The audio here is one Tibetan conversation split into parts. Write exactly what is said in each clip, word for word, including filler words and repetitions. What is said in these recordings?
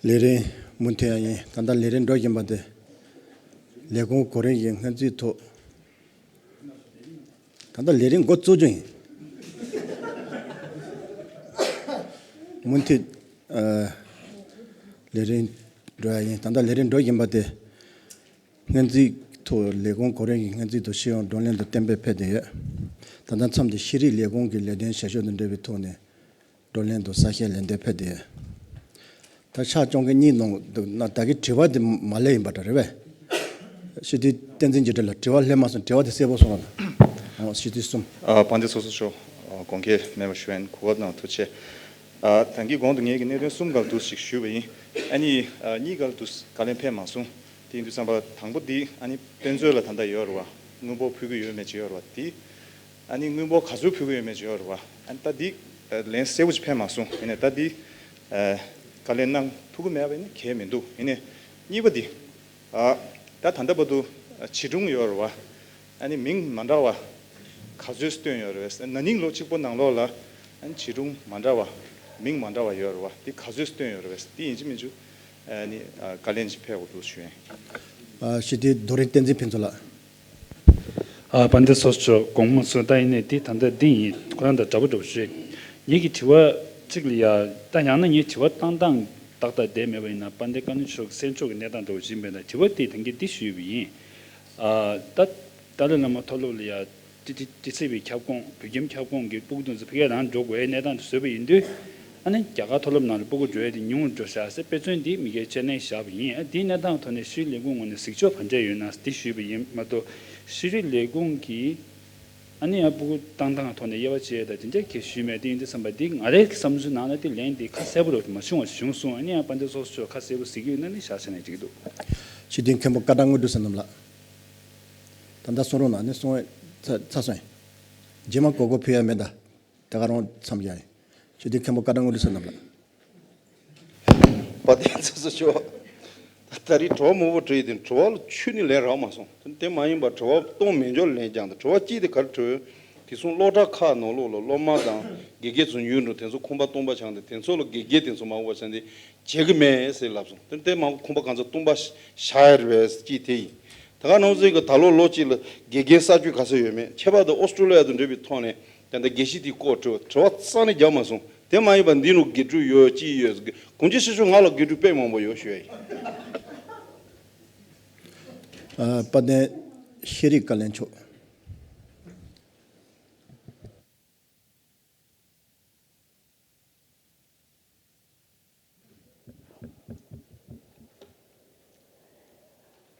ལས་རིམ་མུ་མཐུད་ཡ་ཡིན། ད་ལྟ་ལས་རིམ་འགྲོ་བཞིན་པ་དེ་ལས་ཁུངས་གོ་རིམ་གྱི་སྔོན་རྩིས་ཐོག་ད་ལྟ་ལས་རིམ་འགོ་བཙུགས་རྒྱུ་ཡིན། མུ་མཐུད་ཨ་ལས་རིམ་འགྲོ་ཡ་ཡིན། ད་ལྟ་ལས་རིམ་འགྲོ་བཞིན་པ་དེ་སྔོན་རྩིས་ཐོག་ལས་ཁུངས་གོ་རིམ་གྱི་སྔོན་རྩིས་ཐོག་སྤྱི་ཡོངས་བགྲོ་གླེང་དུ་གཏན་འབེབས་ཕེབས་བསྡད་ཡོད། ད་ལྟ་མཚམས་དེ་ཤེས་རིག་ལས་ཁུངས་ཀྱི་ལས་དོན་བྱ་ཕྱོགས་དང་འབྲེལ་བའི་ཐོག་ནས་བགྲོ་གླེང་དང་གསལ་བཤད་ལན་འདེབས་ཕེབས་བསྡད་ཡོད། ད་ཕྱག་རྐྱོང་མཁན་གཉིས་ནང་དུ་ན་ད་གི་དྲི་བ་དེ་མ་སླེབས་ཡིན་པ་འདྲ་རེད་པས། སྤྱི་འཐུས་བསྟན་འཛིན་འཇིགས་བྲལ་ལགས་དྲི་བ་སླེབས་མ་སོང་། དྲི་བ་དེ་གསལ་པོ་གསུང་རོགས་གནང་། ཨོ་སྤྱི་འཐུས་གསུམ། ཨ་དཔལ་ལྡན་ཚོགས་གཙོ་མཆོག་ཨ་དགོངས་འགལ་མེད་པ་ཞུ་ཡིན། གོ་སྐབས་གནང་བ་ཐུགས་རྗེ་ཆེ། ཨ་ད་གིན་གོང་དུ་ངས་ཀྱི་གནད་དོན་གསུམ་སྒང་དུ་ཞིག་ཞུས་པ་ཡིན། ཨ་ནི་ཨ་གཉིས་སྒང་དུ་བཀའ་ལན་ཕེབས་མ་སོང་། དེ་ཡིན་དུས་ཙམ་པ་དང་པོ་འདི་ཨ་ནི་དཔེ་མཛོད་ལ་ད་ལྟ་ཡོད་རེད་བ། དངུལ་འབོར་ཕུལ་གྱི་ཡོད་མེད་ཅིག་ཡོད་རེད་བ། དེ་ཨ་ནི་དངུལ་འབོར་ག་ཚོད་ཕུལ་གྱི་ཡོད་མེད་ཅིག་ཡོད་རེད་བ། ཨ་ནི་ད་འདི་ཨ་ལན་གསལ་པོ་ཅིག་ཕེབས་མ་སོང་། ཡིན་ནའི་ད་འདི་ཨ་བཀའ་ལན་གནང་ཐུབ་ཀྱི་མེད་པ་ཡིན་ན་གལ་མི་འདུག་ཡིན་ནའི་གཉིས་པ་འདི་ཨ་ད་ད་ལྟ་བར་དུ་ཨ་བྱིས་སྒྲུང་ཡོད་རེད་བ། ཨ་ནི་མིང་མ་འདྲ་བ་ག་ཚོད་བཏོན་ཡོད་རེད་བས། ན་ནིང་ལོ་གཅིག་པོ་ནང་ལོགས་ལ་ཨ་ནི་བྱིས་སྒྲུང་མ་འདྲ་བ་མིང་མ་འདྲ་བ་ཡོད་རེད་བ། འདི་ག་ཚོད་བཏོན་ཡོད་རེད་བས། འདི་ཡིན་གཅིག་མིན་གཅིག་ཨ་ནི་ཨ་བཀའ་ལན་ཅིག་ཕེབས་དགོས་འདུག་ཞུ་ཡིན། ཨ་སྤྱི་འཐུས་རྡོ་རིང་བསྟན་འཛིན་ཕུན་ཚོགས་ལགས། ཨ་དཔལ་ལྡན་ཚོགས་གཙོ་མཆོག་དགོངས་པ་མ་ཚོམ། ད་ཡིན་ནའི་འདི་ད་ལྟ་འདི་ཡིན། ཁོ་རང་དང་འདྲ་པོ་འདྲ་པོ་ཞུ། ངེད་ཀྱི་དྲི་བ་གཅིག་ལ་ཡ། ད་ཡང་ན་ངའི་དྲི་བ་བཏང་སྟངས་ཏག་ཏག་བསྡད་མེད་པ་ཡིན་ན། དཔལ་ལྡན་བཀའ་བློན་མཆོག་གི་གསལ་ཕྱོགས་ཀྱི་གནས་སྟངས་འདྲ་པོ་ཞིག་ཡིན་པས་ན། དྲི་བ་དེ་ད་གིན་འདི་ཞུས་པ་ཡིན། ཨ་ད་ཏཱ་ལའི་བླ་མ་མཐོ་སློབ་ལ་ཡ། ཏི་ཏི་ཏི་སི་བའི་ཁྱབ་ཁོངས། བོད་ཁྱིམ་ཁྱབ་ཁོངས་ཀྱི་སྤུ་གུ་དེ་ཚོ་ཕ་གིར་རང་འགྲོ་དགོས་ཡའི་གནས་སྟངས་དེ་བཟོས་པ་ཡིན་དུས། ཨ་ནི་རྒྱ་གར་མཐོ་སློབ་ནང་ལ་སྤུ་གུ་འགྲོ་ཡ་དེ་ཉུང་རུ་འགྲོ་ཤག་ཟེར་དཔེ་མཚོན་འདི་མི་སྒེར་དཔྱད་གླེང་བཞག་པ་ཡིན། ཨ་དེའི་གནས་སྟངས་ཐོག་ནས་ཤེས་རིག་ལས་ཁུངས་ངོས་ནས་གཟིགས་ཕྱོགས་ག་འདྲས་ཡོད་ན་འདི་ཞུས་པ་ཡིན་མ་གཏོགས། ཤེས་རིག་ལས་ཁུངས་ཀྱིས་ཨ་ནི་ཡང་སྤུ་གུ་བཏང་སྟངས་ཐོག་ནས་དབྱེ་བ་ཕྱེ་ཡ་ད་དེ་འདྲས་གས་ཞུས་མེད། དེ་ཡིན་དུས་ཙམ་པ་འདི་ང་རའི་བསམ་ཚུལ་ནང་ལ་དེ་ལན་འདི་ཁ་གསལ་པོ་རུ་མ་བྱུང་བ་བྱུང་སོང་། ཨ་ནི་ཡང་དཔལ་ལྡན་ཚོགས་གཙོ་མཆོག་ཁ་གསལ་པོ་གཟིགས་ཀྱི་ཡོད་ན་ནི་བཞག་བྱས་ནས་འགྲིག་གི་འདུག་སྤྱི་འཐུས་མཁན་པོ་བཀའ་ཐང་དངོས་གྲུབ་བསོད་ནམས་ལགས། ད་ལྟ་གསུང་རོགས་གནང་། ནི་གསུང་བའི་ཚ་ཚ་སོང་། རྗེས་མ་གོ་སྐབས་ཕུལ་ཡ་མེད་ད། ད་ག་རང་མཚམས་བཞག་ཡིན། སྤྱི་འཐུས་མཁན་པོ་བཀའ་ཐང་དངོས་གྲུབ་བསོད་ནམས་ལགས། དཔལ་ལྡན་ཚོགས་གཙོ་མཆོག་ད་རེས་དྲི་བ་མང་པོ་དྲིས་ཏེ་དྲི་བ་ལ་ཁྱོན་ནས་ལན་རག་མ་སོང་། དེ་མ་ཡིན་པར་དྲི་བ་གཏོང་མེད་འཇོག་ལན་རྒྱག་འདུག་དྲི་བ་གཅིག་དེ་ག་རེ་དྲིས། དེ་སོང་སློབ་གྲྭ་ཁག་ནང་ལོགས་ལ་སློབ་མ་དང་དགེ་རྒན་ཚོ་ཉུང་འགྲོ། དེ་ཚོ་ཁང་པ་སྟོང་པ་ཆགས་འདུག་དེ་ཚོ་ལ་དགེ་རྒན་དེ་ཚོ་མང་པོ་ཆགས་འདུག་བྱེད་ཀྱི་མེད་ཟེར་ལབ་སོང་། དེ་དེ་མང་པོ་ཁང་པ་གང་ཚ་སྟོང་པ་བཞག་ཡ་རེད་པས་ཅིག་དེ་ཡིན། ད་ག་ནང་བཞིན་གྱི་ད་ལོ་ལོ་གཅིག་ལ་དགེ་རྒན་གསར་བཅོས་ག་ཚོད་ཡོད་མེད། ཁྱད་པར་དུ་ཨོ་སི་ཀྲོ་ལི་ཡ་དང་འབྲེལ་བའི་ཐོག་ནས་ད་ལྟ་དགེ་བཤེས་དེའི་སྐོར་དྲི་བ་དྲི་བ་རྩ་ནས་རྒྱག་མ་སོང་། དེ་མ་ཡིན་པ་འདི་ནང་དགེ་ཕྲུག་ཡོད་ཅི་ཡོད་ཟེར་གྱི་གང་ཅི་ཤེས་ཤོག་ང་ལ་དགེ་ཕྲུག་དཔེ་མང་པོ་ཡོད་ཞུ་ཡ་ཡིན། ཨ་དཔལ་ལྡན་ཤེས་རིག་བཀའ་བློན་མཆོག་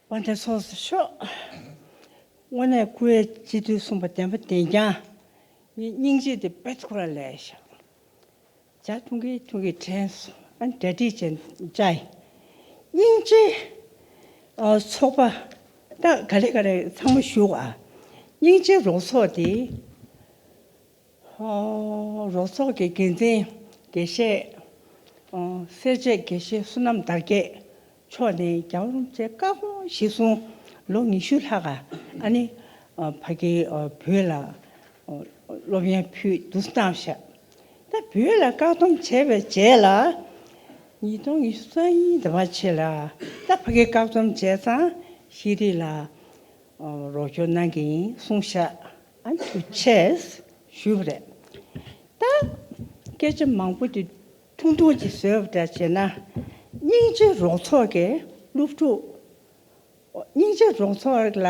དཔལ་ལྡན་ཚོགས་གཙོ་མཆོག་དངོས་གནས་སྐུ་ཡི་སྤྱི་འཐུས་གསུམ་པ་བདེན་པ་བདེན་རྐྱང་། ངའི་སྙིང་རྗེ་དེ་དཔེ་ཁོ་རང་ལས་ཤག་ཇ་འཐུང་གི་འཐུང་གི་དྲན་སོང་། ཨ་ནི་གྲ་སྒྲིག་བྱས་བཅར་ཡིན། སྙིང་རྗེ་ཨ་ཚོགས་པ་ད་ག་རེ་ག་རེ་ཚང་མ་ཞུ་ཨ། སྙིང་རྗེ་རོགས་ཚོགས་དེ། ཨོ། རོགས་ཚོགས་ཀྱི་འགན་འཛིན་དགེ་བཤེས། ཨོ། སེར་བྱེས་དགེ་བཤེས་བསོད་ནམས་དར་རྒྱས་མཆོག་ནི་རྒྱལ་བ་རིན་པོ་ཆེ་བཀའ་དགོངས་གཞིར་བཟུང་ལོ་ཉི་ཤུ་ལྷག་ག་ཨ་ནི། ཨོ། ཕ་གི། ཨོ། བོད་ལ། ཨོ། སློབ་ཡོན་ཕུལ་འདུག་སེ་བཏང་ཤག་ད་བོད་ལ་བཀག་སྡོམ་བྱས་པའི་རྗེས་ལ། ཉིས་སྟོང་ཉི་ཤུ་རྩ་གཉིས་འདི་བ་ཕྱེད་ལ་ད་ཕ་གི་བཀག་སྡོམ་བྱས་ཙང་ཤེས་རིག་ལ། ཨོ། རོགས་སྐྱོར་གནང་གི་ཡིན་གསུངས་ཤག་ཨ་ཐུགས་རྗེ་ཆེ་ཞུས་པ་རེད། ད་སྐད་ཆ་མང་པོ་དེ་ཐུང་ཐུང་ཅིག་བཟོས་པ་འདྲ་བྱས་ན། སྙིང་རྗེ་རོགས་ཚོགས་ཀྱི་སློབ་ཕྲུག་སྙིང་རྗེ་རོགས་ཚོགས་ལ་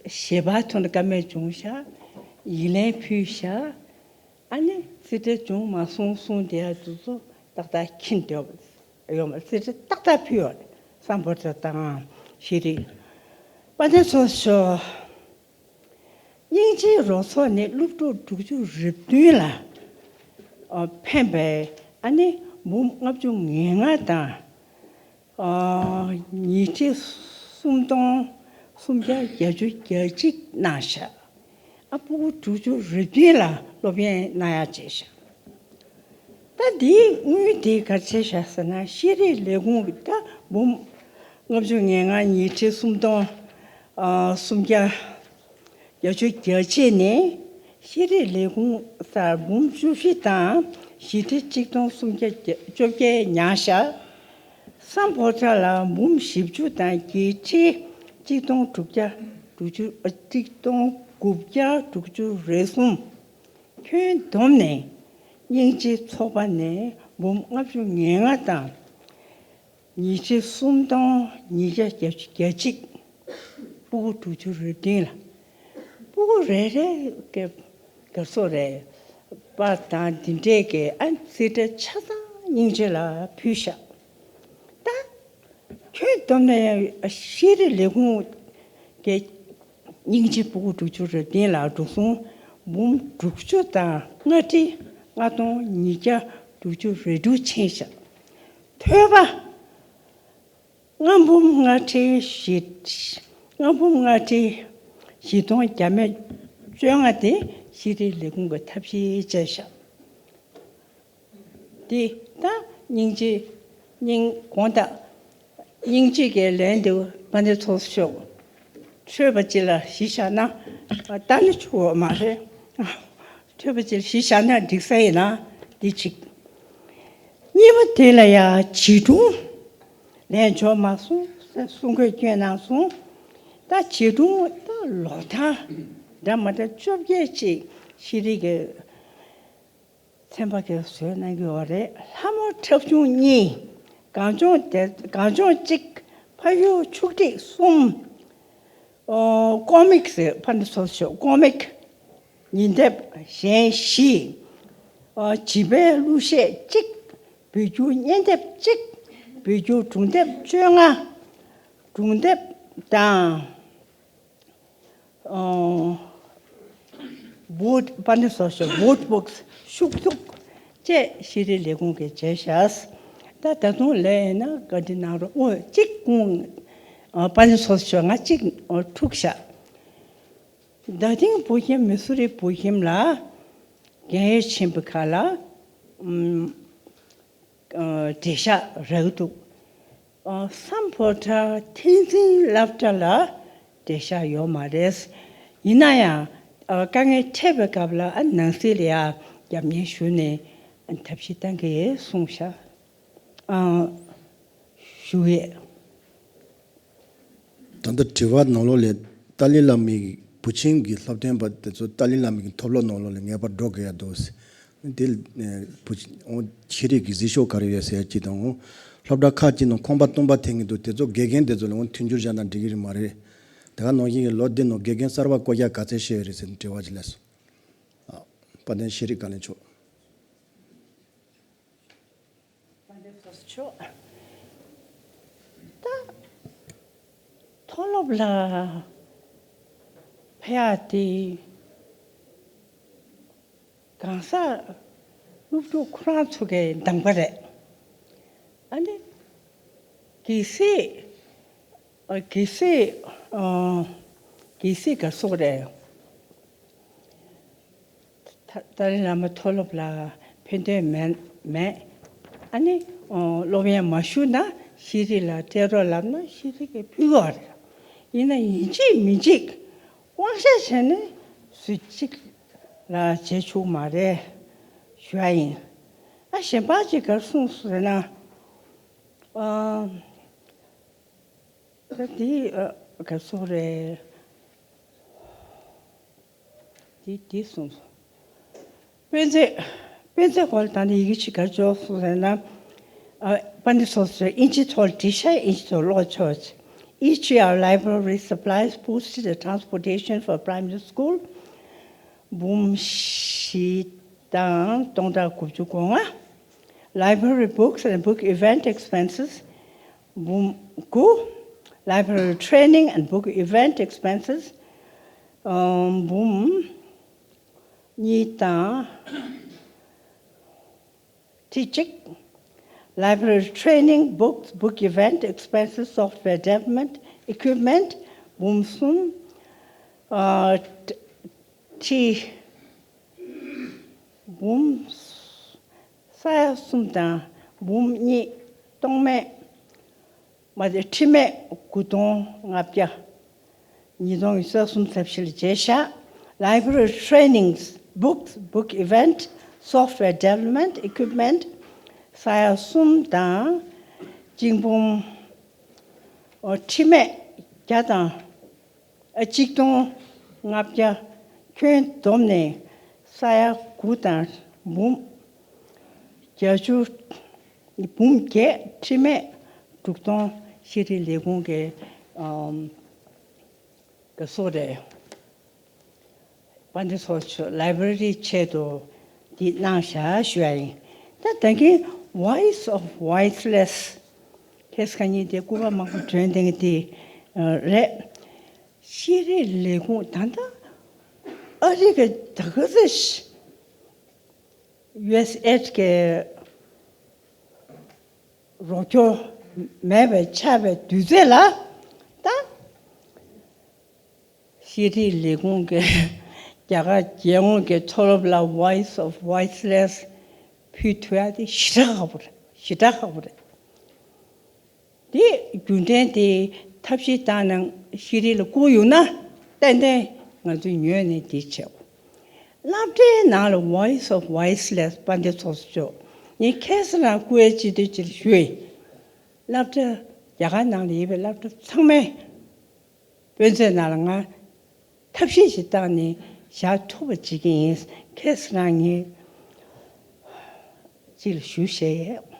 ཞལ་པར་ཐོག་ནས་བཀའ་མོལ་བྱུང་ཤག་ཡིག་ལན་ཕུལ་ཤག་ཨ་ནི་རྩིས་ཁྲ་བྱུང་མ་སོང་གསུངས་དེ་ཡ་དེ་ཚོ་ཏག་ཏག་ཁྱེར་འདོད་ཡོད་མ། རྩིས་ཁྲ་ཏག་ཏག་ཕུལ་ཡོད། སམ་བྷོ་ཊ་དང་ཤེས་རིག་དཔལ་ལྡན་ཚོགས་གཙོ། སྙིང་རྗེའི་རོགས་ཚོགས་ནི་སློབ་ཕྲུག་དྲུག་ཅུ་རེ་བདུན་ལ་ཨ་ཕན་པའི་ཨ་ནི་འབུམ་ལྔ་བཅུ་ང་ལྔ་དང་ཨ་ཉིས་ཁྲི་སུམ་སྟོང་སུམ་བརྒྱ་བརྒྱད་ཅུ་གྱ་གཅིག་གནང་ཤག་ཨ་སྤུ་གུ་དྲུག་ཅུ་རེ་བདུན་ལ་སློབ་ཡོན་གནང་ཡག་བྱས་ཤག་ད་འདིའི་དངུལ་དེ་ག་རེ་བྱས་ཤག་ཟེར་ན། ཤེས་རིག་ལས་ཁུངས་ཀྱི་ད་འབུམ་ལྔ་བཅུ་ང་ལྔ་ཉིས་ཁྲི་སུམ་སྟོང་ཨ་སུམ་བརྒྱ་བརྒྱད་ཅུ་གྱ་གཅིག་ནས་ཤེས་རིག་ལས་ཁུངས་སར་འབུམ་བཅུ་བཞི་དང་བཞི་ཁྲི་གཅིག་སྟོང་སུམ་བརྒྱ་བཅོ་བརྒྱད་ཉར་ཤག་སམ་ཕོ་ཊ་ལ་འབུམ་བཞི་བཅུ་དང་བརྒྱད་ཁྲི་གཅིག་སྟོང་དྲུག་བརྒྱ་དྲུག་ཅུ་ཨ། གཅིག་སྟོང་དགུ་བརྒྱ་དྲུག་ཅུ་རེ་གསུམ། ཁྱོན་བསྡོམས་ནས་སྙིང་རྗེ་ཚོགས་པ་ནས་འབུམ་ལྔ་བཅུ་ང་ལྔ་དང་། ཉི་ཁྲི་གསུམ་སྟོང་ཉིས་བརྒྱ་བརྒྱད་ཅུ་གྱ་གཅིག། སྤུ་གུ་དྲུག་ཅུ་རེ་བདུན་ལ། སྤུ་གུ་རེ་རེ་གི་དགའ་བསུ་རེ་པ་དང་འདི་འདྲས་ཀྱི་ཨ་རྩིས་ཁྲ་ཆ་ཚང་སྙིང་རྗེ་ལ་ཕུལ་ཤག། ད་ཁྱོན་བསྡོམས་ནས་ཤེས་རིག་ལས་ཁུངས་ཀྱི་སྙིང་རྗེ་སྤུ་གུ་དྲུག་ཅུ་རེ་བདུན་ལ་འགྲོ་སོང་འབུམ་དྲུག་ཅུ་དང་ལྔ་ཁྲི་ལྔ་སྟོང་ཉིས་བརྒྱ་དྲུག་ཅུ་རེ་དྲུག་ཕྱིན་ཤག། ཐོས་པ། ལྔ་འབུམ་ལྔ་ཁྲི་བཞི། ལྔ་འབུམ་ལྔ་ཁྲི་བཞི་སྟོང་བརྒྱ་མེད་བཅོ་ལྔ་དེ་ཤེས་རིག་ལས་ཁུངས་ཀྱི་ཐབས་ཤེས་བྱས་ཤག། དེ་ད་སྙིང་རྗེ་སྙིང་དགོངས་དག། སྙིང་རྗེ་གི་ལན་དེ་དཔལ་ལྡན་ཚོགས་གཙོ་མཆོག་འཕྲོས་པ་ཅིག་ལ་གཞི་བཞག་ན་ལྟ་ནི་ཆོག་གི་མ་རེད། འཕྲོས་པ་ཅིག་ལ་གཞི་བཞག་ན་འགྲིག་ས་ཡིན་ན་འདི་གཅིག། གཉིས་པ་དེ་ལ་ཡ་བྱིས་སྒྲུང་ལན་འབྱོར་མ་སོང་གསུང་གསུང་གོ་སྐྱོན་གནང་སོང་། ད་བྱིས་སྒྲུང་ད་ལོ་ལྟར་འདྲ་མ་འདྲ་བཅོ་བརྒྱད་ཅིག་ཤེས་རིག་གི་ཚན་པ་གིས་བཟོས་གནང་གི་ཡོད་རེད། ལྷ་མོ་འཁྲབ་ཆུང་གཉིས། གངས་ལྗོངས་དེ་གངས་ལྗོངས་གཅིག། ཕ་ཡུལ་ཕྱུགས་སྒྲིག་གསུམ། ཨོ། ཀོ་མིག་ཟེར་ཕ་ནི་སོ་སོ་ཀོ་མིག་ཉིན་དེབ་གཞན་བཞི། ཨོ། བྱིས་པའི་གླུ་གཞས་གཅིག། བོད་བསྒྱུར་བརྙན་དེབ་གཅིག། བོད་བསྒྱུར་སྒྲུང་དེབ་བཅོ་ལྔ། སྒྲུང་དེབ་དང་། ཨོ། བོཌ་པ་ནི་སོ་སོ་བོཌ་བུག་ཤུག་ཐུག་བཅས་ཤེས་རིག་ལས་ཁུངས་ཀྱིས་བྱས་ཤག། ད་ད་དུང་ལས་ཡིན་ན་བཀའ་འདྲི་གནང་རོགས། ཨོ། གཅིག་ཀུང་ཨ། པ་ནི་སོ་སོ་ང་གཅིག་ཨོ། འཁྲུག་ཤག། རྡ་སྟེང་བོད་ཁྱིམ། མི་སུ་རི་བོད་ཁྱིམ་ལ་རྒན་ཡོལ་ཕྱིན་པའི་ཁ་ལ་ཨམ། ཨ། འགྲེལ་བཤད་རག་འདུག། ཨ། སམ་ཕོ་ཊ་ཐེག་འཛིན་སློབ་གྲྭ་ལ་འགྲེལ་བཤད་ཡོད་མ་རེད། ཡིན་ན་ཡང་། ཨ། དཀའ་ངལ་འཕྲད་པའི་སྐབས་ལ། ཨ། ནང་སྲིད་ལ་ཡ་རྒྱབ་གཉེར་ཞུས་ནས་ཐབས་ཤེས་གཏང་གི་གསུངས་ཤག། ཨ། ཞུ་ཡས། ད་ལྟ་དྲི་བ་ནང་ལོགས་ལ་ཏཱ་ལའི་བླ་མའི་བུ་ཆེན་གྱི་སློབ་སྟོན་པ་དེ་ཚོ་ཏཱ་ལའི་བླ་མའི་མཐོ་སློབ་ནང་ལོགས་ལ་ངེས་པར་འགྲོ་དགོས་ཡ་འདུག། དེ་ལ་བུ་ཆེན་ཤེས་རིག་གི་གཟིགས་ཞིབ་ག་རེ་ཡོད་ཟེར་ཡ་གཅིག་དང་། སློབ་གྲྭ་ཁག་ཅིག་ནང་ཁང་པ་སྟོང་པ་ཐོན་གྱི་འདུག། དེ་ཚོ་དགེ་རྒན་དེ་ཚོ་ལ་མཐུན་འགྱུར་བྱས་ན་འགྲིག་གི་རེད་མ་རེད། དེ་ག་ནང་བཞིན་གྱི་ལོ་འདི་ནང་དགེ་རྒན་གསར་པ་བསྐོ་རྒྱུ་ག་ཚད་བྱས་ཡོད་རེད་ཟེར་ནས་དྲི་བ་ཅིག་སླེབས་སོང་། ཨ། དཔལ་ལྡན་ཤེས་རིག་བཀའ་བློན་མཆོག། དཔལ་ལྡན་ཚོགས་གཙོ་མཆོག། ད་མཐོ་སློབ་ལ་ཕེབས་ཡག་དེ་གང་ཟག་སློབ་ཕྲུག་ཁོ་རང་ཚོ་གི་འདང་པ་རེད། ཨ་ནི་གལ་སྲིད། ཨ། གལ་སྲིད། ཨ། གལ་སྲིད་ག་སོགས་རེད། ཏཱ་ལའི་བླ་མ་མཐོ་སློབ་ལ་ཕན་ཐོགས་མེད་མེད། ཨ་ནི། ཨ། སློབ་ཡོན་མ་ཞུ་ན་ཤེས་རིག་ལ་སྤྲད་རོགས་ལབ་ན་ཤེས་རིག་གིས་ཕུལ་གྱི་ཡོད་རེད། ཡིན་ན་ཡིན་གཅིག་མིན་གཅིག་དབང་ཆ་བྱས་ནས་སུ་གཅིག་ལ་བྱེད་ཆོག་མ་རེད་ཞུ་ཡ་ཡིན། ཨ། གཞན་པ་ཅིག་ག་རེ་གསུངས་སོང་ཟེར་ན། ཨ། ད་དེ། ཨ། ག་སོགས་རེད། དེ་དེ་གསུངས་སོང་། དཔེ་མཛོད། དཔེ་མཛོད་སྐོར་ལ་ད་ནི་ཡི་གེ་ཅིག་ག་རེ་འཇོག་སོང་ཟེར་ན། ཨ། དཔལ་ལྡན་ཚོགས་གཙོས་དབྱིན་ཇིའི་ཐོག་འབྲི་ཤག། དབྱིན་ཇིའི་ཐོག་ཀློག་ཆོག། Each year, our library supplies postage and transportation for primary school. འབུམ་བཞི་དང་སྟོང་ཕྲག་དགུ་བཅུ་གོ་ལྔ། Library books and book event expenses འབུམ་དགུ། Library training and book event expenses ཨ། འབུམ་གཉིས་དང་ཁྲི་གཅིག། Library training, books, book event expenses, software development, equipment འབུམ་གསུམ། ཨ། ཁྲི། འབུམ་ས་ཡ་གསུམ་དང་འབུམ་གཉིས། སྟོང་མེད་མ་རེད། ཁྲི་མེད་དགུ་སྟོང་ལྔ་བརྒྱ། ཉིས་སྟོང་ཉི་ཤུ་རྩ་གསུམ་ཚེས་བཞི་ལ་བྱས་ཤག། Library trainings, books, book event, software development, equipment ས་ཡ་གསུམ་དང་ གཅིག་འབུམ་ཨོ་ཁྲི་མེད་བརྒྱ་དང་ཨ་གཅིག་སྟོང་ལྔ་བརྒྱ་ཁྱོན་བསྡོམས་ནས་ས་ཡ་དགུ་དང་འབུམ་བརྒྱད་ཅུ་འབུམ་བརྒྱད་ཁྲི་མེད་དྲུག་སྟོང་ཤེས་རིག་ལས་ཁུངས་ཀྱི་ཨམ་ག་སོགས་རེད། དཔལ་ལྡན་ཚོགས་གཙོ་ལའི་བྷ་རེ་རིའི་ཆེད་དུ་འདི་གནང་བཞག་ཞུ་ཡ་ཡིན། ད་ད་གིན་Voice of Voiceless ཁེས་ཁ་ཉིན་དེ་སྐུ་པར་མང་པོ་བསྒྲོན་བསྡད་མཁན་དེ་རེད། ཤེས་རིག་ལས་ཁུངས་ད་ལྟ་ཨ་རི་གི་ད་ག་ཚོད་ཡུ་ཨེས་ཨེ་ཌི་གི་རོགས་སྐྱོར་མེད་པའི་ཆགས་པའི་དུས་ཚོད་ལ་ད། ཤེས་རིག་ལས་ཁུངས་ཀྱི་རྒྱ་གར་རྒྱལ་ཡོངས་ཀྱི་མཐོ་སློབ་ལ་Voice of Voiceless ཕུལ་ཐུབ་ཡ་དེ་ཞེ་དྲག་ཁག་པོ་རེད། ཞེ་དྲག་ཁག་པོ་རེད། དེ་རྒྱུ་མཚན་དེ་ཐབས་ཤེས་བཏང་ནས་ཤེས་རིག་ལ་བསྐུར་ཡོང་ན་ཏན་ཏན་ང་ཚོས་ཉོས་ནས་དེ་བྱེད་དགོས། སློབ་གྲྭའི་ནང་ལ་Voice of Voiceless དཔལ་ལྡན་ཚོགས་གཙོ་མཆོག་ངས་ཁ་སང་རང་སྐུ་ངལ་ཅི་དོན་ཅི་ལ་ཞུས་ཡིན། སློབ་གྲྭ་རྒྱ་གར་ནང་ལ་ཡོད་པའི་སློབ་གྲྭ་ཚང་མའི་དཔེ་མཛོད་ནང་ལ་ང་ཐབས་ཤེས་ཤིག་བཏང་ནས་བཞག་ཐུབ་པ་བྱེད་ཀྱི་ཡིན། ཁ་སང་རང་ངས་ཅིག་ལ་ཞུ་བཤད་ཡས།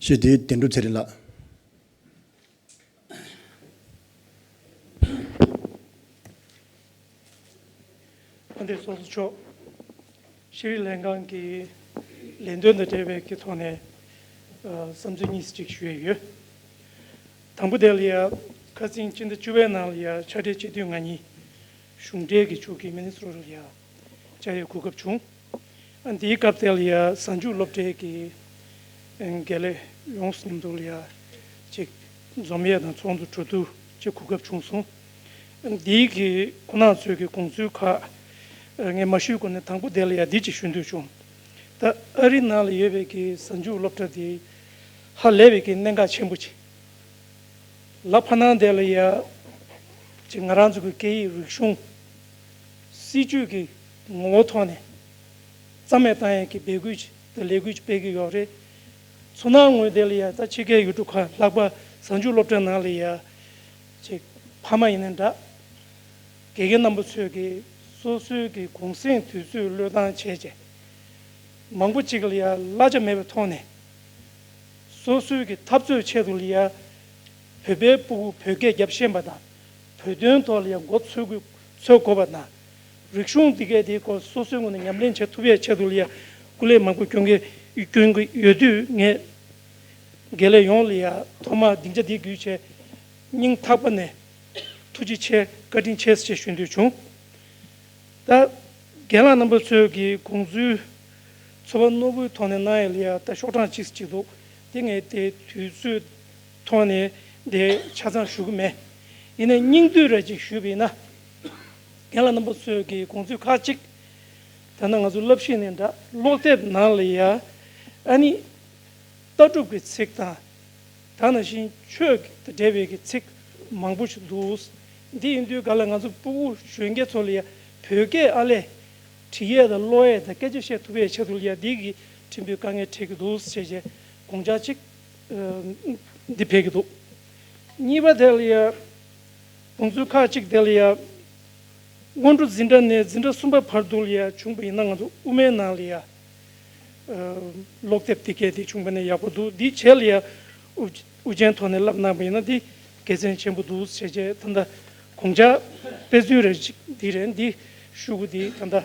ཞེས་དེའི་བདེན་གྲུབ་ཚེ་རིང་ལགས། དཔལ་ལྡན་ཚོགས་གཙོ་མཆོག་ཤེས་རིག་ལྷན་ཁང་གི་ལས་དོན་དང་འབྲེལ་བའི་གི་ཐོག་ནས་ཨ་བསམ་ཚུལ་གཉིས་ཅིག་ཞུ་ཡས་ཡོད། དང་པོ་དེ་ལ་ཡ་ཁ་སང་སྤྱི་ཟླ་བཅུ་པའི་ནང་ལ་ཡ་ཕྱག་སྦྲེལ་སྤྱི་འཐུས་ང་གཉིས་གཞུང་འབྲེལ་གྱི་ཕྱོགས་ཀྱི་མི་ནི་སོ་རུ་ལ་ཡ་བཅར་ཡས་གོ་སྐབས་བྱུང་། ཨ་འདིའི་སྐབས་དེ་ལ་ཡ་གཟའ་མཇུག་སློབ་གྲྭའི་གི་དགེ་ལས་ཡོངས་སུ་མཉམ་དུ་ལ་ཡ་ཅིག་འཛོམས་ཡས་དང་ཚོགས་འདུ་གྲོས་བསྡུར་ཅིག་གོ་སྐབས་བྱུང་སོང་། འདིའི་གི་ཁོང་རྣམ་ཚོའི་གི་དགོངས་ཚུལ་ཁག་ངས་མ་ཞུས་གོང་ནས་དང་པོ་དེ་ལ་ཡ་འདི་ཅིག་ཞུ་འདོད་བྱུང་། ད་ཨ་རི་ནང་ལ་ཡོད་པའི་གི་གཟའ་མཇུག་སློབ་གྲྭ་དེ་ཧ་ལས་པའི་གི་གནད་འགག་ཆེན་པོ་ཅིག་ལ་ཕ་ནང་དེ་ལ་ཡ་ཅིག་ང་རང་ཚོ་གི་སྐད་ཡིག་རིག་གཞུང་སྲིད་ཇུས་ཀྱི་ངོ་བོ་ཐོག་ནས་རྩ་མེད་བཏང་ཡས་ཀྱི་འབད་བསྐུལ་ཅིག་དང་ལས་འགུལ་ཅིག་སྤེལ་གྱི་ཡོད་རེད། མཚོ་ནང་ངོས་དེ་ལ་ཡ་ད་ཕྱི་རྒྱལ་ཡུལ་གྲུ་ཁག་ལྷག་པར་གཟའ་མཇུག་སློབ་གྲྭ་ནང་ལ་ཡ་ཅིག་ཕ་མ་ཡིན་ན་འདྲ། དགེ་རྒན་རྣམ་པ་ཚོས་ཀྱི་སོ་སོའི་གི་གུང་སེང་དུས་ཚོད་བློས་བཏང་བྱས་རྗེས། མང་པོ་ཅིག་ལ་ཡ་གླ་ཆ་མེད་པའི་ཐོག་ནས། སོ་སོའི་གི་འཐབ་རྩོད་ཆེད་དུ་ལ་ཡ། བོད་པའི་ཕྲུ་གུ་བོད་སྐད་རྒྱབ་ཤེས་པ་དང་། བོད་དོན་ཐོག་ལ་ཡ་མགོ་ཚོད་དགོས་ཚོད་དགོས་པ་དང་། རིག་གཞུང་འདི་གའི་དེའི་སྐོར་སོ་སོའི་ངོས་ནས་ཉམས་ལེན་བྱེད་ཐུབ་པའི་ཆེད་དུ་ལ་ཡ། སྐུ་ལས་མང་པོ་སྐྱོན་གི་སྐྱོན་གི་ཡོད་དུས་ངས། དགེ་ལས་ཡོངས་ལ་ཡ་ཐོག་མར་སྡིངས་ཆ་འདི་བརྒྱུད་བྱས། སྙིང་ཐག་པ་ནས་ཐུགས་རྗེ་ཆེ་བཀའ་དྲིན་ཆེ་ཞེས་ཞུ་འདོད་བྱུང་། ད་རྒན་ལགས་རྣམ་པ་ཚོས་ཀྱི་དགོངས་ཚུལ་ཚོར་བ་རྣོ་པོའི་ཐོག་ནས་གནང་ཡས་ལ་ཡ་ད་ཤོག་གྲངས་གཅིག་གཅིག་འདུག་དེ་ངས་དེ་དུས་ཚོད་ཐོག་ནས་དེ་ཆ་ཚང་ཞུ་གི་མེད། ཡིན་ནའི་སྙིང་བསྡུས་རེ་ཅིག་ཞུས་པ་ཡིན་ན། རྒན་ལགས་རྣམ་པ་ཚོས་ཀྱི་དགོངས་ཚུལ་ཁག་ཅིག་ད་ནང་ང་ཚོ་བསླབ་གཞི་ནས་འདྲ་ཀློག་དེབ་ནང་ལ་ཡ། ཨ་ནི། ལྟ་གྲུབ་ཀྱི་ཚིག་དང་། ད་ནང་བཞིན་ཆོས་དང་འབྲེལ་བའི་གི་ཚིག་མང་པོ་ཞིག་འདུག་འདི་ཡིན་དུས་ག་ལ་ང་ཚོ་ཕྲུ་གུ་གཞོན་སྐྱེས་ཚོ་ལ་ཡ་བོད་སྐད་ཨ་ལས་བྲིས་ཡས་དང་ཀློག་ཡས་དང་སྐད་ཆ་བཤད་ཐུབ་པའི་ཆེད་དུ་ལ་ཡ་འདི་གི་ཕྲན་བུའི་དཀའ་ངལ་འཕྲད་ཀྱི་འདུག་ཟེར་བྱས་དགོངས་འཆར་ཅིག་ཨ་འདི་ཕེབས་ཀྱི་འདུག་གཉིས་པ་དེ་ལ་ཡ། དགོངས་ཚུལ་ཁག་ཅིག་དེ་ལ་ཡ། སྔོན་འགྲོ་འཛིན་གྲྭ་ནས་འཛིན་གྲྭ་གསུམ་པ་བར་དུ་ལ་ཡ་བྱུང་བ་ཡིན་ན་ང་ཚོ་དབུ་མའི་ནང་ལ་ཡ། ཀློག་དེབ་དེ་གས་དེ་བྱུང་བ་ནས་ཡག་པོ་འདུག་འདི་བྱས་ལ་ཡ། དབུ་དབུ་ཅན་ཐོག་ནས་བསླབ་གནང་བ་ཡིན་ན་འདི་དགེ་མཚན་ཆེན་པོ་འདུག་ཟེར་བྱས་ད་ལྟ་དགོངས་འཆར་དཔེ་མཚོན་རེ་ཅིག་འདི་རེད། འདི་ཤོག་གུ་འདི་ད་ལྟ་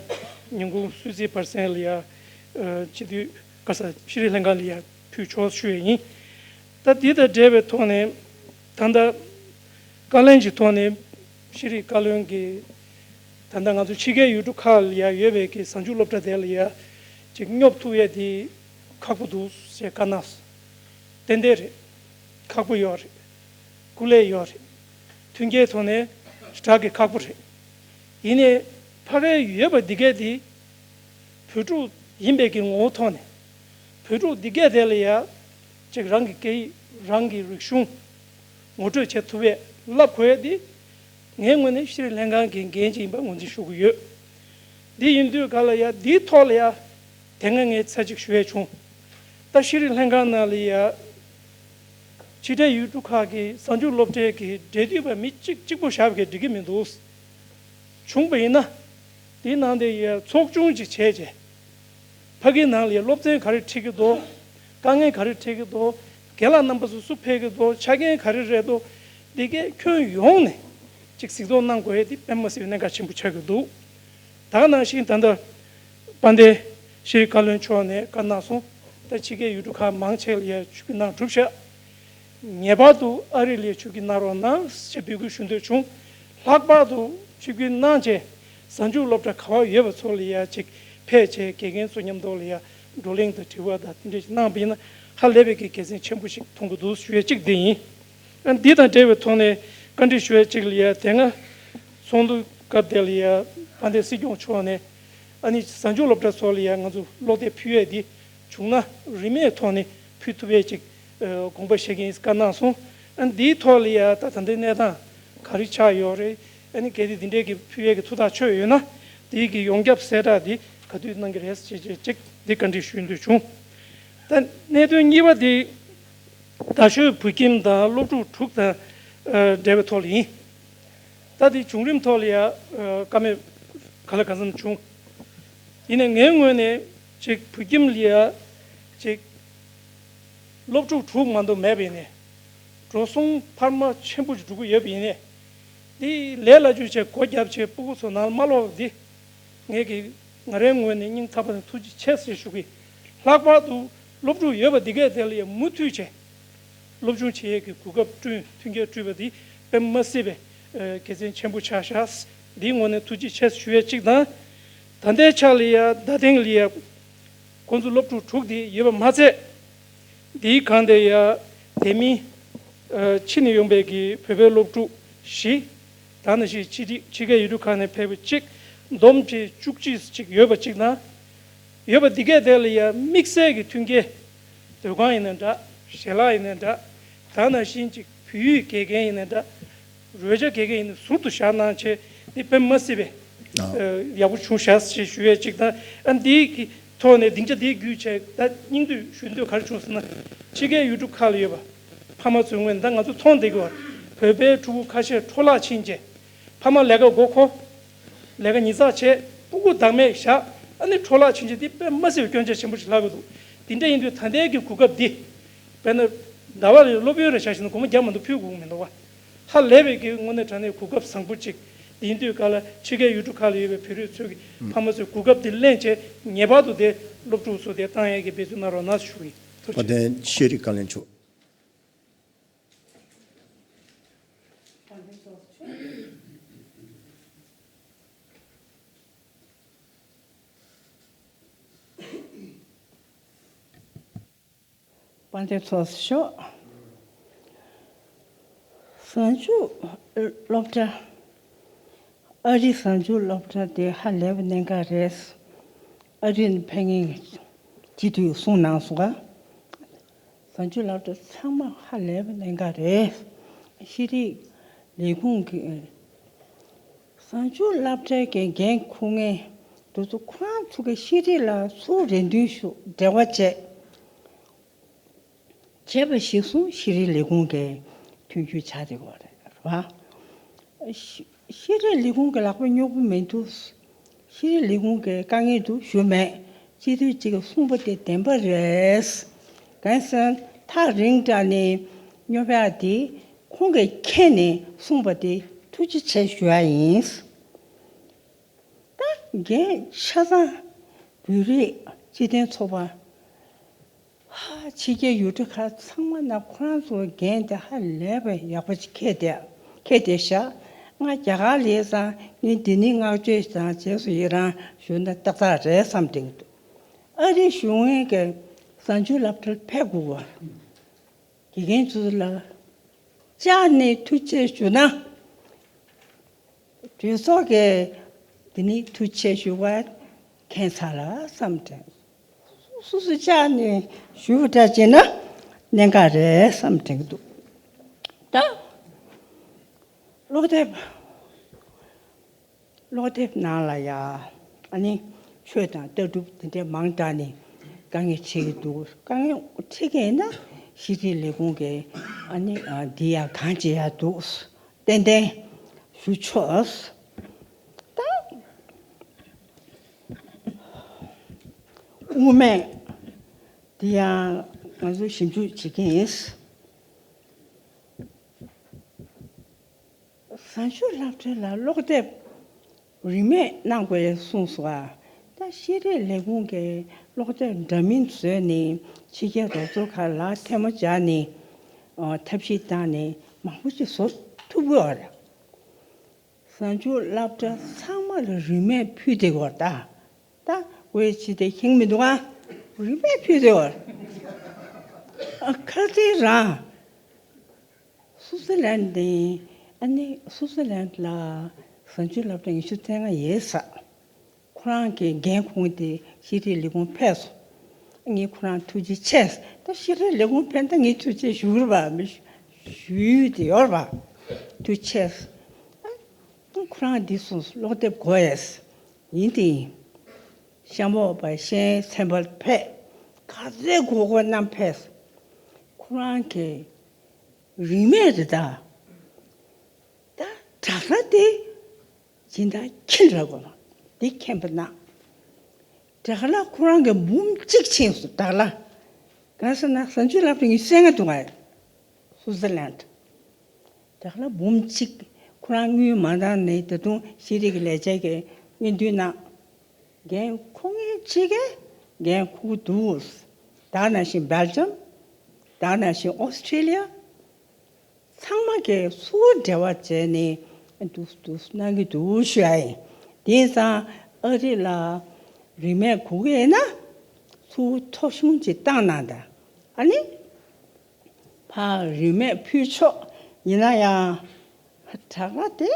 ཉིན་གུང་གསོལ་ཚིགས་བར་གསེང་ལ་ཡ། སྤྱི་འཐུས་ག་ས་ཤེས་རིག་ལྷན་ཁང་ལ་ཡ་ཕུལ་ཆོག་ཞུ་ཡས་ཡིན། ད་འདི་དང་འབྲེལ་བའི་ཐོག་ནས་ད་ལྟ་བཀའ་བློན་གྱི་ཐོག་ནས་ཤེས་རིག་བཀའ་བློན་གྱིས་ད་ལྟ་ང་ཚོ་ཕྱི་རྒྱལ་ཡུལ་གྲུ་ཁག་ལ་ཡ་ཡོད་པའི་གི་གཟའ་མཇུག་སློབ་གྲྭ་དེ་ལ་ཡ་ཅིག་སྙོབ་ཐུབ་ཡས་དེ་ཁག་པོ་འདུག་ཅེས་བཀའ་གནང་སོང་། ཏན་ཏན་རེད། ཁག་པོ་ཡོད་རེད། སྐུ་ལས་ཡོད་རེད། མཐུན་རྐྱེན་ཐོག་ནས་ཞེ་དྲག་གི་ཁག་པོ་རེད། ཡིན་ནའི་ཕ་གིར་ཡོད་པ་འདི་གས་དེ་བོད་ཕྲུག་ཡིན་པའི་གི་ངོ་བོ་ཐོག་ནས་བོད་ཕྲུག་འདི་གས་དེ་ལ་ཡ་ཅིག་རང་གི་སྐད་ཡིག་རང་གི་རིག་གཞུང་ངོ་སྤྲོད་བྱེད་ཐུབ་པའི་བསླབ་དགོས་ཡ་དེ་ངའི་ངོས་ནས་ཤེས་རིག་ལྷན་ཁང་གི་འགན་ཅིག་ཡིན་པ་ངོས་འཛིན་ཞུ་གི་ཡོད། འདི་ཡིན་དུས་ག་ལ་ཡ་འདིའི་ཐོག་ལ་ཡ་ དེ་སྔ་ངས་ཚར་གཅིག་ཞུ་ཡས་བྱུང་། ད་ཤེས་རིག་ལྷན་ཁང་ནང་ལ་ཡ། ཕྱི་དྲིལ་ཡུལ་གྲུ་ཁག་གི་གཟའ་མཇུག་སློབ་གྲྭའི་གི་འབྲེལ་མཐུད་པ་མི་གཅིག་གཅིག་པོ་བཞག་པའི་འགྲིག་གི་མི་འདུག། བྱུང་བ་ཡིན་ན། དེའི་ནང་དེ་ཡ་ཚོགས་ཆུང་ཅིག་བྱས་རྗེས། ཕ་གིའི་ནང་ལ་ཡ་སློབ་ཚན་ག་རེ་ཁྲིད་ཀྱི་འདུག། དཀའ་ངལ་ག་རེ་འཕྲད་ཀྱི་འདུག། རྒན་ལགས་རྣམ་པ་ཚོ་སུ་ཕེབས་ཀྱི་འདུག། ཆ་རྐྱེན་ག་རེ་རེད་འདུག། འདི་གའི་ཁྱོན་ཡོངས་ནས་ཅིག་གཟིགས་རྟོག་གནང་དགོས་ཡས་འདི་དཔེ་མ་སྲིད་པའི་གནད་འགག་ཆེན་པོ་ཆགས་ཀྱི་འདུག། ད་ག་ནང་བཞིན་ད་ལྟ་དཔལ་ལྡན་ཤེས་རིག་བཀའ་བློན་མཆོག་ནས་བཀའ་གནང་སོང་། ད་ཕྱི་རྒྱལ་ཡུལ་གྲུ་ཁག་མང་ཆེ་ལ་ཡ་ཆིབས་བསྒྱུར་གནང་གྲུབ་ཤག། ངེས་པར་དུ་ཨ་རི་ལ་ཡ་ཆིབས་བསྒྱུར་གནང་རོགས་གནང་ཞེས་འབོད་སྐུལ་ཞུ་འདོད་བྱུང་། ལྷག་པར་དུ་ཆིབས་བསྒྱུར་གནང་རྗེས་གཟའ་མཇུག་སློབ་གྲྭ་ག་པར་ཡོད་པ་ཚོ་ལ་ཡ་ཅིག་ཕེབས་བྱས་དགེ་རྒན་ཚོ་མཉམ་དུ་ལ་ཡ་བགྲོ་གླེང་དང་དྲི་བ་དང་དེ་འདྲ་ཞིག་གནང་བ་ཡིན་ན་ཧ་ལས་པའི་གི་དགེ་མཚན་ཆེན་པོ་ཞིག་མཐོང་གི་འདུག་ཞུ་ཡས་གཅིག་འདི་ཡིན། ཨ་འདི་དང་འབྲེལ་བའི་ཐོག་ནས་བཀའ་འདྲི་ཞུ་ཡས་གཅིག་ལ་ཡ་དེ་སྔ་ཚོགས་འདུ་སྐབས་དེ་ལ་ཡ་དཔལ་ལྡན་སྲིད་སྐྱོང་མཆོག་ནས་ཨ་ནི་གཟའ་མཇུག་སློབ་གྲྭ་ཚོ་ལ་ཡ་ང་ཚོ་བློ་གཏད་ཕུལ་ཡས་འདི་བྱུང་ན་རིན་མེད་ཐོག་ནས་ཕུལ་ཐུབ་ཡས་ཅིག་དགོངས་པ་བཞེས་ཀྱི་ཡིན་བཀའ་གནང་སོང་། ཨ་འདིའི་ཐོག་ལ་ཡ་ད་ད་ལྟའི་གནས་སྟངས་ག་རེ་ཆགས་ཡོད་རེད། ཨ་ནི་གལ་ཏེ་འདི་འདྲའི་གི་ཕུལ་ཡས་ཀྱི་ཐུགས་ཐག་ཆོད་ཡོད་ན་དེའི་གི་ཡོངས་ཁྱབ་གསལ་བསྒྲགས་འདི་ག་དུས་གནང་གི་རེད་ཅེས་ཅེས་ཅིག་འདི་བཀའ་འདྲི་ཞུ་འདོད་བྱུང་། ད་གནད་དོན་གཉིས་པ་འདི་རྡ་ཤོད་བོད་ཁྱིམ་དང་སློབ་ཕྲུག་དྲུག་དང་འབྲེལ་བའི་ཐོག་ལ་ཡིན། ད་འདི་བྱུང་རིམ་ཐོག་ལ་ཡ་བཀའ་མོལ་ག་ལ་གང་འཚམ་བྱུང་། ཡིན་ནའི་ངའི་ངོས་ནས་ཅིག་བོད་ཁྱིམ་ལ་ཡ་ཅིག་སློབ་ཕྲུག་དྲུག་མ་གཏོགས་མེད་པ་ཡིན་ནའི། འགྲོ་སོང་འཕར་མ་ཆེན་པོ་ཞིག་འགྲོ་གི་ཡོད་པ་ཡིན་ནའི། འདི་ལས་སླ་བཅོས་བྱས་སྒོ་བརྒྱབ་བྱས་སྤུ་གུ་ཚོ་ནང་ལ་མ་ལོག་པ་འདི། ངས་ཀྱི་ང་རའི་ངོས་ནས་སྙིང་ཐག་པ་ནས་ཐུགས་རྗེ་ཆེ་ཟེར་ཞུ་གི། ལྷག་པར་དུ་སློབ་ཕྲུག་ཡོད་པ་འདི་གས་དེ་ལ་ཡང་མུ་མཐུད་བྱས། སློབ་སྦྱོང་བྱེད་ཡས་ཀྱི་གོ་སྐབས་བསྐྲུན་མཐུན་རྐྱེན་བསྐྲུན་པ་འདི་དཔེ་མ་སྲིད་པའི་དགེ་མཚན་ཆེན་པོ་ཆགས་ཤག། འདིའི་ངོས་ནས་ཐུགས་རྗེ་ཆེ་ཞུ་ཡས་གཅིག་དང་། ད་ལྟའི་ཆ་ལ་ཡ་རྡ་སྟེང་ལ་ཡ་ཁོང་ཚོ་སློབ་ཕྲུག་དྲུག་དེ་ཡོད་པ་མ་ཚད། དེའི་སྒང་དེ་ཡ་དེ་མིན་ཕྱི་ནས་ཡོང་པའི་གི་བོད་པའི་སློབ་ཕྲུག་བཞི། ད་ནང་བཞིན་ཕྱི་རི་ཕྱི་རྒྱལ་ཡུལ་གྲུ་ཁག་ནས་ཕེབས་པ་གཅིག། བསྡོམས་བྱས་བཅུ་གཅིག་ཅིག་ཡོད་པ་གཅིག་དང་། ཡོད་པ་འདི་གས་དེ་ལ་ཡ་དམིགས་བསལ་གྱི་མཐུན་རྐྱེན། སྡོད་ཁང་ཡིན་ན་འདྲ། ཞལ་ལག་ཡིན་ན་འདྲ། ད་ནང་བཞིན་ཅིག་བོད་ཡིག་དགེ་རྒན་ཡིན་ན་འདྲ། རོལ་ཆ་དགེ་རྒན་ཡིན་ན་ཟུར་དུ་བཞག་གནང་བྱས་འདི་དཔེ་མ་སྲིད་པའི་ཨ་ཡག་པོ་བྱུང་ཤག་ཅེས་ཞུ་ཡས་གཅིག་དང་། ཨ་འདིའི་གི་ཐོག་ནས་སྡིངས་ཆ་འདི་བརྒྱུད་བྱས་ད་སྙིང་བསྡུས་ཞུ་འདོད་ག་རེ་བྱུང་ཟེར་ན། ཕྱི་རྒྱལ་ཡུལ་གྲུ་ཁག་ལ་ཡོད་པ་ཕ་མ་ཚོའི་ངོས་ནས་ད་ང་ཚོ་མཐོང་བསྡད་ཀྱི་ཡོད་པ། བོད་པའི་ཕྲུ་གུ་ཁ་ཤས་འཕྲོ་བརླག་ཕྱིན་རྗེས། ཕ་མ་ལས་ཀ་མགོ་འཁོར། ལས་ཀ་ཉིས་བརྩེགས་བྱས། སྤུ་གུ་བདག་མེད་བཞག། ཨ་ནི་འཕྲོ་བརླག་ཕྱིན་རྗེས་འདི་དཔེ་མ་སྲིད་པའི་སྐྱོན་ཆ་ཆེན་པོ་ཞིག་ལྷག་གི་འདུག། དེ་འདྲ་ཡིན་དུས་ད་ལྟའི་གི་གོ་སྐབས་འདི། དཔེར་ན། ཟླ་བ་རེར་སློབ་ཡོན་རེ་བཞག་བཞིན་ན་སྒོར་མོ་བརྒྱ་མ་གཏོགས་ཕུལ་དགོས་ཀྱི་མི་འདུག་བ། ཧ་ལས་པའི་གི་དངོས་གནས་དྲང་གནས་གོ་སྐབས་བཟང་པོ་ཅིག་ཡིན་དུས་ག་ལ་ཕྱི་རྒྱལ་ཡུལ་གྲུ་ཁག་ལ་ཡོད་པའི་བོད་རིགས་ཚོས་ཀྱི་ཕ་མ་ཚོས་གོ་སྐབས་འདི་ལེན་བྱས་ངེས་པར་དུ་དེ་སློབ་ཕྲུག་ཚོ་དེ་བཏང་ཡས་ཀྱི་འབད་བརྩོན་གནང་རོགས་གནང་ཞུ་གི་ཡིན། ཐུགས་རྗེ་ཆེ། དཔལ་ལྡན་ཤེས་རིག་བཀའ་བློན་མཆོག། དཔལ་ལྡན་ཚོགས་གཙོ་མཆོག། གཟའ་མཇུག་སློབ་གྲྭ། ཨ་རིའི་གཟའ་མཇུག་སློབ་གྲྭ་དེ་ཧ་ལས་པའི་གནད་འགག་རེད། ཨ་རི་ནས་ཕེབས་མཁན་སྤྱི་འཐུས་གསུངས་གནང་སོང་ག། གཟའ་མཇུག་སློབ་གྲྭ་ཚང་མ་ཧ་ལས་པའི་གནད་འགག་རེད། ཤེས་རིག་ལས་ཁུངས་ཀྱི། གཟའ་མཇུག་སློབ་གྲྭའི་འགན་འཁུར་མཁན་དེ་ཚོ་ཁོ་རང་ཚོ་གི་ཤེས་རིག་ལ་ཚུར་རེ་འདུན་ཞུ་འབྲེལ་བ་བྱས། བྱས་པ་གཞིར་བཟུང་ཤེས་རིག་ལས་ཁུངས་ཀྱི་མཐུན་འགྱུར་བྱ་བསྡད་ཡོད་རེད་བ། ཤེས་ཤེས་རིག་ལས་ཁུངས་ཀྱི་ལག་པ་རྙོག་པོ་མི་འདུག། ཤེས་རིག་ལས་ཁུངས་ཀྱི་དཀའ་ངལ་འདུག་ཞུ་མེད། སྤྱི་འཐུས་གཅིག་གིས་གསུངས་པ་དེ་བདེན་པ་རེད། གང་ཟེར་ན་ཐག་རིང་དྲགས་ནས་སྙོབ་ཡག་དེ་ཁོང་གིས་མཁྱེན་ནས་གསུངས་པ་དེ་ཐུགས་རྗེ་ཆེ་ཞུ་ཡག་ཡིན། ད་འགན་ཆ་ཚང་བོད་རིགས་སྤྱི་མཐུན་ཚོགས་པ། ཧ། ཕྱི་རྒྱལ་ཡུལ་གྲུ་ཁག་ཚང་མ་ན་ཁོ་རང་ཚོའི་འགན་དེ་ཧ་ལས་པའི་ཡག་པོ་ཅིག་འཁྱེར་བསྡད་འཁྱེར་བསྡད་ཤག། ང་རྒྱ་གར་ལ་ཡོད་ཙང་ངས་འདི་ནས་བསྔགས་བརྗོད་དང་རྗེས་སུ་ཡི་རང་ཞུ་ན་ཏག་ཏག་རེད་བསམ་དྲན་གྱི་འདུག། ཨ་རིའི་གཞུང་ངོས་ཀྱི་གཟའ་མཇུག་སློབ་གྲྭར་ཕེབས་དགོས་པ། དགེ་རྒན་ཚོ་ལ་བཅར་ནས་ཐུགས་རྗེ་ཆེ་ཞུ་ན། གྲོས་ཚོགས་ཀྱིས་འདི་ནི་ཐུགས་རྗེ་ཆེ་ཞུ་བ་མཁྱེན་ཚར་ལ་བསམ་དྲན། སོ་སོ་བཅར་ནས་ཞུ་བ་འདྲ་བྱས་ན་གནད་འགག་རེད་བསམ་དྲན་གྱི་འདུག། ད་སློབ་དེབ་སློབ་དེབ་ནང་ལ་ཡ་ཨ་ནི་ ཆོས་དང་ལྟ་གྲུབ་དེ་འདྲའི་མང་དྲགས་ནས་དཀའ་ངལ་འཕྲད་ཀྱི་འདུག་དཀའ་ངལ་འཕྲད་ཀྱི་ཡིན་ན་ཤེས་རིག་ལས་ཁུངས་ཀྱིས་ཨ་ནི་འདི་ཡང་གང་བྱེད་ཡག་འདུག་ཏན་ཏན་ཞུ་ཆོག་ད་དབུ་མེད་འདི་ཡང་ང་ཚོ་ཞིབ་འཇུག་བྱེད་ཀྱི་ཡིན། གཟའ་མཇུག་སློབ་གྲྭ་ལ་ཀློག་དེབ་རིན་མེད་གནང་དགོས་གསུངས་སོང་བ། ད་ཤེས་རིག་ལས་ཁུངས་ཀྱིས་ཀློག་དེབ་འདྲ་མིན་བཟོས་ནས་ཕྱི་རྒྱལ་རོགས་ཚོགས་ཁག་ལ་ཐལ་མོ་སྦྱར་ནས་ཨ་ཐབས་ཤེས་བཏང་ནས་མང་པོ་ཅིག་བཟོ་ཐུབ་ཀྱི་ཡོད་རེད། གཟའ་མཇུག་སློབ་གྲྭ་ཚང་མ་ལ་རིན་མེད་ཕུལ་བསྡད་ཡོད་རེད་ད། ད་ཝེ་ཆི་དེ་ཤེས་མི་འདུག་ཨ། རིན་མེད་ཕུལ་བསྡད་ཡོད་རེད། ཨ་ཁ་རྩང་རང་། སུའུ་ཙི་ལན་དེ་ཨ་ནི་སུའུ་ཙི་ལན་ལ་གཟའ་མཇུག་སློབ་གྲྭ་ཉི་ཤུ་རྩ་ལྔ་ཡོད་ས། ཁོ་རང་གི་འགན་ཁུར་ཏེ་ཤེས་རིག་ལས་ཁུངས་ཕེབས་སོང་། ངས་ཁོ་རང་ཐུགས་རྗེ་ཆེ། ད་ཤེས་རིག་ལས་ཁུངས་ཕེབས་ན་ངས་ཐུགས་རྗེ་ཞུ་རེད་པ་མི་ཞུ་ཡུལ་དེ་ཡོད་རེད་པ། ཐུགས་ཆེ། ཨ་ཁོ་རང་འདི་སོང་ཀློག་དེབ་དགོས་ཡས། ཡིན་དེ་ཡིན། གཤམ་འོག་པ་ཤེས་ཡོན་ཚན་པ་ཕེབས། ག་ཚོད་དགོས་དགོས་རྣམས་ཕེབས། ཁོ་རང་གི་རིན་མེད་རེད་ད། ད་དྲག་ར་དེ་སྦྱིན་བདག་ཁྱེད་ར་དགོས་ལ་འདི་མཁྱེན་པ་ན། དྲག་ལ་ཁོ་རང་གི་འབུམ་གཅིག་ཕྱིན་སོང་དྲག་ལ། གང་ཟེར་ན་གཟའ་མཇུག་སློབ་གྲྭ་ཉི་ཤུ་རྩ་ལྔ་འདུག་ཨ། སུའུ་ཙི་ལན། དྲག་ལ་འབུམ་གཅིག་ཁོ་རང་དངུལ་མ་བཏང་ནས་ད་དུང་ཤེས་རིག་གི་ལས་བྱེད་ཀྱི་སྙན་ཐོའི་ནང་འགན་འཁུར་མཁན་གཅིག་གིས་འགན་འཁུར་གྱི་འདུག་ད་ནང་བཞིན་སྦེལ་ཇམ། ད་ནང་བཞིན་ཨོ་སི་ཁྲི་ལི་ཡ། ཚང་མ་གིས་སུ་འབྲེལ་བ་བྱས་ནས་འདུག་འདུག་གནང་གི་འདུག་ཞུ་ཡ་ཡིན། དེང་སང་ཨ་རི་ལ་རིན་མེད་དགོས་ཀྱི་ཡིན་ན་ཚུར་ཐོ་གཞུང་ཅིག་བཏང་གནང་དང་། ཨ་ནི་ཕར་རིན་མེད་ཕུལ་ཆོག་ཡིན་ན་ཡང་དྲག་ལ་དེ་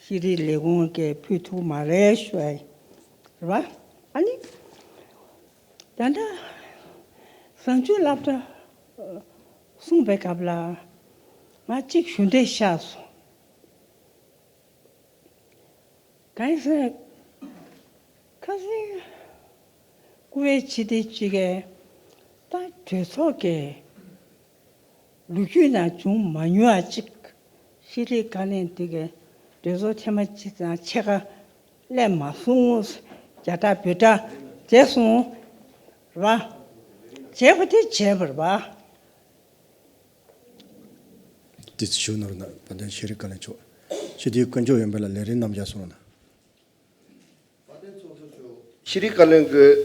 ཤེས་རིག་ལས་ཁུངས་ཀྱིས་ཕུལ་ཐུབ་མ་རེད་ཞུ་ཡ་ཡིན། རེད་པ། ཨ་ནི། ད་ལྟ་གཟའ་མཇུག་སློབ་གྲྭ་གསུངས་པའི་སྐབས་ལ་ང་གཅིག་ཞུ་འདོད་ཤར་སོང་། གང་ཡིན་ཟེར་ཁ་སང་སྐུ་བའི་ཕྱི་དེ་གཅིག་གིས་ད་གྲོས་ཚོགས་ཀྱི་ལོ་རྒྱུས་ནང་བྱུང་མ་མྱོང་བ་གཅིག་ཤེས་རིག་བཀའ་བློན་དེ་གའི་གྲོས་ཚོགས་ཐེངས་མ་གཅིག་དང་ཕྱེད་ཀ་སླེབས་མ་སོང་། རྒྱ་གྲགས་བོད་གྲགས་བྱས་སོང་། རེད་པ། བྱས་པ་དེ་བྱས་པ་རེད་པ། དེ་ཞུ་ནོར་ན་བ་དན་ཤེས་རིག་བཀའ་བློན་མཆོག་ཕྱི་དེའི་དཀོན་མཆོག་ཡོན་པ་ལ་ལས་རིམ་རྣམས་རྒྱག་སོང་ན། ཤེས་རིག་བཀའ་བློན་གྱིས་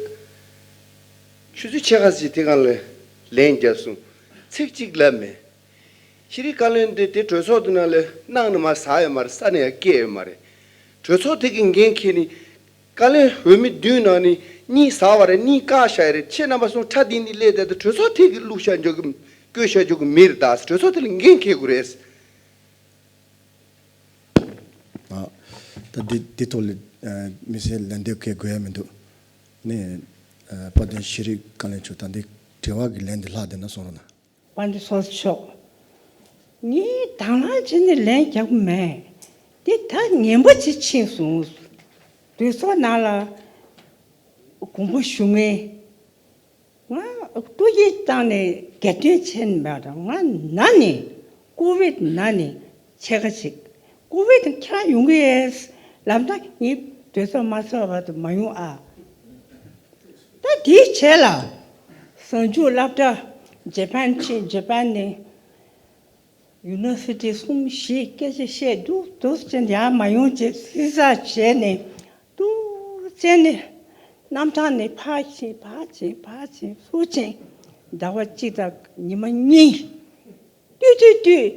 ཆུ་ཚོད་ཕྱེད་ཀ་ཞིག་དེ་སྒང་ལ་ལན་བརྒྱབ་སོང་། ཚིག་གཅིག་ལབ་མེད། ཤེས་རིག་བཀའ་བློན་དེ་དེ་གྲོས་ཚོགས་དེ་ནང་ལ་གནང་ནས་མར་ཟག་ཡོད་མ་རེད། ས་ནས་ཡང་སྐྱེས་ཡོད་མ་རེད། གྲོས་ཚོགས་དེ་གི་འགན་འཁྱེར་ནས་བཀའ་བློན་འོས་མི་བདུན་ནང་ནས་གཉིས་ཟག་པ་རེད། གཉིས་བཀག་བཞག་ཡོད་རེད། ཁྱེད་རྣམ་པ་གསུམ་ཁྲ་འདིང་ནས་སླེབས་བསྡད་དེ་གྲོས་ཚོགས་དེ་གི་བླུགས་བཞག་འཇོག་གི་བསྐོས་བཞག་འཇོག་གི་མི་རེད། ད་གྲོས་ཚོགས་དེ་ལ་འགན་འཁྱེར་དགོས་རེད། ཨ། ད་འདི་འདི་ཐོག་ལ་ཨ་མི་སེར་ལན་འདེབས་གལ་དགོས་ཡ་མི་འདུག་ནི་ཨ་དཔལ་ལྡན་ཤེས་རིག་བཀའ་བློན་མཆོག་ད་འདི་དྲི་བ་གི་ལན་འདི་ལྷག་བསྡད་ན་གསུང་རོགས་གནང་། དཔལ་ལྡན་ཚོགས་གཙོ་མཆོག་ངས་དང་བླངས་བྱས་ནས་ལན་རྒྱག་གི་མེད། འདི་ད་ངན་པ་ཅིག་ཕྱིན་སོང་། གྲོས་ཚོགས་ནང་ལ་དགོངས་པ་ཞུ་མཁན། ང་ཐུགས་རྗེ་བཏང་ནས་སྒེར་དོན་བྱས་ནས་མེད་དང་། ང་ན་ནས་ཀོ་བིད་ན་ནས་ཕྱེད་ཀ་ཅིག་ཀོ་བིད་ཁྱེད་རང་ཡོང་གི་ཡོད་ལབ་ན་ངས་གྲོས་ཚོགས་མ་ཚོགས་བར་དུ་མ་ཡོང་ཨ། ད་དེའི་རྗེས་ལ་གཟའ་མཇུག་སློབ་གྲྭ་ཇེ་པན་ཕྱིན། ཇེ་པན་ནས་ཡུ་ནི་ཝར་སི་ཊི་གསུམ་བཞི་སྐད་ཆ་བཤད་འདུག་འདུག་ཅེས་ཡར་མ་ཡོང་ཅེས་ཟིག་ཟ་བྱས་ནས་འདུག་ཅེས་ནས་གནམ་ཐང་ནས་ཕར་ཕྱིན་ཕར་ཕྱིན་ཕར་ཕྱིན་ཚུར་ཕྱིན། ཟླ་བ་གཅིག་དང་ཉི་མ་གཉིས་ལྟོས་ལྟོས་ལྟོས།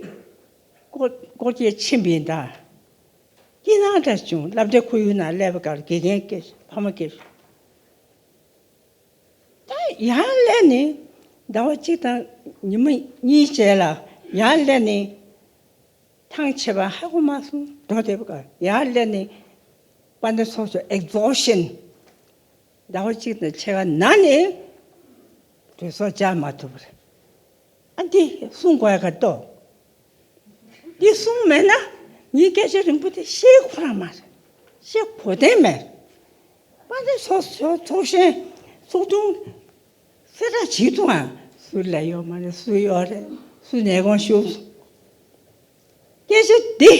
སྐོར་སྐོར་སྐྱོད་ཕྱིན་པ་ཡིན་ད། སྐྱིད་སྣང་འདྲ་བྱུང་། སློབ་གྲྭའི་ཁོར་ཡུག་ནང་སླེབས་པའི་སྐབས་དགེ་རྒན་སྐད་ཕ་མ་སྐད། ད་ཡར་སླེབས་ནས་ཟླ་བ་གཅིག་དང་ཉི་མ་གཉིས་རྗེས་ལ་ཡར་སླེབས་ནས་ཐང་ཆད་པ་ཧ་གོ་མ་སོང་། འགྲོ་བསྡད་པ་ག་ཡར་སླེབས་ནས་དཔལ་ལྡན་ཚོགས་གཙོ་ཨེག་ཛོ་ཤན། ཟླ་བ་གཅིག་དང་ཕྱེད་ཀ་ན་ནས་གྲོས་ཚོགས་བཅར་མ་ཐུབ་པ་རེད། ཨ་འདི་གསུང་དགོས་ཡ་ག་ཏོ། འདི་གསུང་མེད་ན་ངའི་སྐད་ཆ་རིང་པོ་དེ་བཤད་ཁོ་རང་མ་རེད། བཤད་གོ་དོན་མེད། དཔལ་ལྡན་ཚོགས་ཚོགས་ཚོགས་ཆེན་ཚོགས་དུས་གསལ་བསྒྲགས་བྱེད་ཐུབ་ཨ། སུ་ལ་ཡོད་མ་རེད། སུ་ཡོད་རེད། སུ་ནས་དགོངས་ཞུ། སྐད་ཆ་འདི་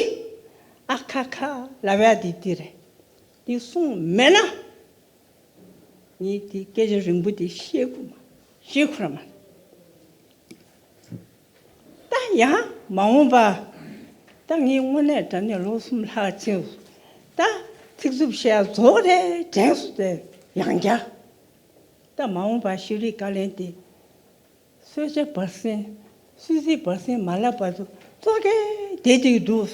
ཨ་ཁ་ཁ་ལབ་ཡ་འདི་འདི་རེད། འདི་གསུངས་མེད་ན་ངས་འདི་སྐད་ཆ་རིང་པོ་འདི་བཤད་དགོས་མ་བཤད་ཁོ་ར་མ་རེད། ད་ཡང་མ་འོངས་པ། ད་ངས་དངོས་གནས་དྲང་གནས་ལོ་གསུམ་ལྷག་ཕྱིན། ད་ཚིག་རྩུབ་བཤད་ཡ་རྫོགས་རེད་དྲན་སོང་སྟེ་ཡང་བསྐྱར། ད་མ་འོངས་པ་ཤེས་རིག་བཀའ་བློན་དེ་གསོལ་ཇ་བར་གསེང་གསོལ་ཚིགས་བར་གསེང་མ་ལབ་བར་དུ་ཙོག་གེ་བསྡད་དུས་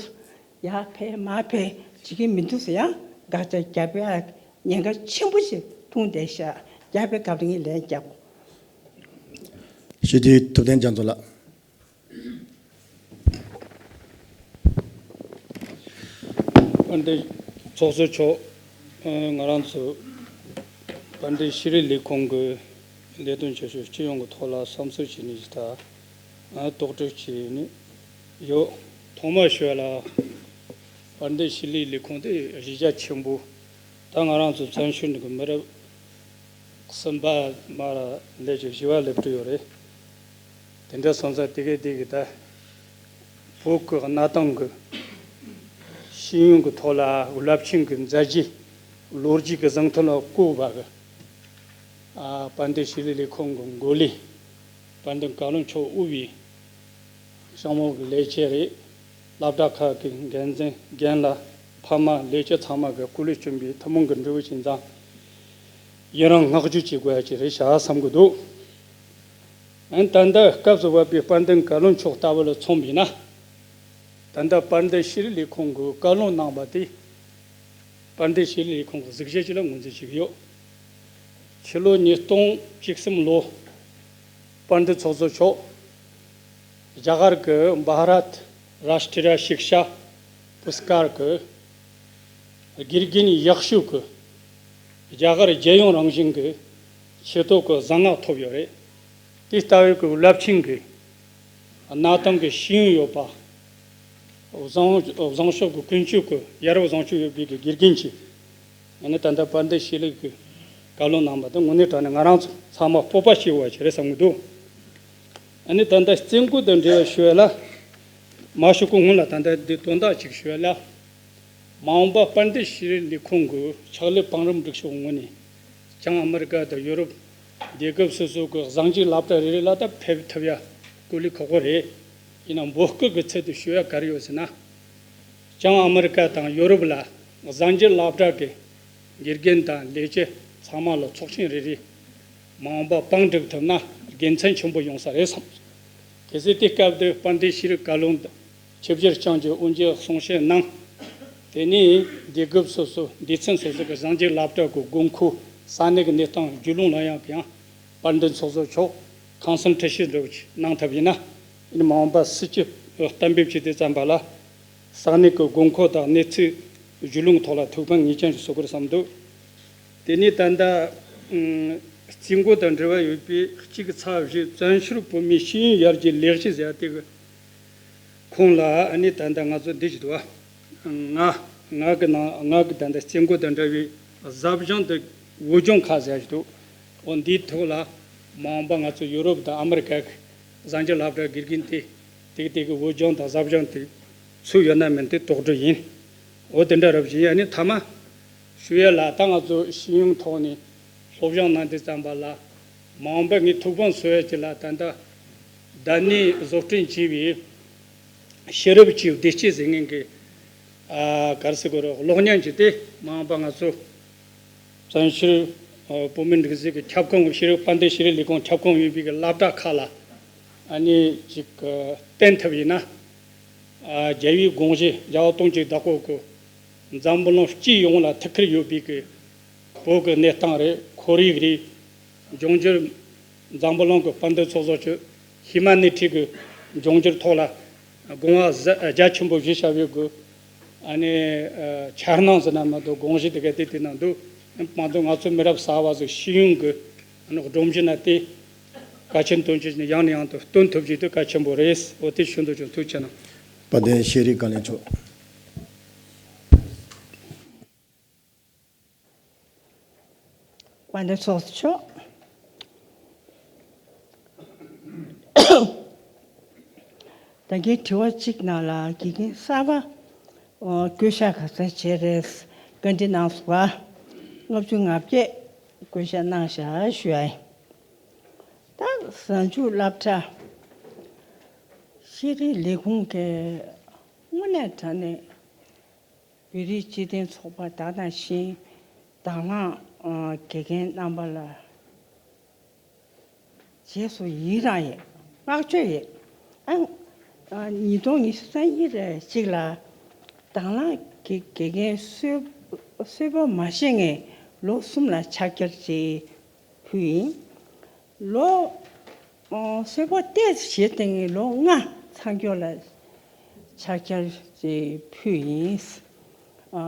འདུག་ཡར་ཕེབས་མར་ཕེབས་བྱེད་ཀྱི་མི་འདུག་ཟེར་ཡང་དགག་བྱ་རྒྱབ་པའི་ཉེན་ཁ་ཆེན་པོ་ཞིག་མཐོང་བསྡད་ཤག་རྒྱབ་པའི་སྐབས་ལ་ངས་ལན་རྒྱབ། ཞུ་དེ་ཐུབ་བསྟན་རྒྱ་མཚོ་ལགས། དཔལ་ལྡན་ཚོགས་གཙོ་མཆོག་ཨ། ང་རང་ཚོ་དཔལ་ལྡན་ཤེས་རིག་ལས་ཁུངས་ཀྱི་ལས་དོན་བྱེད་ཕྱོགས་སྤྱི་ཡོངས་ཀྱི་ཐོག་ལ་བསམ་ཚུལ་བྱས་ནས་ད་ཨ། དོགས་འདྲི་བྱས་ནས་ཡོད། ཐོག་མར་ཞུ་ཡ་ལ་དཔལ་ལྡན་ཤེས་རིག་ལས་ཁུངས་དེ་གཞི་རྒྱ་ཆེན་པོ། ད་ང་རང་ཚོ་བཙན་བྱོལ་ནང་གི་མི་རབས་གསུམ་པ་མར་སླེབས་ཀྱི་བཞི་པ་སླེབས་གྲབས་ཡོད་རེད། དེ་འདྲ་སོང་ཙང་དེ་གའི་དེ་གི་ད་བོད་ཀྱི་གནའ་དེང་གི་ཤེས་ཡོན་གྱི་ཐོག་ལ་རླབས་ཆེན་གྱི་མཛད་རྗེས་ལོ་རྒྱུས་ཀྱི་གཟེངས་རྟགས་ལ་བསྐོས་པ་གི་ཨ། དཔལ་ལྡན་ཤེས་རིག་ལས་ཁུངས་ཀྱི་འགོ་ལས་དཔལ་ལྡན་བཀའ་བློན་མཆོག་དབུས་པའི་གཤམ་འོག་གི་ལས་བྱེད་རེད། སློབ་གྲྭ་ཁག་གི་འགན་འཛིན་རྒན་ལགས། ཕ་མ་ལས་བྱེད་ཚང་མ་གི་སྐུ་ལས་བསྐྱོན་པའི་ཐུན་མོང་གི་འབྲས་བུ་ཅིག་ཡིན་ཙང་། ཡི་རང་བསྔགས་བརྗོད་བྱེད་དགོས་ཡ་ཅིག་རེད་ཤག་བསམ་གི་འདུག་ཨན། ད་ལྟ་སྐབས་སུ་བབས་པའི་དཔལ་ལྡན་བཀའ་བློན་མཆོག་ལྟ་བུ་ལ་མཚོན་པ་ཡིན་ན། ད་ལྟ་དཔལ་ལྡན་ཤེས་རིག་ལས་ཁུངས་ཀྱི་བཀའ་བློན་གནང་བ་དེ། དཔལ་ལྡན་ཤེས་རིག་ལས་ཁུངས་ཀྱི་གཟུགས་གཞི་ཅིག་ལ་ངོས་འཛིན་བྱེད་ཀྱི་ཡོད། ཕྱི་ལོ་ཉིས་སྟོང་བཅུ་གསུམ་ལོ། དཔལ་ལྡན་ཚོགས་གཙོ་མཆོག་རྒྱ་གར་གྱི་བྷ་རཏ་རཱཤ་ཊི་ར་ཤིག་ཤ་པུ་ར་སྐར་གྱི་དགེ་རྒན་ཡག་ཤོས་ཀྱི་རྒྱ་གར་རྒྱལ་ཡོངས་རང་བཞིན་གྱི་ཆེ་མཐོ་གི་གཟེངས་བསྟོད་ཐོབ་ཡོད་རེད། དེ་ལྟ་བུའི་གི་རླབས་ཆེན་གྱི་གནའ་དེང་གི་ཤེས་ཡོན་ཡོད་པ། བཟང་བཟང་ཕྱོགས་ཀྱི་ཀུན་སྤྱོད་ཀྱི་ཡ་རབས་བཟང་སྤྱོད་ཡོད་པའི་གི་དགེ་རྒན་ཅིག་ཨ་ནི་ད་ལྟ་དཔལ་ལྡན་ཤེས་རིག་གི་བཀའ་བློན་གནང་བ་དང་དངོས་གནས་དྲང་གནས་ང་རང་ཚོ་ཚང་མ་སྤོབས་པ་སྐྱེ་བ་ཞིག་རེད་བསམ་གྱི་འདུག་ཨ་ནི་ད་ལྟ་རྩིས་འགོ་དང་འབྲེལ་བ་ཞུ་ཡ་ལ། མ་ཞུ་གོང་སྔོན་ལ་ད་ལྟ་འདི་དོན་དག་ཅིག་ཞུ་ཡ་ལ། མ་འོངས་པ་དཔལ་ལྡན་ཤེས་རིག་ལས་ཁུངས་ཀྱི་ཕྱག་ལས་བང་རིམ་སྒྲིག་ཕྱོགས་ངོས་ནས་བྱང་ཨ་མི་རི་ཀ་དང་ཡོ་རོབ་རྒྱལ་ཁབ་སོ་སོ་གི་གཟའ་མཇུག་སློབ་གྲྭ་རེ་རེ་ལ་ད་ཕེབས་ཐུབ་ཡ་སྐུ་ལས་ཁག་པོ་རེད། ཡིན་ན་འབོད་སྐུལ་གྱི་ཚུལ་དུ་ཞུ་ཡ་ག་རེ་ཡོད་ཟེར་ན། བྱང་ཨ་མི་རི་ཀ་དང་ཡོ་རོབ་ལ་གཟའ་མཇུག་སློབ་གྲྭ་གི་དགེ་རྒན་དང་ལས་བྱེད་ཚང་མ་ལ་ཚོགས་ཆེན་རེ་རེ་མ་འོངས་པ་བང་སྒྲིག་ཐུབ་ན་དགེ་མཚན་ཆེན་པོ་ཡོང་ས་རེད་བསམ། གལ་སྲིད་དེ་སྐབས་དུ་དཔལ་ལྡན་ཤེས་རིག་བཀའ་བློན་དང་ཆེད་བཅར་བསྐྱངས་ཀྱི་དབུ་འབྱེད་གསུང་བཤད་གནང་། དེ་ནས་སྡེ་ཁག་སོ་སོ་སྡེ་ཚན་སོ་སོ་གི་གཟའ་མཇུག་སློབ་གྲྭ་གི་དགོས་མཁོ་ས་གནས་ཀྱི་གནས་སྟངས་རྒྱུས་ལོན་ལ་ཡང་ཡང་དཔལ་ལྡན་ཚོགས་གཙོ་མཆོག་ཁང་གསན་འཁྲི་ཤོག་འདྲ་བོ་ཅིག་གནང་ཐབས་ཡིན་ན། ཡིན་ནའང་མ་འོངས་པ་སྲིད་སྤྱི་གཏན་འབེབས་བྱས་དུས་ཙམ་པ་ལ་ས་གནས་ཀྱི་དགོས་མཁོ་དང་གནས་ཚུལ་རྒྱུས་ལོན་ཐོག་ལ་ཐུགས་ཕན་ངེས་ཅན་ཞིག་གསོ་དགོས་བསམ་འདུག་དེ་ནས་ད་ལྟ་རྩིས་འགོ་དང་འབྲེལ་བ་ཡོད་པའི་གཅིག་གི་ཚབ་བཞི་བཙན་བྱོལ་བོད་མིའི་ཤེས་ཡོན་ཡར་རྒྱས་ལས་གཞི་ཟེར་ཡ་དེ་གི་ཁོངས་ལ་ཨ་ནི་ད་ལྟ་ང་ཚོ་འདི་ཞིག་འདུག་བ། ང་ང་གི་ནང་ང་གི་ད་ལྟ་རྩིས་འགོ་དང་འབྲེལ་བའི་གཟབ་སྦྱོང་དང་འོས་སྦྱོང་ཁག་ཟེར་ཡ་ཞིག་འདུག་འོ་འདིའི་ཐོག་ལ་མ་འོངས་པ་ང་ཚོ་ཡོ་རོབ་དང་ཨ་མི་རི་ཀ་གི་གཟའ་མཇུག་སློབ་གྲྭ་དགེ་རྒན་དེ་དེ་གི་དེ་གི་འོས་སྦྱོང་དང་གཟབ་སྦྱོང་དེ་ཚུད་ཡོད་ན་མིན་དེ་དོགས་འདྲི་ཡིན། འོ་དེ་འདྲ་རབ་བཞིན་ཨ་ནི་མཐའ་མ་ཞུ་ཡ་ལ་ད་ང་ཚོ་ཤེས་ཡོན་ཐོག་ནས་སློབ་སྦྱོང་གནང་དུས་ཙམ་པ་ལ་མ་འོངས་པ་ངས་ཐུགས་ཕན་གསོས་ཡ་ཅིག་ལ་ད་ལྟ་ད་ནི་བཟོ་སྐྲུན་བྱས་པའི་ཤེས་རབ་ཀྱི་བདེ་སྐྱིད་ཟེར་མཁན་གྱི་ཨ་ག་རེ་ཟེར་དགོས་རེད། གློག་བརྙན་གྱི་དེ་མ་འོངས་པ་ང་ཚོ་བཙན་བྱོལ་ཨ་བོད་མིའི་སྒྲིག་འཛུགས་ཀྱི་ཁྱབ་ཁོངས་ཀྱི་ཤེས་རིག་དཔལ་ལྡན་ཤེས་རིག་ལས་ཁུངས་ཁྱབ་ཁོངས་ཡིན་པའི་གི་སློབ་གྲྭ་ཁག་ལ་ཨ་ནི་ཅིག་ཨ་བསྟན་ཐུབ་ཡིན་ན། ཨ་རྒྱལ་བའི་དགོངས་གཞི་རྒྱལ་བ་དོན་གྱི་བདག་པོ་གི་འཛམ་བུ་གླིང་སྤྱི་ཡོངས་ལ་ཐུགས་ཁུར་ཡོད་པའི་གི་བོད་ཀྱི་གནས་སྟངས་རེད། ཁོར་ཡུག་རེད། འབྱུང་འགྱུར་འཛམ་བུ་གླིང་གི་དཔལ་ལྡན་ཚོགས་གཙོ་མཆོག་ཧི་མ་ནི་ཊི་གི་འབྱུང་འགྱུར་ཐོག་ལ་དགོངས་པ་གཟ་རྒྱ་ཆེན་པོ་བཞེས་བཞག་པའི་གི་ཨ་ནི་ཨ་འཆར་སྣང་ཟེར་ན་མ་གཏོགས་དགོངས་གཞི་དེ་ག་དེ་དེ་ན་འདུག་མ་གཏོགས་ང་ཚོ་མི་རབས་གསར་བ་ཚོ་ཤེས་ཡོན་གི་ཨ་ནི་སྒྲོམ་གཞི་ན་དེ་གལ་ཆེན་དོན་ཆེ་ཞིག་ནས་ཡང་ནས་ཡང་དུ་བཏོན་ཐུབ་རྒྱུ་དེ་གལ་ཆེན་པོ་རེད། འོ་དེ་ཞུ་འདོད་བྱུང་། ཐུགས་རྗེ་གནང་། དཔལ་ལྡན་ཤེས་རིག་བཀའ་བློན་མཆོག་དཔལ་ལྡན་ཚོགས་གཙོ་མཆོག་ད་གིན་དྲི་བ་གཅིག་ནང་ལ་དགེ་རྒན་གསར་པ་ཨོ་བསྐོ་བཞག་ག་ཚོད་བྱས་རེད། བཀའ་འདྲི་གནང་སོང་བ། ལྔ་བཅུ་ང་བརྒྱད་བསྐོ་བཞག་གནང་བཞག་ཞུ་ཡ་ཡིན། ད་གཟའ་མཇུག་སློབ་གྲྭ་ཤེས་རིག་ལས་ཁུངས་ཀྱི་དངོས་གནས་དྲང་གནས་བོད་རིགས་སྤྱི་མཐུན་ཚོགས་པ་དག་དང་ཤིང་དང་བླངས་ཨ་དགེ་རྒན་རྣམ་པ་ལ་རྗེས་སུ་ཡི་རང་ཡོད། བསྔགས་བརྗོད་ཡོད། ཨ་ཨ་ཉིས་སྟོང་ཉི་ཤུ་རྩ་གཉིས་རེ་གཅིག་ལ་དང་བླངས་དགེ་དགེ་རྒན་གསོལ་གསོལ་པོ་མ་བཞེས་ངས་ལོ་གསུམ་ལ་ཕྱག་འཁྱེར་བྱས། ཕུལ་ཡིན། ལོ་ཨོ་གསོལ་པོ་ཏོག་ཙམ་བཞེས་སྟེང་ལོ་ལྔ་ཚང་སྐྱོང་ལ་ཕྱག་འཁྱེར་ཅིག་ཕུལ་ཡིན། ཨ་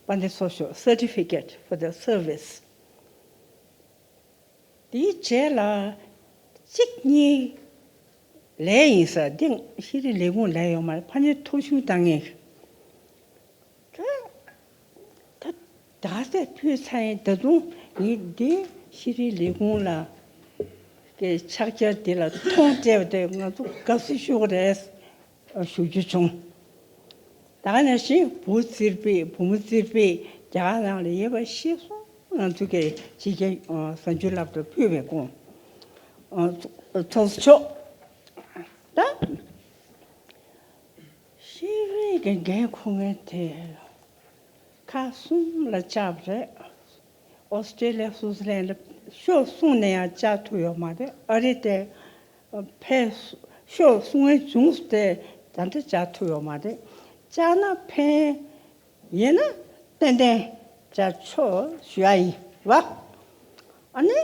དཔལ་ལྡན་ཚོགས་གཙོ། Certificate for the service། དེའི་རྗེས་ལ་གཅིག་གཉིས་ལས་ཡིན་ས་འདི་ཤེས་རིག་ལས་ཁུངས་ལས་ཡོད་མ་རེད། ཕ་ནས་ཐོ་གཞུང་བཏང་ངེས། ད་ད་ད་ལྟ་ཕུལ་ཚར་ཡིན། ད་དུང་ངས་འདི་ཤེས་རིག་ལས་ཁུངས་ལ་གི་ཕྱག་འཁྱེར་འདི་ལ་མཐོང་སྤྲད་པ་དེ་ང་ཚོ་དགའ་བསུ་ཞུ་གི་རེད་ཞུ་རྒྱུ་བྱུང་། ད་ག་ནང་བཞིན་བུ་རྩིར་པས་བུ་མོ་རྩིར་པས་རྒྱ་གར་ནང་ལ་ཡོད་པ་ཤེས་སོང་། ང་ཚོ་གི་ཕྱི་རྒྱལ་གཟའ་མཇུག་སློབ་གྲྭ་ཕུལ་བའི་སྐོར་ཚོགས་གཙོ་མཆོག་ད། ཤེས་རིག་གི་འགན་འཁུར་མཁན་དེ་ཁག་གསུམ་ལ་བཅར་བ་རེད། ཨོ་སི་ཀྲེ་ལི་ཡ། སུའུ་ཙི་ལན་ལ་ཕྱོགས་གསུམ་ནས་ཡང་བཅར་ཐུབ་ཡོད་མ་རེད། ཨ་རི་དེ་ཕེབས་ཕྱོགས་གསུམ་བྱུང་སྟེ་ད་ལྟ་བཅར་ཐུབ་ཡོད་མ་རེད། བཅར་ན་ཕན་ཡིན་ན་ཏན་ཏན་བཅར་ཆོག་ཞུ་ཡ་ཡིན་པ། ཨ་ནི།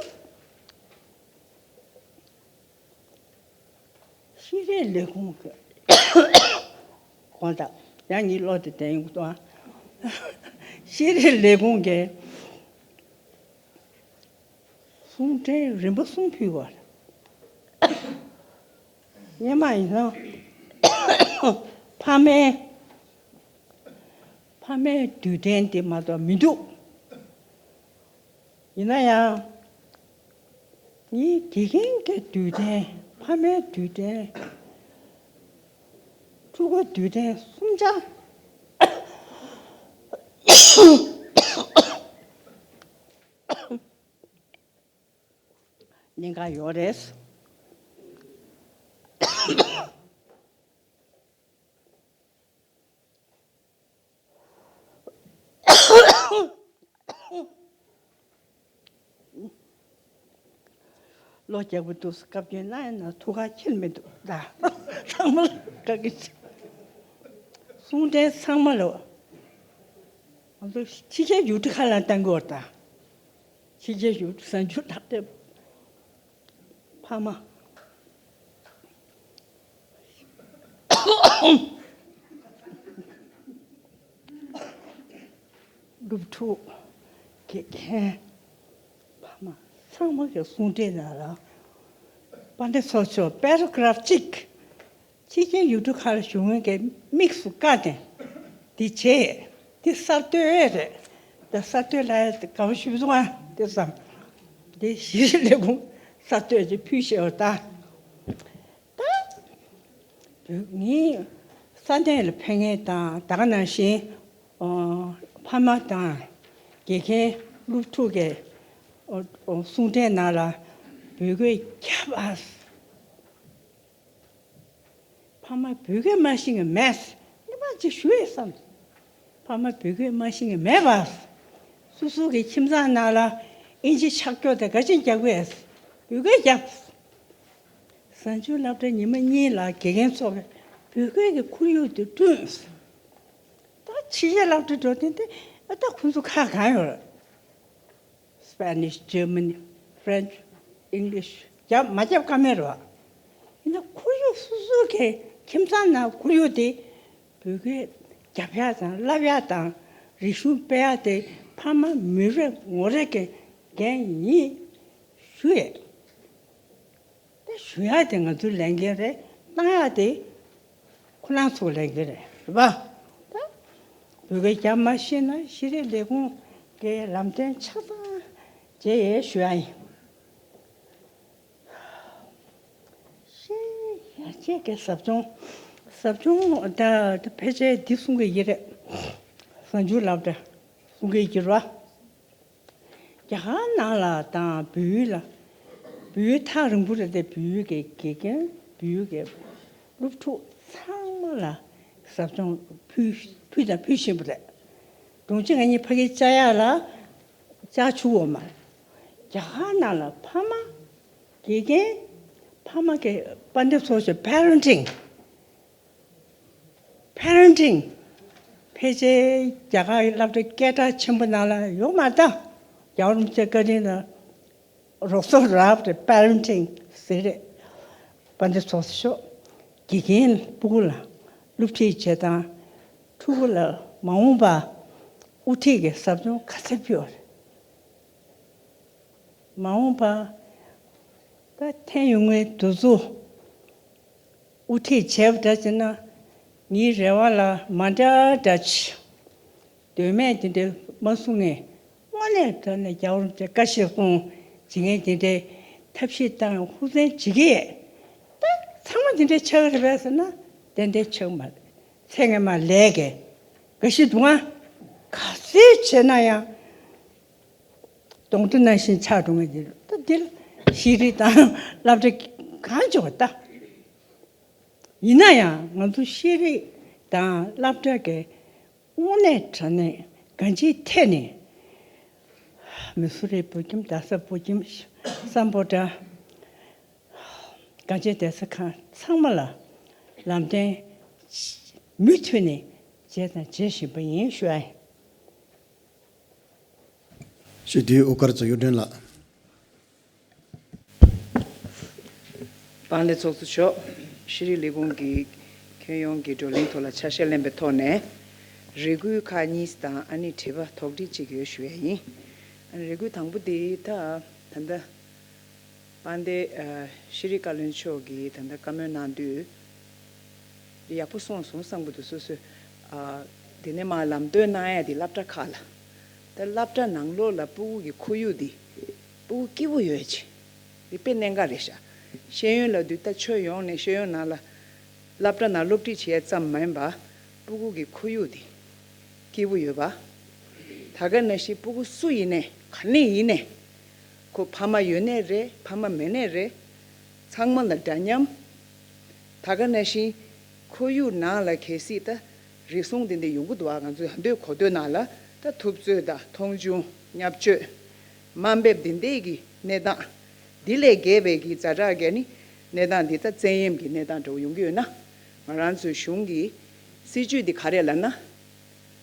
ཤེས་རིག་ལས་ཁུངས་ཀྱི་དགོངས་དག་ཡང་ངའི་བློ་དེ་བདེན་ཡོང་གི་འདུག་ཨ། ཤེས་རིག་ལས་ཁུངས་ཀྱི་གསུང་འཕྲིན་རིམ་པ་གསུམ་ཕུལ་བ་རེད། སྔོན་མ་ཡིན་ན་ཕ་མའི་ཕ་མའི་རྡུལ་ཕྲན་དེ་མ་གཏོགས་མི་འདུག་ཡིན་ན་ཡང་། ངའི་དགེ་རྒན་གྱི་རྡུལ་ཕྲན། ཕ་མའི་རྡུལ་ཕྲན། ཕྲུ་གུ་རྡུལ་ཕྲན་གསུམ་ཆར་གནད་འགག་ཡོད་རེད། ལོ་རྒྱག་པོ་འདུག་སྐབས་རྒྱུན་གནང་ཡིན་ན་ཐུགས་ཁ་ཁྱེར་མི་འདུག་ད་ཚང་མ་ལ་དགའ་གི་ཆེ། གསུང་འཕྲིན་ཚང་མ་ལ་ང་ཚོ་ཕྱི་རྒྱལ་ཡུལ་གྲུ་ཁག་ལ་བཏང་གི་ཡོད་ད། ཕྱི་རྒྱལ་ཡུལ་གྲུ་གཟའ་མཇུག་ལྷག་དེབ། ཕ་མ། སློབ་ཕྲུག་དགེ་རྒན། ཕ་མ་ཚང་མ་གི་གསུང་འཕྲིན་ནང་ལ་དཔལ་ལྡན་ཚོགས་གཙོ་པེ་ར་གྷ་རབ་གཅིག་ཕྱི་རྒྱལ་ཡུལ་གྲུ་ཁག་ལ་བཞུགས་མཁན་གྱི་དམིགས་སུ་བཀར་ཏེ་འདི་བྱས། འདི་གསར་གཏོད་རེད། ད་གསར་གཏོད་ལ་དགའ་པོ་ཞུ་སོང་ཨ། དེ་བསམ། འདི་ཤེས་རིག་ལས་ཁུངས་གསར་གཏོད་ཅིག་ཕུལ་ཤེས་པ་ད། ད་བོད་ངའི་ས་གནས་ལ་ཕེབས་མཁན་དང་ད་ག་ནང་བཞིན་ཨོ་ཕ་མ་དང་དགེ་རྒན་སློབ་ཕྲུག་གི་ཨོ་ཨོ་གསུང་འཕྲིན་ནང་ལ་བོད་སྐད་རྒྱབ་ཨ། ཕ་མ་བོད་སྐད་མ་ཤེས་མཁན་མེད། སྔོན་མ་ཅིག་ཞུ་ཡས་བསམ། ཕ་མ་བོད་སྐད་མ་ཤེས་མཁན་མེད་པ། སོ་སོ་གི་ཁྱིམ་ཚང་ནང་ལ་ཨིན་ཇི་ཕྱག་སྐྱོར་དེ་ག་ཅིག་རྒྱག་དགོས། བོད་སྐད་རྒྱབ། གཟའ་མཇུག་སློབ་གྲྭ་ཉི་མ་གཉིས་ལ་དགེ་རྒན་ཚོ་གིས་བོད་སྐད་ཀྱི་ཁོར་ཡུག་དེ་བསྐྲུན། ད་ཕྱི་རྒྱལ་སློབ་གྲྭ་འགྲོ་དུས་དེ་ཨ་ད་ཁོང་ཚོ་ཁག་གང་ཡོད་རེད། Spanish, Germany, French, English རྒྱབ་མ་རྒྱབ་ཀ་མེད་རེད་བ། ཡིན་ན་ཁོར་ཡུག་སོ་སོ་གི་ཁྱིམ་ཚང་ནང་ཁོར་ཡུག་དེ་བོད་སྐད་རྒྱབ་ཡག་དང་བསླབ་ཡག་དང་རིག་གཞུང་སྤེལ་ཡག་དེ་ཕ་མ་མི་རེ་ངོ་རེ་གི་འགན་ཡིན་ཞུ་ཡས། ད་ཞུ་ཡག་དེ་ང་ཚོའི་ལས་འགན་རེད། གནང་ཡག་དེ་ཁོ་རང་ཚོའི་ལས་འགན་རེད། རེད་པ། ད་བོད་སྐད་རྒྱབ་མ་ཤེས་ན་ཤེས་རིག་ལས་ཁུངས་ཀྱི་ལམ་སྟོན་ཆ་ཚང་ བྱས་ཡས་ཞུ་ཡ་ཡིན། ཤེས་ཡ་ཅེས་ཀྱི་ཟབ་སྦྱོང་། ཟབ་སྦྱོང་ད་ད་ཕལ་ཆེར་འདི་གསུང་གི་ཡིན་རེད། གཟའ་མཇུག་སློབ་གྲྭ་གསུང་གི་ཡིན་ར། རྒྱ་གར་ནང་ལ་དང་བོད་ཡུལ་ལ། བོད་ཡུལ་ཐག་རིང་པོ་རེད་དེ། བོད་ཡུལ་གྱི་དགེ་རྒན། བོད་ཡུལ་གྱི་སློབ་ཕྲུག་ཚང་མ་ལ་ཟབ་སྦྱོང་ཕུལ་ཕུལ་དང་ཕུལ་བཞིན་པ་རེད། དྲུང་ཆེ་ང་གཉིས་ཕ་གིར་བཅར་ཡག་ལ་བཅར་བཅུག་འོ་མ། རྒྱ་གར་ནང་ལ་ཕ་མ་དགེ་རྒན། ཕ་མ་གི་དཔལ་འབྱོར་ཚོགས་ཆུང་། པེ་རེན་ཊིང་། པེ་རེན་ཊིང་ཕལ་ཆེར་རྒྱ་གར་གྱི་སློབ་གྲྭ་སྐད་གྲགས་ཆེན་པོ་ནང་ལ་ཡོད་མ་རེད་ད། རྒྱལ་བ་རིན་པོ་ཆེ་བཀའ་དྲིན་ལ་རོགས་ཚོགས་རབ་རེད། པེ་རེན་ཊིང་ཟེར་རེད། དཔལ་འབྱོར་ཚོགས་ཆུང་། དགེ་རྒན་སྤུ་གུ་ལ་སློབ་ཁྲིད་བྱེད་སྟངས། ཕྲུ་གུ་ལ་མ་འོངས་པ་དབུ་ཁྲིད་ཀྱི་ཟབ་སྦྱོང་ག་ཚད་ཕུལ་བ་རེད། མ་འོངས་པ་ད་ཐེངས་ཡོང་ངེས་དུ་ཚོ་དབུ་ཁྲིད་བྱས་པ་འདྲ་བྱས་ན། ངའི་རེ་བ་ལ་མ་འདྲ་འདྲ་ཅིག་དོན་མེད་དེ་འདྲ་མ་གསུང་ངས། དངོས་གནས་དྲང་གནས་རྒྱལ་བ་རིན་པོ་ཆེ་བཀའ་བཞིན་སྐྱོང་བྱེད་མཁན་དེ་འདྲའི་ཐབས་ཤེས་བཏང་ཧུར་བརྩོན་བྱེད་ཀྱི་ཡོད། ད་ཚང་མ་དེ་འདྲའི་ཆགས་ཀྱི་རེད་པས་ཟེར་ན། དེ་འདྲའི་ཆགས་མ་རེད། ཚེ་སྔོན་མ་ལས་ཀྱི་དགའ་ཞིག་འདུག་ཨ། ག་ཚོད་བྱས་ན་ཡང་གདོང་དྲི་ནང་བཞིན་ཆགས་འགྲོ་ངེས་དེ་རེད། ད་འདིར་ཤེས་རིག་དང་སློབ་གྲྭ་གང་བྱུང་བ་ད། ཡིན་ན་ཡང་ང་ཚོ་ཤེས་རིག་དང་སློབ་གྲྭ་གི་དངོས་གནས་དྲང་གནས་གང་ཅིའི་ཐད་ནས། མི་སུ་རི་བོད་ཁྱིམ། རྡ་ས་བོད་ཁྱིམ། སམ་བྷོ་ཊ། གངས་ཅན་བསྟན་རྩ་ཁང་ཚང་མ་ལ་ལམ་སྟོན་མུ་མཐུད་ནས་བྱས་དང་བྱེད་བཞིན་པ་ཡིན་ཞུ་ཡ་ཡིན། ཞུ་དུས་དབུ་དཀར་མཚོ་གཡུ་སྒྲོན་ལགས། དཔལ་ལྡན་ཚོགས་གཙོ་མཆོག་ཤེས་རིག་ལས་ཁུངས་ཀྱི་ཁྱོན་ཡོངས་ཀྱི་བགྲོ་གླེང་ཐོག་ལ་ཆ་ཤས་ལེན་པའི་ཐོག་ནས། རེ་སྐུལ་ཁག་གཉིས་དང་ཨ་ནི་དྲི་བ་དོགས་འདྲི་གཅིག་ཡོད་ཞུ་ཡ་ཡིན། ཨ་ནི་རེ་སྐུལ་དང་པོ་དེ་ད་ད་ལྟ་དཔལ་ལྡན་ཨ་ཤེས་རིག་བཀའ་བློན་མཆོག་གིས་ད་ལྟ་བཀའ་མོལ་གནང་དུས། འདི་ཡག་པོ་གསུངས་སོང་བསམ་གྱི་འདུག་སོ་སོས། ཨ། དེ་ནས་མར་ལམ་སྟོན་གནང་ཡ་དེ་སློབ་གྲྭ་ཁག་ལ། ད་སློབ་གྲྭ་ནང་ལོགས་ལ་སྤུ་གུ་གི་ཁོར་ཡུག་དེ་སྤུ་གུ་སྐྱིད་པོ་ཡོད་ཅིག་དེ་དཔེ་གནད་འགག་རེད་ཤག་ཤེས་ཡོན་ལབ་དུས་ད་ཆོས་ཡོངས་ནས་ཤེས་ཡོན་ནང་ལ། སློབ་གྲྭ་ནང་སློབ་ཁྲིད་བྱེད་ཡ་ཙམ་མ་ཡིན་པ། སྤུ་གུ་གི་ཁོར་ཡུག་དེ་སྐྱིད་པོ་ཡོད་པ། ད་ག་ནང་བཞིན་སྤུ་གུ་སུ་ཡིན་ནའི་ག་ནས་ཡིན་ནའི། ཁོ་ཕ་མ་ཡོད་ནའི་རེད། ཕ་མ་མེད་ནའི་རེད། ཚང་མ་ལ་འདྲ་མཉམ། ད་ག་ནང་བཞིན་ཁོར་ཡུག་ནང་ལ་གལ་སྲིད་ད་རེ་ཟུང་དེ་འདྲ་ཡོང་གི་འདུག་བ། ང་ཚོའི་ཧ་འདོད་གོ་འདོད་ནང་ལ་ད་ཐུབ་ཚོད་དང་མཐོང་ཆུང་བརྙས་བཅོས་དམའ་འབེབས་དེ་འདྲའི་གི་གནས་སྟངས། འདི་ལས་བརྒལ་བའི་གི་ཛ་དྲག་གི་ནི་གནས་སྟངས་འདི་ད་བཙན་གཡེམ་གྱི་གནས་སྟངས་འདྲ་བོ་ཡོང་གི་ཡོད་ན། ང་རང་ཚོའི་གཞུང་གི་སྲིད་ཇུས་འདི་ག་རེ་ལབ་ན།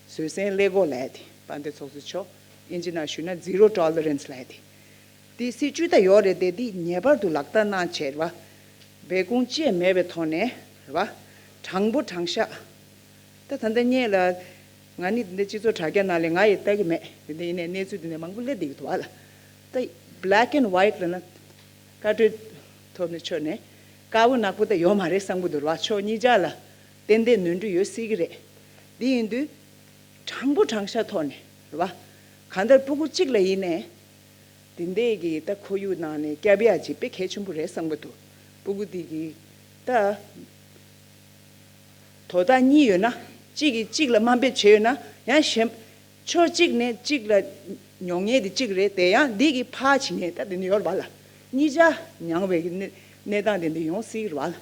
བཟོད་བསྲན་ཀླད་ཀོར་ལབ་ཡ་དེ། དཔལ་ལྡན་ཚོགས་གཙོ་མཆོག་ཨིན་ཇི་ནང་ཞུས་ན་zero tolerance ལབ་ཡ་དེ། དེ་སྲིད་ཇུས་ད་ཡོད་རེད་དེ། དེ་ངེས་པར་དུ་ལག་བསྟར་གནང་བྱས་རེད་བ། སྦས་སྐུང་ཅི་ཡང་མེད་པའི་ཐོག་ནས་རེད་བ། དྲང་པོ་དྲང་བཞག་ད་ད་ལྟ་སྔོན་ལ་ང་ནི་འདི་འདྲ་སྤྱི་ཚོགས་དྲ་རྒྱ་ནང་ལ་ང་ཡི་ལྟ་གི་མེད། དེ་འདྲ་ཡིན་ནའི་གནས་ཚུལ་འདི་འདྲ་མང་པོ་སླེབས་བསྡད་ཀྱི་འདུག་བ་ལ། ད་black and white ལབ་ན། དཀར་སྤྲོས་ཐོབ་ནས་ཆོད་ནས། དཀར་པོ་ནག་པོ་ད་ཡོད་མ་རེད་བསམ་གྱི་འདུག་རེད་བ། ཕྱོགས་གཉིས་ཆ་ལ་ཏན་ཏན་ནོར་འཁྲུལ་ཡོད་སྲིད་ཀྱི་རེད། འདི་ཡིན་དུས། དྲང་པོ་དྲང་བཞག་ཐོག་ནས་རེད་བ། གང་ལྟར་སྤུ་གུ་གཅིག་ལ་ཡིན་ནའི། དེ་འདྲས་ཀྱི་ད་ཁོར་ཡུག་ནང་ནས་སྐྱོབ་ཡག་ཅིག་དཔེ་གལ་ཆེན་པོ་རེད་བསམ་གྱི་འདུག་སྤུ་གུ་དེ་གི་ད་དོ་བདག་གཉིས་ཡོད་ན། གཅིག་གིས་གཅིག་ལ་དམའ་འབེབས་བྱས་ཡོད་ན། ཡང་གཞན་ཕྱོགས་གཅིག་ནས་གཅིག་ལ་མྱོང་མཁན་དེ་གཅིག་རེད་དེ། ཡང་འདི་གིས་ཕར་བྱེད་མཁན་ད་དེ་འདྲ་ཡོད་རེད་བ་ལ། གཉིས་ཆ་མྱངས་པའི་གི་གནས་གནས་སྟངས་དེ་འདྲ་ཡོང་སྲིད་རེད་བ་ལ།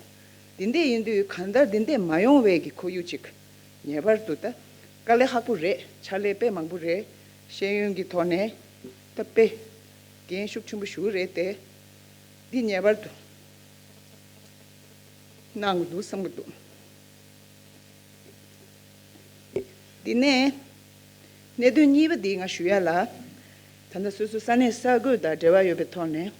དེ་འདྲས་ཡིན་དུས་གང་ལྟར་དེ་འདྲས་མ་ཡོང་བའི་གི་ཁོར་ཡུག་ཅིག་ངེས་པར་དུ་ད་དཀའ་ལས་ཁག་པོ་རེད། ཕྱག་ལས་དཔེ་མང་པོ་རེད། ཤེས་ཡོན་གྱི་ཐོག་ནས་ད་དཔེ་འགན་ཤུགས་ཆེན་པོ་ཞེ་པོ་རེད་དེ། འདི་ངེས་པར་དུ་གནང་དགོས་འདུག་བསམ་གྱི་འདུག་འདི་ནས་གནད་དོན་གཉིས་པ་འདི་ང་ཞུ་ཡ་ལ། ད་ལྟ་སོ་སོ་ས་གནས་ས་ཁུལ་དང་འབྲེལ་བ་ཡོད་པའི་ཐོག་ནས།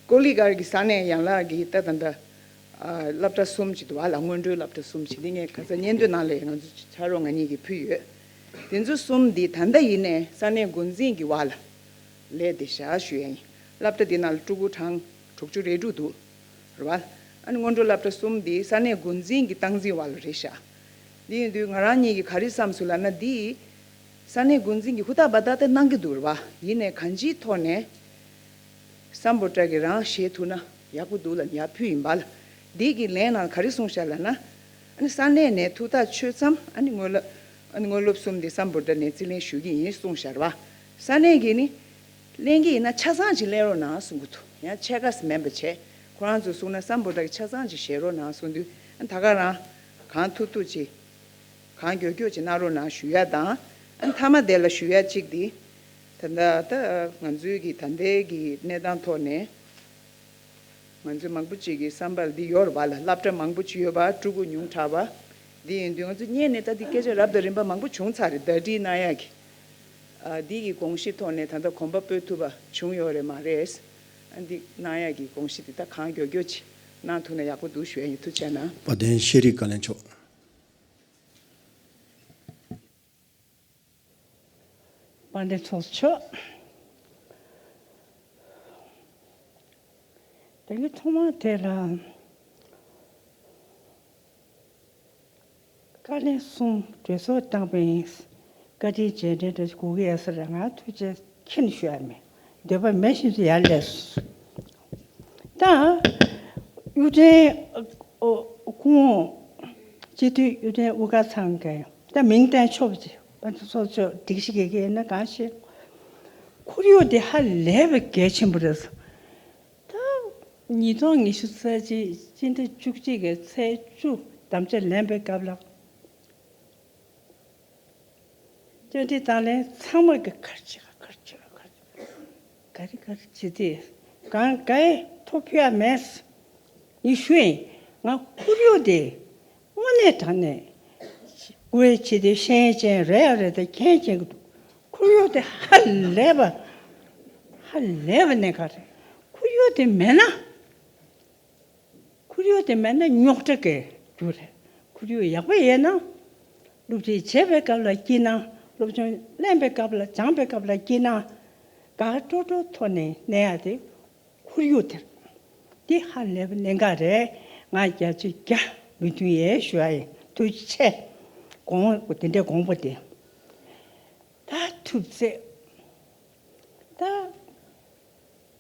ཀོ་ལི་གྷལ་གྱི་ས་གནས་ཡན་ལག་གི་ད་ད་ད་ཨ་སློབ་གྲྭ་གསུམ་ཅིག་འདུག་བ་ལ། སྔོན་འགྲོའི་སློབ་གྲྭ་གསུམ་ཅིག་འདི་ངས་ཁ་སང་སྙན་ཐོ་ནང་ལ་ང་ཚོ་ཕྱག་རོགས་ང་གཉིས་ཀྱིས་ཕུལ་ཡོད། དེ་ཚོ་གསུམ་འདི་ད་ལྟ་ཡིན་ནའི་ས་གནས་འགོ་འཛིན་གྱི་བར་ལ་ལས་དེ་བཞག་ཞུ་ཡ་ཡིན། སློབ་གྲྭ་འདི་ནང་ལ་ཕྲུ་གུ་གྲངས་དྲུག་ཅུ་རེ་དྲུག་འདུག་རེད་བ། ཨ་ནི་སྔོན་འགྲོ་སློབ་གྲྭ་གསུམ་འདི་ས་གནས་འགོ་འཛིན་གྱི་སྟངས་འཛིན་བར་ལ་རེད་ཤག་འདི་ཡིན་དུས་ང་རང་ཉིད་ཀྱིས་ག་རེ་བསམ་སོང་ལབ་ན། འདི་ས་གནས་འགོ་འཛིན་གྱིས་ཧུར་ཐག་འབད་ཐག་ཏུ་གནང་གི་འདུག་རེད་བ། ཡིན་ནའི་གང་ཅིའི་ཐོག་ནས་སམ་བྷོ་ཊ་གིས་རང་བཞེས་ཐུབ་ན་ཡག་པོ་འདུག་ལབ་ཡར་ཕུལ་ཡིན་པ་ལ། འདི་གི་ལན་ནང་ག་རེ་གསུངས་ཤག་ལབ་ན། ཨ་ནི་ས་གནས་ནས་ཐུགས་ཐག་ཆོད་མཚམས་ཨ་ནི་དངོས་སློབ་ཨ་ནི་དངོས་སློབ་གསུམ་འདི་སམ་བྷོ་ཊ་ནས་རྩིས་ལེན་ཞུ་གི་ཡིན་གསུངས་ཤག་རེད་བ། ས་གནས་ཀྱིས་ནི་ལེན་གྱི་ཡིན་ན་ཆ་ཚང་ཅིག་ལེན་རོགས་གནང་གསུང་གི་འདུག་ཡང་ཕྱེད་ཀ་ཙམ་མིན་པ་བྱས། ཁོ་རང་ཚོས་གསུངས་ན་སམ་བྷོ་ཊ་གིས་ཆ་ཚང་ཅིག་བཞེས་རོགས་གནང་གསུང་དུས། ཨ་ནི་ད་ག་རང་གང་ཐུབ་ཐུབ་ཅིག་གང་མགྱོགས་མགྱོགས་ཅིག་གནང་རོགས་གནང་ཞུ་ཡ་དང་། ཨ་ནི་མཐའ་མ་དེ་ལ་ཞུ་ཡ་གཅིག་འདི། ད་ལྟ་ད་ང་ཚོའི་གི་ད་ལྟའི་གི་གནས་སྟངས་ཐོག་ནས། ང་ཚོས་མང་པོ་ཅིག་གི་བསམ་པར་འདི་ཡོད་རེད་བ་ལ། སློབ་གྲྭ་མང་པོ་ཅིག་ཡོད་པ། ཕྲུ་གུ་ཉུང་དྲགས་པ། འདི་ཡིན་དུས་ང་ཚོ་སྔོན་ནས་ད་འདི་སྐད་ཆ་རབ་དང་རིམ་པ་མང་པོ་བྱུང་ཚར་རེད། ཟླ་སྒྲིལ་གནང་ཡག་གི། ཨ་འདི་གི་དགོངས་གཞི་ཐོག་ནས་ད་ལྟ་གོམ་པ་སྤོས་ཐུབ་པ་བྱུང་ཡོད་རེད་མ་རེད། ཨ་འདི་གནང་ཡག་གི་དགོངས་གཞི་འདི་ད་གང་མགྱོགས་མགྱོགས་ཅིག་གནང་ཐུབ་ན་ཡག་པོ་འདུག་ཞུ་ཡ་ཡིན། ཐུགས་རྗེ་གནང་། དཔལ་ལྡན་ཤེས་རིག་བཀའ་བློན་མཆོག་དཔལ་ལྡན་ཚོགས་གཙོ་མཆོག་དེ་གི་ཐོག་མ་དེ་ལ་བཀའ་བློན་གསུམ་གྲོས་ཚོགས་བཏང་པའི་བཀའ་དྲིན་རྗེས་དྲན་འདྲ་ཞིག་དགོས་ཀྱི་ཡོད་ས་རེད། ང་ཐུགས་རྗེ་ཁྱེད་ནས་ཞུ་ཡ་མེད། འདོད་པ་མེད་བཞིན་དུ་ཡར་སླེབས་སོང་། ད་གཡུ་སྒྲོན་ཨོ་སྐུ་ངོ་སྤྱི་འཐུས་གཡུ་སྒྲོན་དབུ་དཀར་ཚང་གི་ད་མིང་བཏོན་ཆོག་པ་ཅིག་ཨ་ཚོ་ཚོ་སྒྲིག་གཞི་གི་གི་ན་གང་ཤེས། ཁོར་ཡུག་དེ་ཧ་ལས་པའི་གལ་ཆེན་པོ་རེད། ད་ཉིས་སྟོང་ཉི་ཤུ་རྩ་གཅིག་སྤྱི་ཟླ་བཅུ་གཅིག་གི་ཚེས་བཅུ་དམ་བཅའ་ལེན་པའི་སྐབས་ལ། བཅར་འདྲི་དང་ལེན་ཚང་མ་གི་གར་ཆེ་ག་གར་ཆེ་ག་གར་ཆེ་ག་རེ་གར་ཆེ་དེ་གང་གའི་ཐོ་ཕུལ་ཡ་མེད། ངས་ཞུ་ཡིན། ང་ཁོར་ཡུག་དེ་དངོས་གནས་དྲང་གནས་དགོས་ཆེ་དེ་ཤེས་ཅན་རེད་ཡ་རེད་དེ་མཁྱེན་ཅན་གི་འདུག་ཁོར་ཡུག་དེ་ཧ་ལས་པ་ཧ་ལས་པ་གནད་འགག་རེད། ཁོར་ཡུག་དེ་མེད་ན། ཁོར་ཡུག་དེ་མེད་ན་རྙོག་དྲ་གི་རྒྱུ་རེད། ཁོར་ཡུག་ཡག་པོ་ཡིན་ན། སློབ་ཁྲིད་བྱེད་པའི་སྐབས་ལ་སྐྱིད་སྣང་། སློབ་སྦྱོང་ལེན་པའི་སྐབས་ལ་སྦྱང་པའི་སྐབས་ལ་སྐྱིད་སྣང་། དགའ་སྤྲོ་སྤྲོ་ཐོག་ནས་གནས་ཡ་དེ་ཁོར་ཡུག་དེ་རེད། འདི་ཧ་ལས་པའི་གནད་འགག་རེད། ང་བརྒྱ་ཆ་བརྒྱ་མོས་མཐུན་ཡས་ཞུ་ཡ་ཡིན། ཐུགས་རྗེ་ཆེ། དགོངས་དེ་འདྲའི་དགོངས་པ་དེ། ད་ཐུབ་ཚད་ད།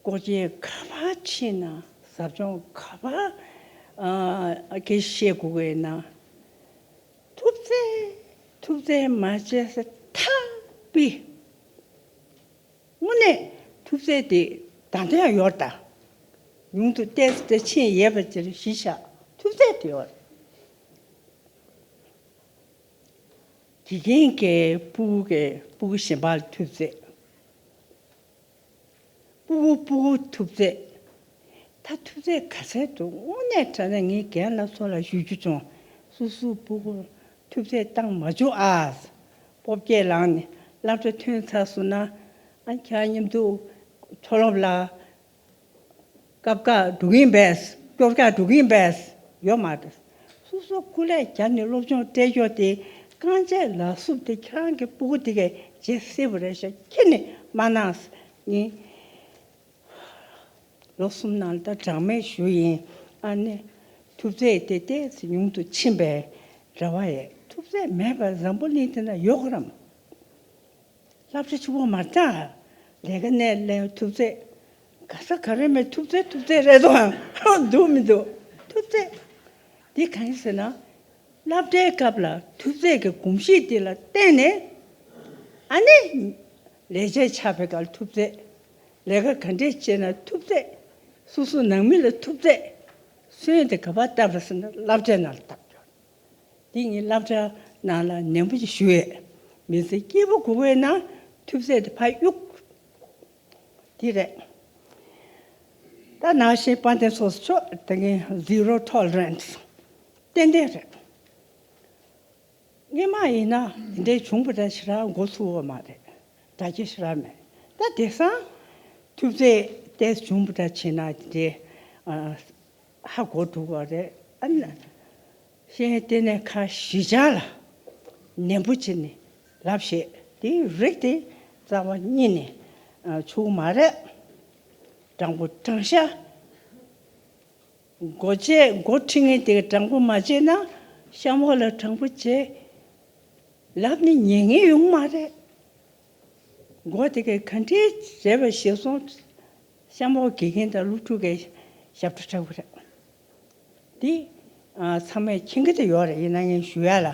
སྒོ་འབྱེད་ག་པར་ཕྱིན་ན། ཟབ་སྦྱོང་ག་པར་ཨ་སྐད་ཆ་བཤད་དགོས་ཀྱི་ཡིན་ན། ཐུབ་ཚད་ཐུབ་ཚད་མ་བྱས་ས་ཐག་པི། དངོས་གནས་ཐུབ་ཚད་དེ་ད་ལྟ་ཡང་ཡོད་ད། ཉུང་དུ་ཏོག་ཙམ་ཕྱིན་ཡོད་པ་ཅིག་གཞི་བཞག་ཐུབ་ཚད་དེ་ཡོད། དགེ་རྒན་གྱི་སྤུ་གུ་གི་སྤུ་གུ་གཞན་པ་ལ་ཐུབ་ཚད། སྤུ་གུ་སྤུ་གུ་ཐུབ་ཚད། ད་ཐུབ་ཚད་ག་ཚད་འདུག་དངོས་གནས་དྲང་གནས་ངས་རྒན་ལགས་ཚོ་ལ་ཞུ་རྒྱུ་བྱུང་། སོ་སོའི་སྤུ་གུར་ཐུབ་ཚད་བཏང་མ་བཅུག་ཨ། སྤོབས་སྐྱེད་ལངས་ནས་སློབ་གྲྭ་ཐོན་ཚར་སོང་ན། ཨ་ཁྱེད་མཉམ་དུ་མཐོ་སློབ་ལ་སྐབས་འགའ་འགྲོ་གིན་པས། སྐྱོར་འགའ་འགྲོ་གིན་པས། ཡོད་མ་རེད། སོ་སོ་སྐུ་ལས་བརྒྱབ་ནས་སློབ་སྦྱོང་སྤྲད་ཆོག་དེ་རྐང་རྗེས་ལག་སུབ་དེ་ཁྱེད་རང་གི་སྤུ་གུ་དེ་གས་བྱེད་སྲིད་པ་རེད་ཤག་ཁྱེད་ནས་མ་གནང་། ངས་ལོ་གསུམ་ནང་ལ་ད་གྲངས་མེད་ཞུ་ཡིན། ཨ་ནི་ཐུབ་ཚད་དེ་ཏོག་ཙམ་ཉུང་དུ་ཕྱིན་པའི་རེ་བ་ཡོད། ཐུབ་ཚད་མེད་པར་འཛམ་བུ་གླིང་འདི་ན་ཡོད་ག་རམ། སློབ་གྲྭ་ཆེན་པོ་མ་རེད་ད། ལས་ཀ་གནས་ལས་ཐུབ་ཚད། ག་ས་ག་རེ་མེད། ཐུབ་ཚད་ཐུབ་ཚད་རེད་དོ། འདུག་མི་འདུག་ཐུབ་ཚད། འདི་གང་ཡིན་ཟེར་ན། སློབ་གྲྭའི་སྐབས་ལ་ཐུབ་ཚད་ཀྱི་གོམས་གཤིས་དེ་ལ་བརྟེན་ནས། ཨ་ནི། ལས་བྱེད་ཆགས་པའི་སྐབས་ལ་ཐུབ་ཚད། ལས་ཀ་ག་འདྲས་བྱས་ན་ཐུབ་ཚད། སོ་སོ་ནང་མི་ལ་ཐུབ་ཚད། སོན་དེ་ག་པར་བཏབ་རེད་ཟེར་ན་སློབ་གྲྭའི་ནང་ལ་བཏབ་ཡོད། འདི་ངས་སློབ་གྲྭ་ནང་ལ་ནན་པོ་ཞིག་ཞུ་ཡས། མི་ཚེ་སྐྱིད་པོ་དགོས་ཀྱི་ན་ཐུབ་ཚད་དེ་ཕར་གཡུག་དེ་རེད། ད་ནང་བཞིན་དཔལ་ལྡན་ཚོགས་གཙོ་མཆོག་ད་ངས་zero tolerance ཏན་ཏན་རེད། སྔོན་མ་ཡིན་ན་དེ་འདྲའི་བྱུང་བ་འདྲ་ཞེ་དྲག་མགོ་ཚོས་པ་མ་རེད། དྲ་རྒྱ་ཞེ་དྲག་མེད། ད་དེང་སང་ཐུབ་ཚད་ཏོག་ཙམ་བྱུང་བ་འདྲ་བྱས་ན་དེ་འདྲའི་ཨ། ཧ་གོ་འགྲོ་གི་རེད། ཨ་ནི། ཤེས་ཡོན་ལྟེ་གནས་ཁག་བཞི་ཆ་ལ་ནན་པོ་བྱས་ནས་ལབ་བཤད། དེའི་རིགས་དེ་རྩ་བ་ཉིད་ནས་ཨ། ཆོག་གི་མ་རེད། དྲང་པོ་དྲང་བཞག་སྒོ་འབྱེད་འགོ་ཁྲིད་མཁན་དེ་གིས་དྲང་པོ་མ་བྱས་ན་ གཤམ་འོག་ལ་དྲང་པོ་བྱེད་ལབ་ནས་ཉན་མཁན་ཡོང་མ་རེད། མགོ་དེ་གས་ག་འདྲས་བྱས་པ་ཞིག་སོང་། གཤམ་འོག་དགེ་རྒན་དང་སློབ་ཕྲུག་གས་ཞབས་བྲོ་འཁྲབ་གི་རེད། འདི་ཨ་ཚང་མས་མཁྱེན་གྱི་དེ་ཡོད་རེད། ཡིན་ན་ངས་ཞུ་ཡ་ལ་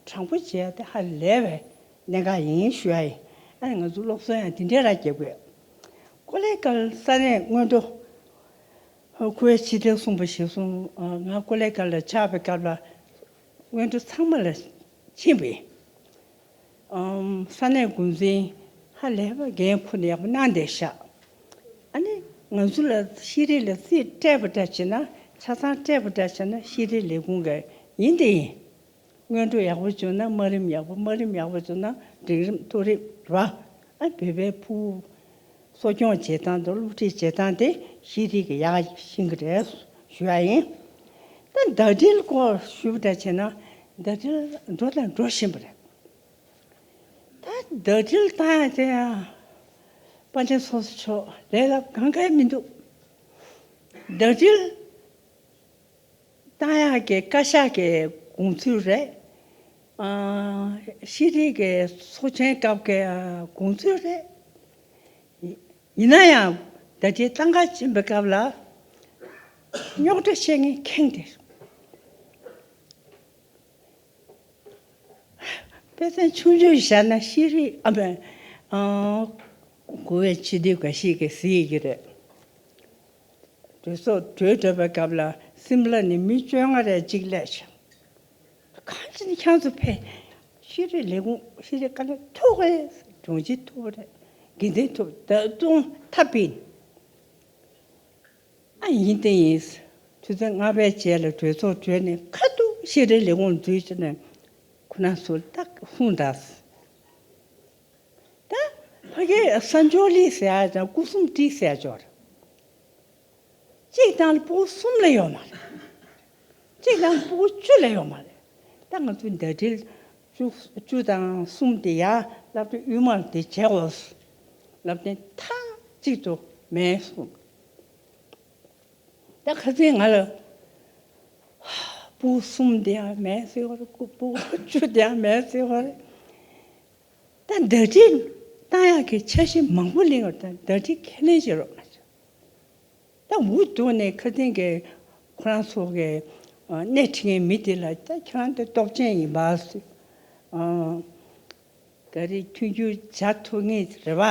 དྲང་པོ་བྱས་ཏེ་ཧ་ལས་པའི་གནད་འགག་ཡིན་ཞུ་ཡ་ཡིན། ཨ་ནི་ང་ཚོ་སློབ་གསོ་ཡང་དེ་འདྲས་ར་རྒྱབ་དགོས། ཀོ་ལེ་གལ་ས་གནས་སྔོན་འགྲོ་ཁོའི་ཕྱི་དྲིལ་གསུངས་པ་ཞིག་སོང་། ང་ཀོ་ལེ་གལ་ལ་ཆགས་པའི་སྐབས་ལ་སྔོན་འགྲོ་ཚང་མ་ལ་ཕྱིན་པས། ཨམ། ས་གནས་འགོ་འཛིན་ཧ་ལས་པ་འགན་ཁུར་ནས་ཡག་པོ་གནང་བསྡད་ཤག་ཨ་ནི་ང་ཚོ་ལ་ཤེས་རིག་ལ་རྩིས་སྤྲད་པ་འདྲ་བྱས་ན། ཆ་ཚང་སྤྲད་པ་འདྲ་བྱས་ན་ཤེས་རིག་ལས་ཁུངས་ཀྱི་ཡིན་དེ་ཡིན། སྔོན་འགྲོ་ཡག་པོ་བྱུང་ན་དམའ་རིམ་ཡག་པོ། དམའ་རིམ་ཡག་པོ་བྱུང་ན་འབྲིང་རིམ་མཐོ་རིམ་རེད་བ། ཨ་བོད་པའི་ཕྲུ་གུ་གསོ་སྐྱོང་བྱེད་སྟངས་དང་སློབ་ཁྲིད་བྱེད་སྟངས་དེ་ཤེས་རིག་གི་ཡག་ཤིང་གི་རེད་ཞུ་ཡ་ཡིན། ད་ཟླ་སྒྲིལ་སྐོར་ཞུ་བ་འདྲ་བྱས་ན་ཟླ་སྒྲིལ་འགྲོ་དང་འགྲོ་བཞིན་པ་རེད། ད་ཟླ་སྒྲིལ་བཏང་ཡ་དེ་ཡང་དཔལ་ལྡན་ཚོགས་གཙོ་མཆོག་ལས་སླ་པོ་གང་ག་མི་འདུག་ཟླ་སྒྲིལ་བཏང་ཡག་གི་བཀའ་ཤག་གི་དགོངས་ཚུལ་རེད། ཨ། ཤེས་རིག་གི་ཚོགས་ཆེན་སྐབས་ཀྱི་ཨ་དགོངས་ཚུལ་རེད། ཡིན་ན་ཡང་ཟླ་སྒྲིལ་བཏང་ག་ཕྱིན་པའི་སྐབས་ལ་རྙོག་དྲ་བཤད་མཁན་ཁེངས་ཏེ། དཔེ་མཚོན་ཆུང་ཆུང་བཞག་ན་ཤེས་རིག་ཨ་མ། ཨ། གོ་བའི་སྤྱི་འཐུས་འགའ་ཞིག་གིས་གཟིགས་ཀྱི་རེད། གྲོས་ཚོགས་གྲོལ་འགྲོ་བའི་སྐབས་ལ་སིམ་ལ་ནས་མི་བཅོ་ལྔ་རེ་གཅིག་སླེབས་བྱུང་། གང་ཅི་ནས་ཁྱེད་ཚོ་ཕེབས། ཤེས་རིག་ལས་ཁུངས་ཤེས་རིག་བཀའ་བློན་ཐུག་གི་དྲུང་ཆེ་ཐུག་གི་རེད། འགན་འཛིན་ཐུག་ད་དུང་ཐབས་པིན། ཨ་ཡིན་དེ་ཡིན། ཆུ་ཚོད་ལྔ་པའི་རྗེས་ལ་གྲོས་ཚོགས་གྲོལ་ནས་ཁ་ཐུག་ཤེས་རིག་ལས་ཁུངས་འཛུལ་བྱས་ནས་ཁོ་རང་ཚོར་ཏག་གསུངས་དང་། ད་ཕ་གིའི་གསར་འབྱོར་ལས་ཟེར་ཡ་དང་སྐུ་གསུམ་བཀྲིས་ཟེར་ཡ་འབྱོར། གཅིག་དང་ཕྲུ་གུ་གསུམ་ལས་ཡོད་མ་རེད། གཅིག་དང་ཕྲུ་གུ་བཅུ་ལས་ཡོད་མ་རེད། ད་ང་ཚོའི་ཟླ་སྒྲིལ་བཅུ་བཅུ་དང་གསུམ་དེ་ཡ་སློབ་གྲྭ་དབུས་མར་དེ་བྱས་འོ། སློབ་ཚན་མཐའ་གཅིག་ཏུ་མེད་གསུངས། ད་ཁ་སང་ང་ལ་ཕྲུ་གུ་གསུམ་དེ་ཡང་མེད་ཟེར་བ་རེད། ཕྲུ་གུ་བཅུ་དེ་ཡང་མེད་ཟེར་བ་རེད། ད་ཟླ་སྒྲིལ་བཏང་ཡག་གི་འཆར་གཞི་མང་པོ་གླེང་བ་དང་ཟླ་སྒྲིལ་ཁས་ལེན་བྱེད་རོགས་གནང་། ད་འུ་སྡུག་ནས་ཁ་སང་གི་ཁོ་རང་ཚོ་གི་སྣེ་ཁྲིད་མཁན་མི་དེ་ལ་ད་ཁྱེད་རང་དེ་སྟོབས་ཆེན་ཡིན་པ། ག་རེ་མཐུན་འགྱུར་བྱ་ཐུབ་ངེས་རེད་བ།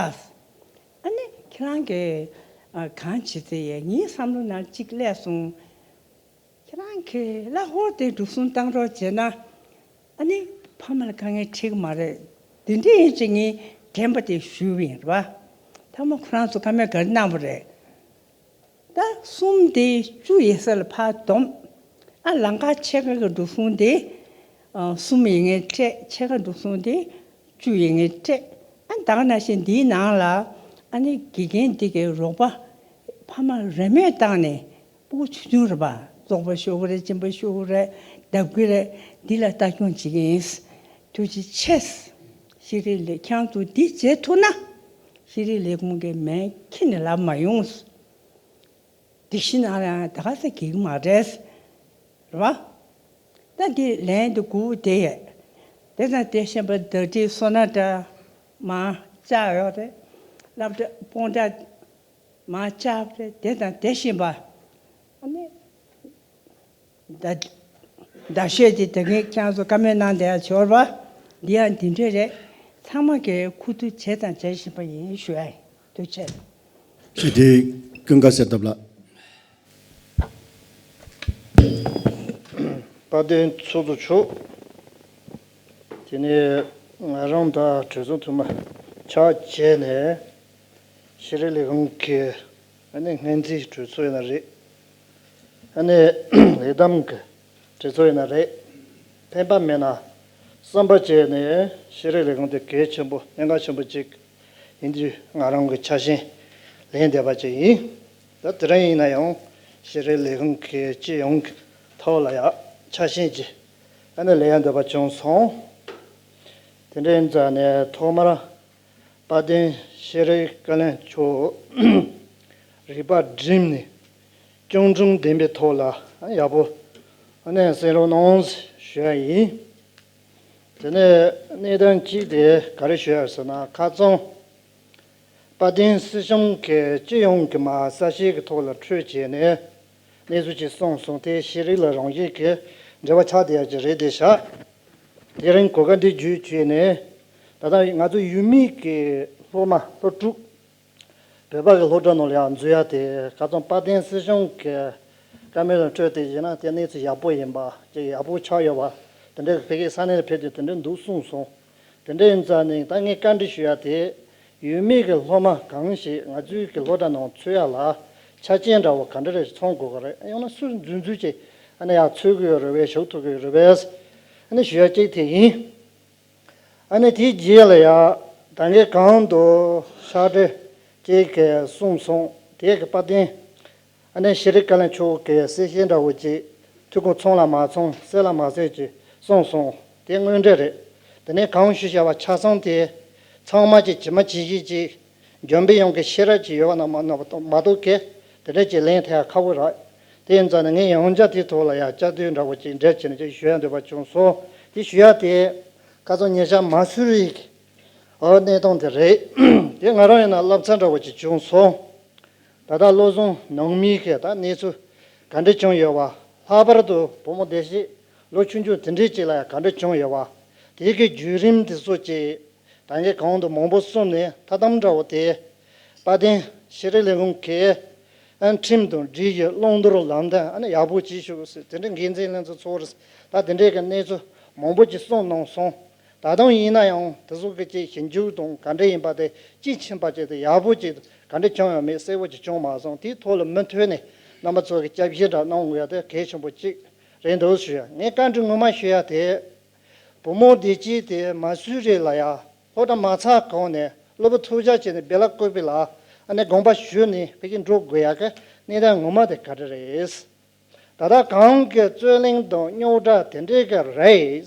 ཨ་ནི་ཁྱེད་རང་གིས་གང་བྱེད་ཚེ་ཡས་ངའི་བསམ་བློ་ནང་གཅིག་སླེབས་སོང་། ཁྱེད་རང་གིས་གླ་ཧོར་དེ་འགྲོ་སོང་བཏང་རོགས་བྱས་ན། ཨ་ནི་ཕ་མ་ལ་དཀའ་ངལ་འཕྲད་ཀྱི་མ་རེད། དེ་འདྲ་ཡིན་ཅིག་ངས་དྲན་པ་དེ་ཞུས་པ་ཡིན་རེད་བ། ཐ་མ་ཁོ་རང་ཚོ་བཀའ་མོལ་ག་རེ་གནང་བ་རེད། ད་གསུམ་དེ་བཅུ་ཡིན་ས་ལ་ཕར་བསྡོམས། ཨ་ལམ་ཁ་ཕྱེད་ཀ་གི་འགྲོ་སོང་དེ་ཨ་གསུམ་ཡིན་ངེས་སྤྲད། ཕྱེད་ཀ་འགྲོ་སོང་དེ་བཅུ་ཡིན་ངེས་སྤྲད། ཨ་ད་ག་ནང་བཞིན་འདིའི་ནང་ལ་ཨ་ནི་དགེ་རྒན་འདི་གའི་རོགས་པ་ཕ་མ་རེས་མོས་བཏང་ནས་ཕྲུ་གུ་ཆུང་ཆུང་རེད་པ། རྫོགས་པ་ཤོར་གི་རེད། སྦྱིན་པ་ཤོར་གི་རེད། ལྡབ་ཀྱི་རེད། འདི་ལ་ལྟ་སྐྱོང་བྱེད་ཀྱི་ཡིན། ཐུགས་རྗེ་ཆེ། ཤེས་རིག་ལས་ཁྱེད་ཚོ་འདི་བྱེད་ཐུབ་ན་ཤེས་རིག་ལས་ཁུངས་ཀྱི་མིང་ཁྱེར་ནས་ལབ་མ་ཡོང་། སྒྲིག་གཞི་ནང་ལ་ཡང་ད་ག་ས་འགྲིག་གི་མ་རེད། རེད་བ། ད་འདི་ལན་འདི་དགུ་དེ་ཡས། དེ་དང་དེ་བཞིན་པ་ཟླ་སྒྲིལ་སོ་ན་འདྲ་མར་བཅར་ཡོད་རེད། སློབ་གྲྭ་སྤུངས་འདྲ་མར་བཅར་རེད། དེ་དང་དེ་བཞིན་པ། ཨ་ནི། ད་ད་ཤོད་དེ་ད་ངས་ཁྱེད་ཚོ་བཀའ་མོལ་གནང་བསྡད་ཡ་འབྱོར་བ། འདི་ཡང་འདི་འདྲས་རེད། ཚང་མ་གིས་ཁུ་ཐུག་བྱས་དང་བྱེད་བཞིན་པ་ཡིན་ཞུ་ཡ་ཡིན། ཐུགས་རྗེ་ཆེ། ཞེས་དེ་ཀུན་དགའ་གསེར་ཐོབ་ལགས། དཔལ་ལྡན་ཚོགས་གཙོ་མཆོག་དེ་ནས་ང་རང་དང་གྲོས་ཚོགས་འཐུས་མི་ཆ་བྱས་ནས་ཤེས་རིག་ལས་ཁུངས་ཀྱི་ཨ་ནི་སྔོན་རྩིས་གྲོས་ཚོགས་ཡིན་ན་རེད། ཨ་ནི་ལས་བསྡོམས་ཀྱི་གྲོས་ཚོགས་ཡིན་ན་རེད། ཕན་པ་མེད་ན་བསམ་པ་བྱས་ནས་ཤེས་རིག་ལས་ཁུངས་དེ་གལ་ཆེན་པོ་གནད་འགག་ཆེན་པོ་གཅིག་ཡིན་དུས་ང་རང་གི་ཆ་ཤས་ལེན་བསྡད་པ་ཅིག་ཡིན། ད་དེ་རིང་ཡིན་ན་ཡང་ཤེས་རིག་ལས་ཁུངས་ཀྱི་སྤྱི་ཡོངས་ཀྱི་ཐོག་ལ་ཡང་ཆ་ཤས་ཀྱི་ཨ་ནི་ལེན་ཡ་འདོད་པ་བྱུང་སོང་། དེ་འདྲ་ཡིན་ཙང་ནས་ཐོག་མར་དཔལ་ལྡན་ཤེས་རིག་བཀའ་བློན་མཆོག་རིག་པ་བསྒྲིམས་ནས་སྐྱོང་གྲུང་ལྡན་པའི་ཐོག་ལ་ཡག་པོ་ཨ་ནི་གསན་རོགས་གནང་ཞུ་ ཞུ་ཡ་ཡིན། དེ་ནས་གནད་དོན་གཅིག་དེ་ག་རེ་ཞུ་ཡ་ཟེར་ན། ཁ་སང་དཔལ་ལྡན་སྲིད་གཞུང་གི་སྤྱི་ཡོངས་ཀྱི་མ་གསལ་བཤད་ཀྱི་ཐོག་ལ་འཕྲོས་བྱས་ནས་གནས་ཚུལ་ཅིག་གསུངས་སོང་། དེ་ཤེས་རིག་ལ་རང་བཞིན་གྱི་འབྲེལ་བ་ཆགས་བསྡད་ཡ་ཅིག་རེད་དེ་ཤག་དེ་རིང་གོ་སྐབས་འདི་བརྒྱུད་བྱས་ནས། ད་ལྟ་ང་ཚོ་ཡུལ་མི་གི་སློབ་མ་སློབ་ཕྲུག་བོད་པ་གི་སློབ་གྲྭ་ནང་ལ་ཡང་འཛུལ་ཡ་དེ། ཁ་སང་དཔལ་ལྡན་སྲིད་གཞུང་གི་བཀའ་མོལ་ལ་འཕྲོས་ཏེ་བྱས་ན་དེ་གནས་ཚུལ་ཡག་པོ་ཡིན་པ་ཅིག་ཡག་པོ་ཆགས་ཡོད་པ། དེ་འདྲའི་ཕ་གིའི་ས་གནས་ལ་ཕེབས་ཏེ་དེ་འདྲ་འདུག་གསུངས་སོང་། དེ་འདྲ་ཡིན་ཙང་ནི་ད་ངས་བཀའ་འདྲི་ཞུ་ཡ་དེ། ཡུལ་མི་གི་སློབ་མ་གང་ཞིག་ང་ཚོའི་གི་སློབ་གྲྭ་ནང་ཚུད་ཡ་ལ་ཆ་རྐྱེན་འདྲ་བོ་ག་འདྲ་རེ་ཚང་དགོས་ཀྱི་རེད། ཡང་ན་སུ་འཛུལ་འཛུལ་བྱས་ཨ་ནི་ཡར་ཚུད་ཀྱི་ཡོད་རེད་པས། ཞུགས་ཐུབ་ཀྱི་ཡོད་རེད་པས། ཨ་ནི་ཞུ་ཡ་གཅིག་དེ་ཡིན། ཨ་ནི་དེའི་རྗེས་ལ་ཡ་ད་གིན་གོང་དུ་ཕྱག་སྦྲེལ་གཅིག་གིས་གསུངས་སོང་། དེ་གི་དཔལ་ལྡན་ཨ་ནི་ཤེས་རིག་བཀའ་བློན་མཆོག་གིས་གསལ་བཤད་འདྲ་བོ་ཅིག་ཐུགས་ཁུངས་ཚང་ལ་མ་ཚང་གསལ་ལ་མ་གསལ་ཅིག་གསུངས་སོང་། དེ་དངོས་འབྲེལ་རེད། དེ་ནས་གོང་ཞུས་བྱ་བ་ཆ་ཚང་དེ་ཚང་མ་ཅིག་ཇི་མ་ཇི་བཞིན་ཅིག་འཇོན་པའི་ཡོང་གི་ཤེས་རབ་ཅིག་ཡོད་པ་ན་མ་མ་གཏོགས་གི་དེ་འདྲ་ཅིག་ལེན་ཐུབ་ཡ་ཁག་པོ་རེད། དེ་ཡིན་ཙང་ནི་ངས་ཡང་བསྐྱར་དེའི་ཐོག་ལ་ཡང་བསྐྱར་ཟློས་འདྲ་བོ་ཅིག་འགྲེལ་བྱས་ནས་ཅིག་ཞུ་ཡ་འདོད་པ་བྱུང་སོང་། དེ་ཞུ་ཡ་དེ་ཁ་སང་ཉེ་ཆར་མ་སུ་རི་གི་འོ་གནས་སྟངས་དེ་རེད། དེ་ང་རང་ཡིན་ན་བསླབ་ཚན་འདྲ་བོ་ཅིག་བྱུང་སོང་། ད་ལྟ་བློ་བཟང་ནང་མིའི་གི་ད་གནས་ཚུལ་ག་འདྲ་བྱུང་ཡོད་པ། ལྷག་པར་དུ་བུ་མོ་སྡེ་བཞི་ལོ་ཆུང་ཆུང་དེ་འདྲས་ཅིག་ལ་ཡང་ག་འདྲ་བྱུང་ཡོད་པ། དེའི་གི་བརྒྱུད་རིམ་དེ་ཚོ་ཅིག་ད་གིན་གོང་དུ་མང་པོ་གསུངས་ནས་ཐ་དམ་འདྲ་བོ་དེ། དཔལ་ལྡན་ཤེས་རིག་ལས་ཁུངས་ཀྱི་ཨ་ཁྲིམས་དང་སྒྲིག་གཞི་བླང་དོར་ལམ་སྟོན་ཨ་ནི་ཡག་པོ་བྱེད་ཤོག་ཟེར་དེ་འདྲའི་འགན་འཛིན་ལྷན་ཚོགས་ཚོགས་རེད། ད་དེ་འདྲའི་གི་གནས་ཚུལ་མང་པོ་ཅིག་གསུངས་གནང་སོང་། ད་དུང་ཡིན་ན་ཡང་དེ་ཚོ་གི་ཅིག་ཞིབ་འཇུག་དང་ག་འདྲ་ཡིན་པ་དེ་དཔྱིས་ཕྱིན་པ་ཅིག་དེ་ཡག་པོ་ཅིག་ག་འདྲ་བྱུང་ཡོད་མེད་གསལ་པོ་ཅིག་བྱུང་མ་སོང་། དེའི་ཐོག་ལ་མུ་མཐུད་ནས་རྣམ་པ་ཚོ་གི་སྐྱབས་བཤད་འདྲ་གནང་དགོས་ཡ་དེ་གལ་ཆེན་པོ་ཅིག་རེད་འདུག་ཞུ་ཡ། ངས་བཀའ་འདྲི་ངོ་མ་ཞུ་ཡ་དེ། བུ་མོ་བདེ་སྐྱིད་དེ་མ་སུ་རི་ལ་ཡ་སློབ་གྲྭ་མ་ཚར་གོང་ནས་སློབ་བུ་ཐུགས་ཅག་བྱས་ནས་སྦེ་ལ་བཀོད་པའི་ལ་ཨ་ནི་དགོངས་པ་ཞུས་ནས་ཕ་གིར་འགྲོ་དགོས་ཡ་གི་གནད་དོན་ངོ་མ་དེ་ག་རེ་རེད། ད་ལྟ་གང་གི་རྩོད་གླེང་དང་རྙོག་དྲ་དེ་འདྲའི་གི་རེད།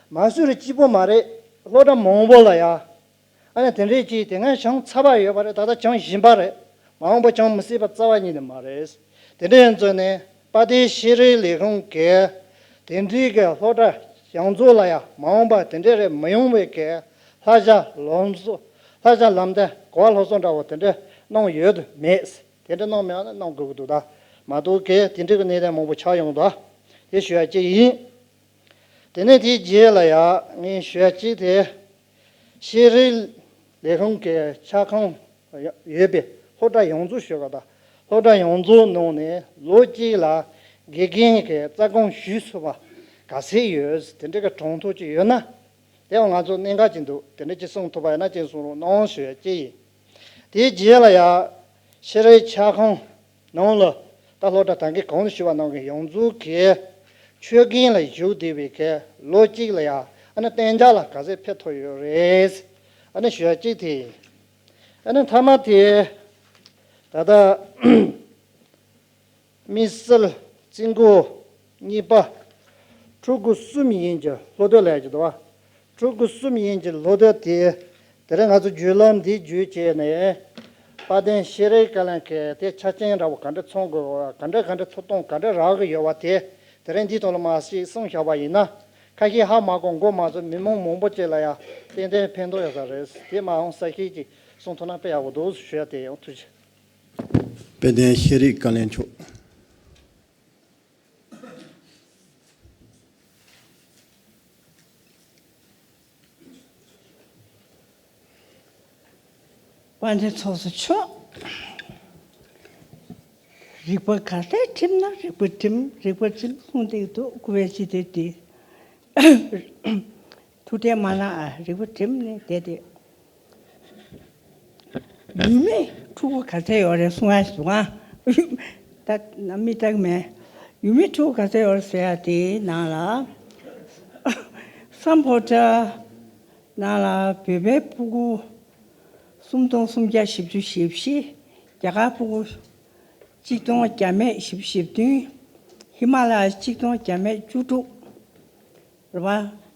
མ་སུ་རི་གཅིག་པོ་མ་རེད། སློབ་གྲྭ་མང་པོ་ལ་ཡ། ཨ་ནི་དེ་འདྲའི་ཅིག་དེ་སྔ་བྱུང་ཚར་བ་ཡོད་པ་རེད། ད་ལྟ་བྱུང་བཞིན་པ་རེད། མ་འོངས་པ་བྱུང་མི་སྲིད་པ་རྩ་བ་ཉིད་ནས་མ་རེད། དེ་འདྲ་ཡིན་ཙང་ནས་དཔལ་ལྡན་ཤེས་རིག་ལས་ཁུངས་ཀྱིས་དེ་འདྲའི་གི་སློབ་གྲྭ་ཡོངས་རྫོགས་ལ་ཡང་མ་འོངས་པ་དེ་འདྲའི་རེད་མི་ཡོང་བའི་གི་བསླབ་བྱ་ལམ་སྲོལ་བསླབ་བྱ་ལམ་སྟོན་གོ་བ་སློབ་གསོ་འདྲ་བོ་དེ་འདྲ་གནང་ཡོད་དམ་མེད། དེ་འདྲ་གནང་མེད་ན་གནང་དགོས་ཀྱི་འདུག་ད་མ་གཏོགས་གི་དེ་འདྲའི་གི་གནད་དོན་མང་པོ་ཆགས་ཡོང་ད་དེ་ཞུ་ཡ་གཅིག་ཡིན། དེ་ནས་དེའི་རྗེས་ལ་ཡ་ངས་ཞུ་ཡ་གཅིག་དེ། ཤེས་རིག་ལས་ཁུངས་ཀྱི་ཆ་ཚང་ཡོད་པའི་སློབ་གྲྭ་ཡོངས་རྫོགས་ཞུ་བ་དང་སློབ་གྲྭ་ཡོངས་རྫོགས་ནང་ནས་ལོ་གཅིག་ལ་དགེ་རྒན་གྱི་རྩ་དགོངས་ཞུས་ཚུགས་པ་ག་ཚད་ཡོད། དེ་འདྲ་གི་གྲངས་ཐོ་ཅིག་ཡོད་ན། དེའང་ང་ཚོ་གནད་འགག་ཅིག་འདུག་དེ་འདྲ་ཅིག་གསུང་ཐུབ་པ་ཡིན་ན་ཅིག་གསུང་རོགས་གནང་ཞུ་ཡ་གཅིག་ཡིན། དེའི་རྗེས་ལ་ཡ། ཤེས་རིག་ཁྱབ་ཁོངས་ནང་ལ་ད་སློབ་གྲྭ་ད་གིན་གོང་དུ་ཞུས་པ་ནང་གི་ཡོངས་རྫོགས་ཀྱི་ཆོས་རྒན་ལ་ཞུགས་བསྡད་པའི་གི་ལོ་གཅིག་ལ་ཡ་ཨ་ནི་གཏན་འཇགས་ལ་ག་ཚད་ཕེབས་ཐུབ་ཡོད་རེད། ཨ་ནི་ཞུ་ཡ་གཅིག་དེ་ཡིན། ཨ་ནི་མཐའ་མ་དེ་ད་ལྟ་དམིགས་བསལ་རྩིས་འགོ་གཉིས་པ་ཕྲུ་གུ་གསུམ་ཡན་གྱི་སློབ་དེབ་ལབ་ཀྱི་འདུག་བ། ཕྲུ་གུ་གསུམ་ཡན་གྱི་སློབ་དེབ་དེ། དེ་རིང་ང་ཚོ་བརྒྱུད་ལམ་འདི་བརྒྱུད་བྱས་ནས། དཔལ་ལྡན་ཤེས་རིག་བཀའ་བློན་གྱིས་དེ་ཆ་རྐྱེན་འདྲ་བོ་ག་འདྲ་ཚང་དགོས་པ་ག་འདྲ་ག་འདྲ་ཐུབ་སྟངས་ག་འདྲ་རག་གི་ཡོད་པ་དེ། དེ་རིང་འདིའི་ཐོག་ལ་མར་ཞིག་གསུངས་བཞག་པ་ཡིན་ན། ཁ་ཤས་ཧ་མ་གོ་མགོ་མ་ཚོས་མི་མང་མང་པོ་ཅིག་ལ་ཡང་ཏན་ཏན་ཕན་ཐོགས་ཡོད་ས་རེད། དེ་མ་འོངས་གསལ་བཤད་ཅིག་གསུང་ཐུབ་ན་དཔེ་ཡག་པོ་འདུག་ཞུ་ཡ་དེ་ཡང་ཐུགས་རྗེ་ཆེ། དཔལ་ལྡན་ཤེས་རིག་བཀའ་བློན་མཆོག་དཔལ་ལྡན་ཚོགས་གཙོ་མཆོག་རིག་པ་ག་ཚད་ཁྲིམས་ན་རིག་པ་ཁྲིམས། རིག་པ་ཁྲིམས་གསུངས་བསྡད་འདུག་སྐུ་པའི་སྤྱི་དེ་དེ། ཐུགས་ཁྲལ་མ་གནང་ཨ། རིག་པ་ཁྲིམས་ནི་དེ་དེ། ཡུལ་མི་ཕྲུ་གུ་ག་ཚད་ཡོད་རེད་གསུང་ཡ་ཞིག་འདུག་ཨ། ད་མི་རྟག་མེད། ཡུལ་མི་ཕྲུ་གུ་ག་ཚད་ཡོད་རེད་ཟེར་ཡ་དེའི་ནང་ལ། སམ་བྷོ་ཊ་ནང་ལ་བོད་པའི་ཕྲུ་གུ་སུམ་སྟོང་སུམ་བརྒྱ་བཞི་བཅུ་ཞེ་བཞི། རྒྱ་གར་ཕྲུ་གུ་གཅིག་སྟོང་བརྒྱ་མེད་བཞི་བཅུ་ཞེ་བདུན། ཧི་མ་ལ་ཡ་གཅིག་སྟོང་བརྒྱ་མེད་བཅུ་དྲུག་རེད་བ།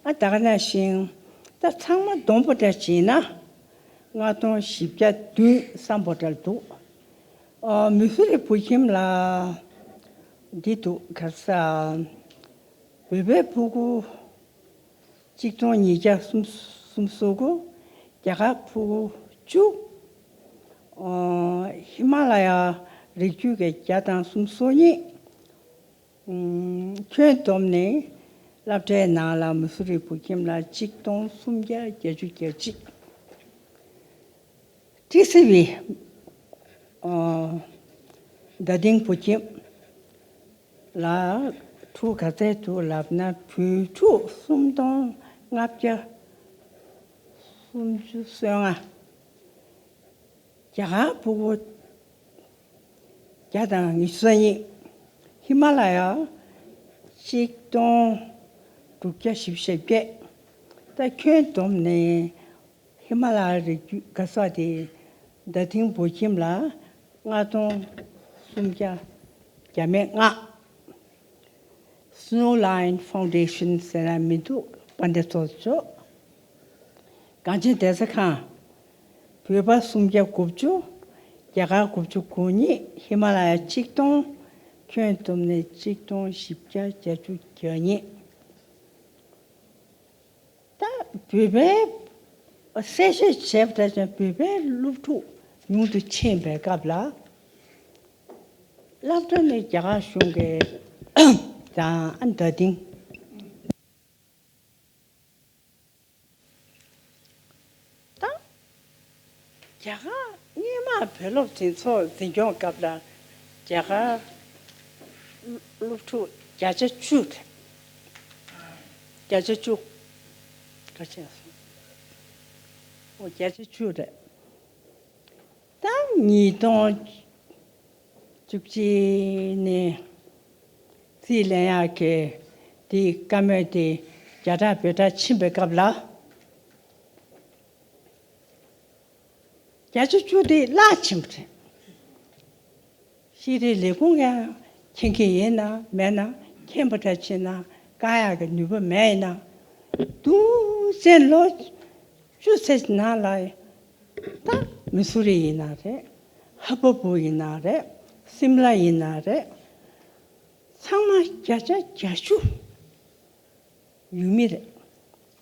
ཨ་ད་ག་ནང་བཞིན་ད་ཚང་མ་བསྡོམས་པ་འདྲ་བྱས་ན་ལྔ་སྟོང་བཞི་བརྒྱ་བདུན་སམ་བྷོ་ཊ་ལ་འདུག་ཨ་མི་སུ་རི་བོད་ཁྱིམ་ལ་འདི་འདུག་ག་རེ་ཟ། བོད་པའི་ཕྲུ་གུ་གཅིག་སྟོང་ཉིས་བརྒྱ་སུམ་སུམ་ཅུ་སོ་དགུ། རྒྱ་གར་ཕྲུ་གུ་བཅུ། ཨོ། ཧི་མ་ལ་ཡ་རི་རྒྱུད་ཀྱི་བརྒྱ་དང་སུམ་ཅུ་སོ་གཉིས། ཨུམ། ཁྱོན་བསྡོམས་ནས་སློབ་གྲྭའི་ནང་ལ་མི་སུ་རི་བོད་ཁྱིམ་ལ་གཅིག་སྟོང་སུམ་བརྒྱ་བརྒྱད་ཅུ་གྱ་གཅིག། ཊི་སི་ཝི། ཨོ། རྡ་སྟེང་བོད་ཁྱིམ་ལ་ཕྲུ་གུ་ག་ཚད་འདུག་ལབ་ན། བོད་ཕྲུག་སུམ་སྟོང་ལྔ་བརྒྱ་སུམ་ཅུ་སོ་ལྔ། རྒྱ་གར་ཕྲུ་གུ་བརྒྱ་དང་ཉི་ཤུ་རྩ་གཉིས། ཧི་མ་ལ་ཡ་གཅིག་སྟོང་དྲུག་བརྒྱ་བཞི་བཅུ་ཞེ་བརྒྱད། ད་ཁྱོན་བསྡོམས་ནས་ཧི་མ་ལ་ཡ་རི་རྒྱུད་ག་ས་དེ་རྡ་སྟེང་བོད་ཁྱིམ་ལ་ལྔ་སྟོང་སུམ་བརྒྱ་བརྒྱ་མེད་ལྔ། Snow Line Foundation ཟེར་ན་མི་འདུག། དཔལ་ལྡན་ཚོགས་གཙོ། གངས་ཅན་བདེ་རྩ་ཁང་། བོད་པ་སུམ་བརྒྱ་དགུ་བཅུ། རྒྱ་གར་དགུ་བཅུ་གོ་གཉིས། ཧི་མ་ལ་ཡ་གཅིག་སྟོང་། ཁྱོན་བསྡོམས་ནས་གཅིག་སྟོང་བཞི་བརྒྱ་བརྒྱད་ཅུ་གྱ་གཉིས། ད་བོད་པའི་གསལ་བཤད་བྱས་པ་འདྲ་ཅིག་བོད་པའི་སློབ་ཕྲུག་ཉུང་དུ་ཕྱིན་པའི་སྐབས་ལ། སློབ་གྲྭ་ནི་རྒྱ་གར་གཞུང་གི་དང་ཨ་རྡ་སྟེང་། ད་རྒྱ་གར་སྔོན་མ་བོད་སློབ་འཛིན་ཚོགས་འཛིན་སྐྱོང་སྐབས་ལ་རྒྱ་གར་སློབ་ཕྲུག་བརྒྱ་ཆ་བཅུ་རེད། བརྒྱ་ཆ་བཅུ། ག་ཚོད་སོང་། ཨོ། བརྒྱ་ཆ་བཅུ་རེད། ད་ཉིས་སྟོང་བཅུ་གཅིག་ནས་རྩིས་ལེན་ཡག་གི་དེའི་བཀའ་མོལ་དེ་རྒྱ་གྲགས་བོད་གྲགས་ཕྱིན་པའི་སྐབས་ལ། བརྒྱ་ཆ་བཅུ་དེ་བརླག་ཕྱིན་པ་རེད། ཤེས་རིག་ལས་ཁུངས་ཀྱང་མཁྱེན་གྱི་ཡིན་ན་མེད་ན། མཁྱེན་པ་འདྲ་ཕྱིན་ན་བཀག་ཡག་གི་ནུས་པ་མེད་ཡིན་ན། དུས་ཚོད་ལོ་བཅུ་ཙམ་ནང་ལ། ད་མི་སུ་རི་ཡིན་ན་རེད། ཧ་བ་བུ་ཡིན་ན་རེད། སིམ་ལ་ཡིན་ན་རེད། ཚང་མ་བརྒྱ་ཆ་བརྒྱད་ཅུ་ཡུལ་མི་རེད།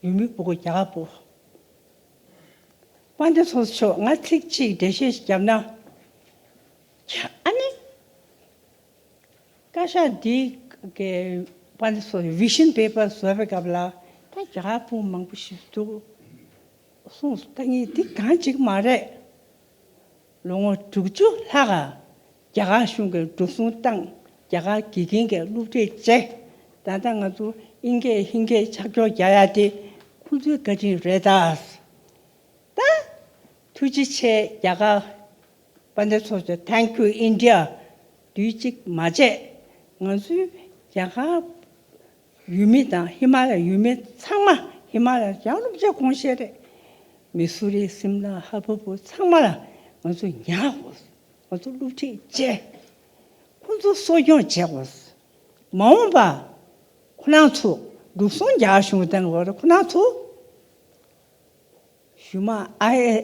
ཡུལ་མི་ཕྲུ་གུ་རྒྱ་གར་ཕྲུ་གུ། དཔལ་ལྡན་ཚོགས་གཙོ་མཆོག། ང་ཚིག་གཅིག་འགྲེལ་བཤད་ཞིག་བརྒྱབ་ན། ཁྱ་ཨ་ནི། བཀའ་ཤག་འདི་གི་དཔལ་ལྡན་ཚོགས་གཙོ་ཝི་ཤན་པེ་པར་བཟོ་བའི་སྐབས་ལ་ད་རྒྱ་གར་ཕྲུ་གུ་མང་པོ་ཞིག་འདུག་གསུངས་སོང་། ད་ངས་འདི་གང་ཅིག་མ་རེད། ལོ་ངོ་དྲུག་ཅུ་ལྷག་ག་རྒྱ་གར་གཞུང་གིས་འགྲོ་སོང་བཏང་། རྒྱ་གར་དགེ་རྒན་གྱི་སློབ་ཁྲིད་བྱས། ད་ལྟ་ང་ཚོ་ཨིན་སྐད་ཧིན་སྐད་ཕྱག་སྦྱོར་རྒྱག་ཡ་དེ་ཁོང་ཚོའི་བཀའ་དྲིན་རེད་ད། ད་ཐུགས་རྗེ་ཆེ་རྒྱ་གར། དཔལ་ལྡན་ཚོགས་གཙོ། Thank you India། དུས་གཅིག་མ་བརྗེད། ང་ཚོའི་རྒྱ་གར་ཡུལ་མི་དང་ཧི་མ་ལ་ཡ་ཡུལ་མི་ཚང་མ། ཧི་མ་ལ་ཡ་ཡང་སློབ་གྲྭ་གོང་ཤེས་རེད། མི་སུ་རི། སིམ་ལ། ཧ་བ་བུ་ཚང་མ་ལ་ང་ཚོ་ཉར་དགོས། ང་ཚོ་སློབ་ཁྲིད་བྱས། ཁོང་ཚོ་གསོ་སྐྱོང་བྱེད་དགོས། མ་འོངས་པ་ཁོ་རང་ཚོ་འགྲོ་སོང་རྒྱ་གར་གཞུང་བཏང་བར་ཁོ་རང་ཚོ། གཞུག་མ་ཨའི་ཨེ་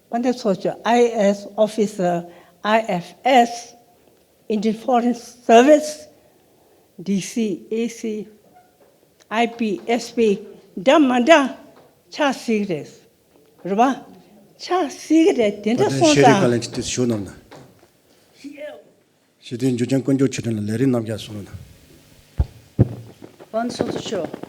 དཔལ་ལྡན་ཚོགས་གཙོ། ཨའི་ཨེ་ཨེས་ཨོ་ཕི་སར། ཨའི་ཨེཕ་ཨེས། Indian Foreign Service། ཌི་སི། ཨེ་སི། ཨའི་པི། ཨེས་པི། འདྲ་མི་འདྲ་ཆགས་སྲིད་རེད། རེད་པ། ཆགས་སྲིད་ཀྱི་རེད། དེ་འདྲ་བ་དན་སོང་ཤེས་རིག་ཙང་། བཀའ་བློན་ཁྲི་དེ་ཞུ་གནང་ན། སྤྱི་འཐུས་འཇུ་ཆེན་དཀོན་མཆོག་ཆོས་སྒྲོན་ལ་ལས་རིམ་རྣམ་གཞག་གསུང་རོགས་གནང་། དཔལ་ཚོགས་གཙོ་མཆོག།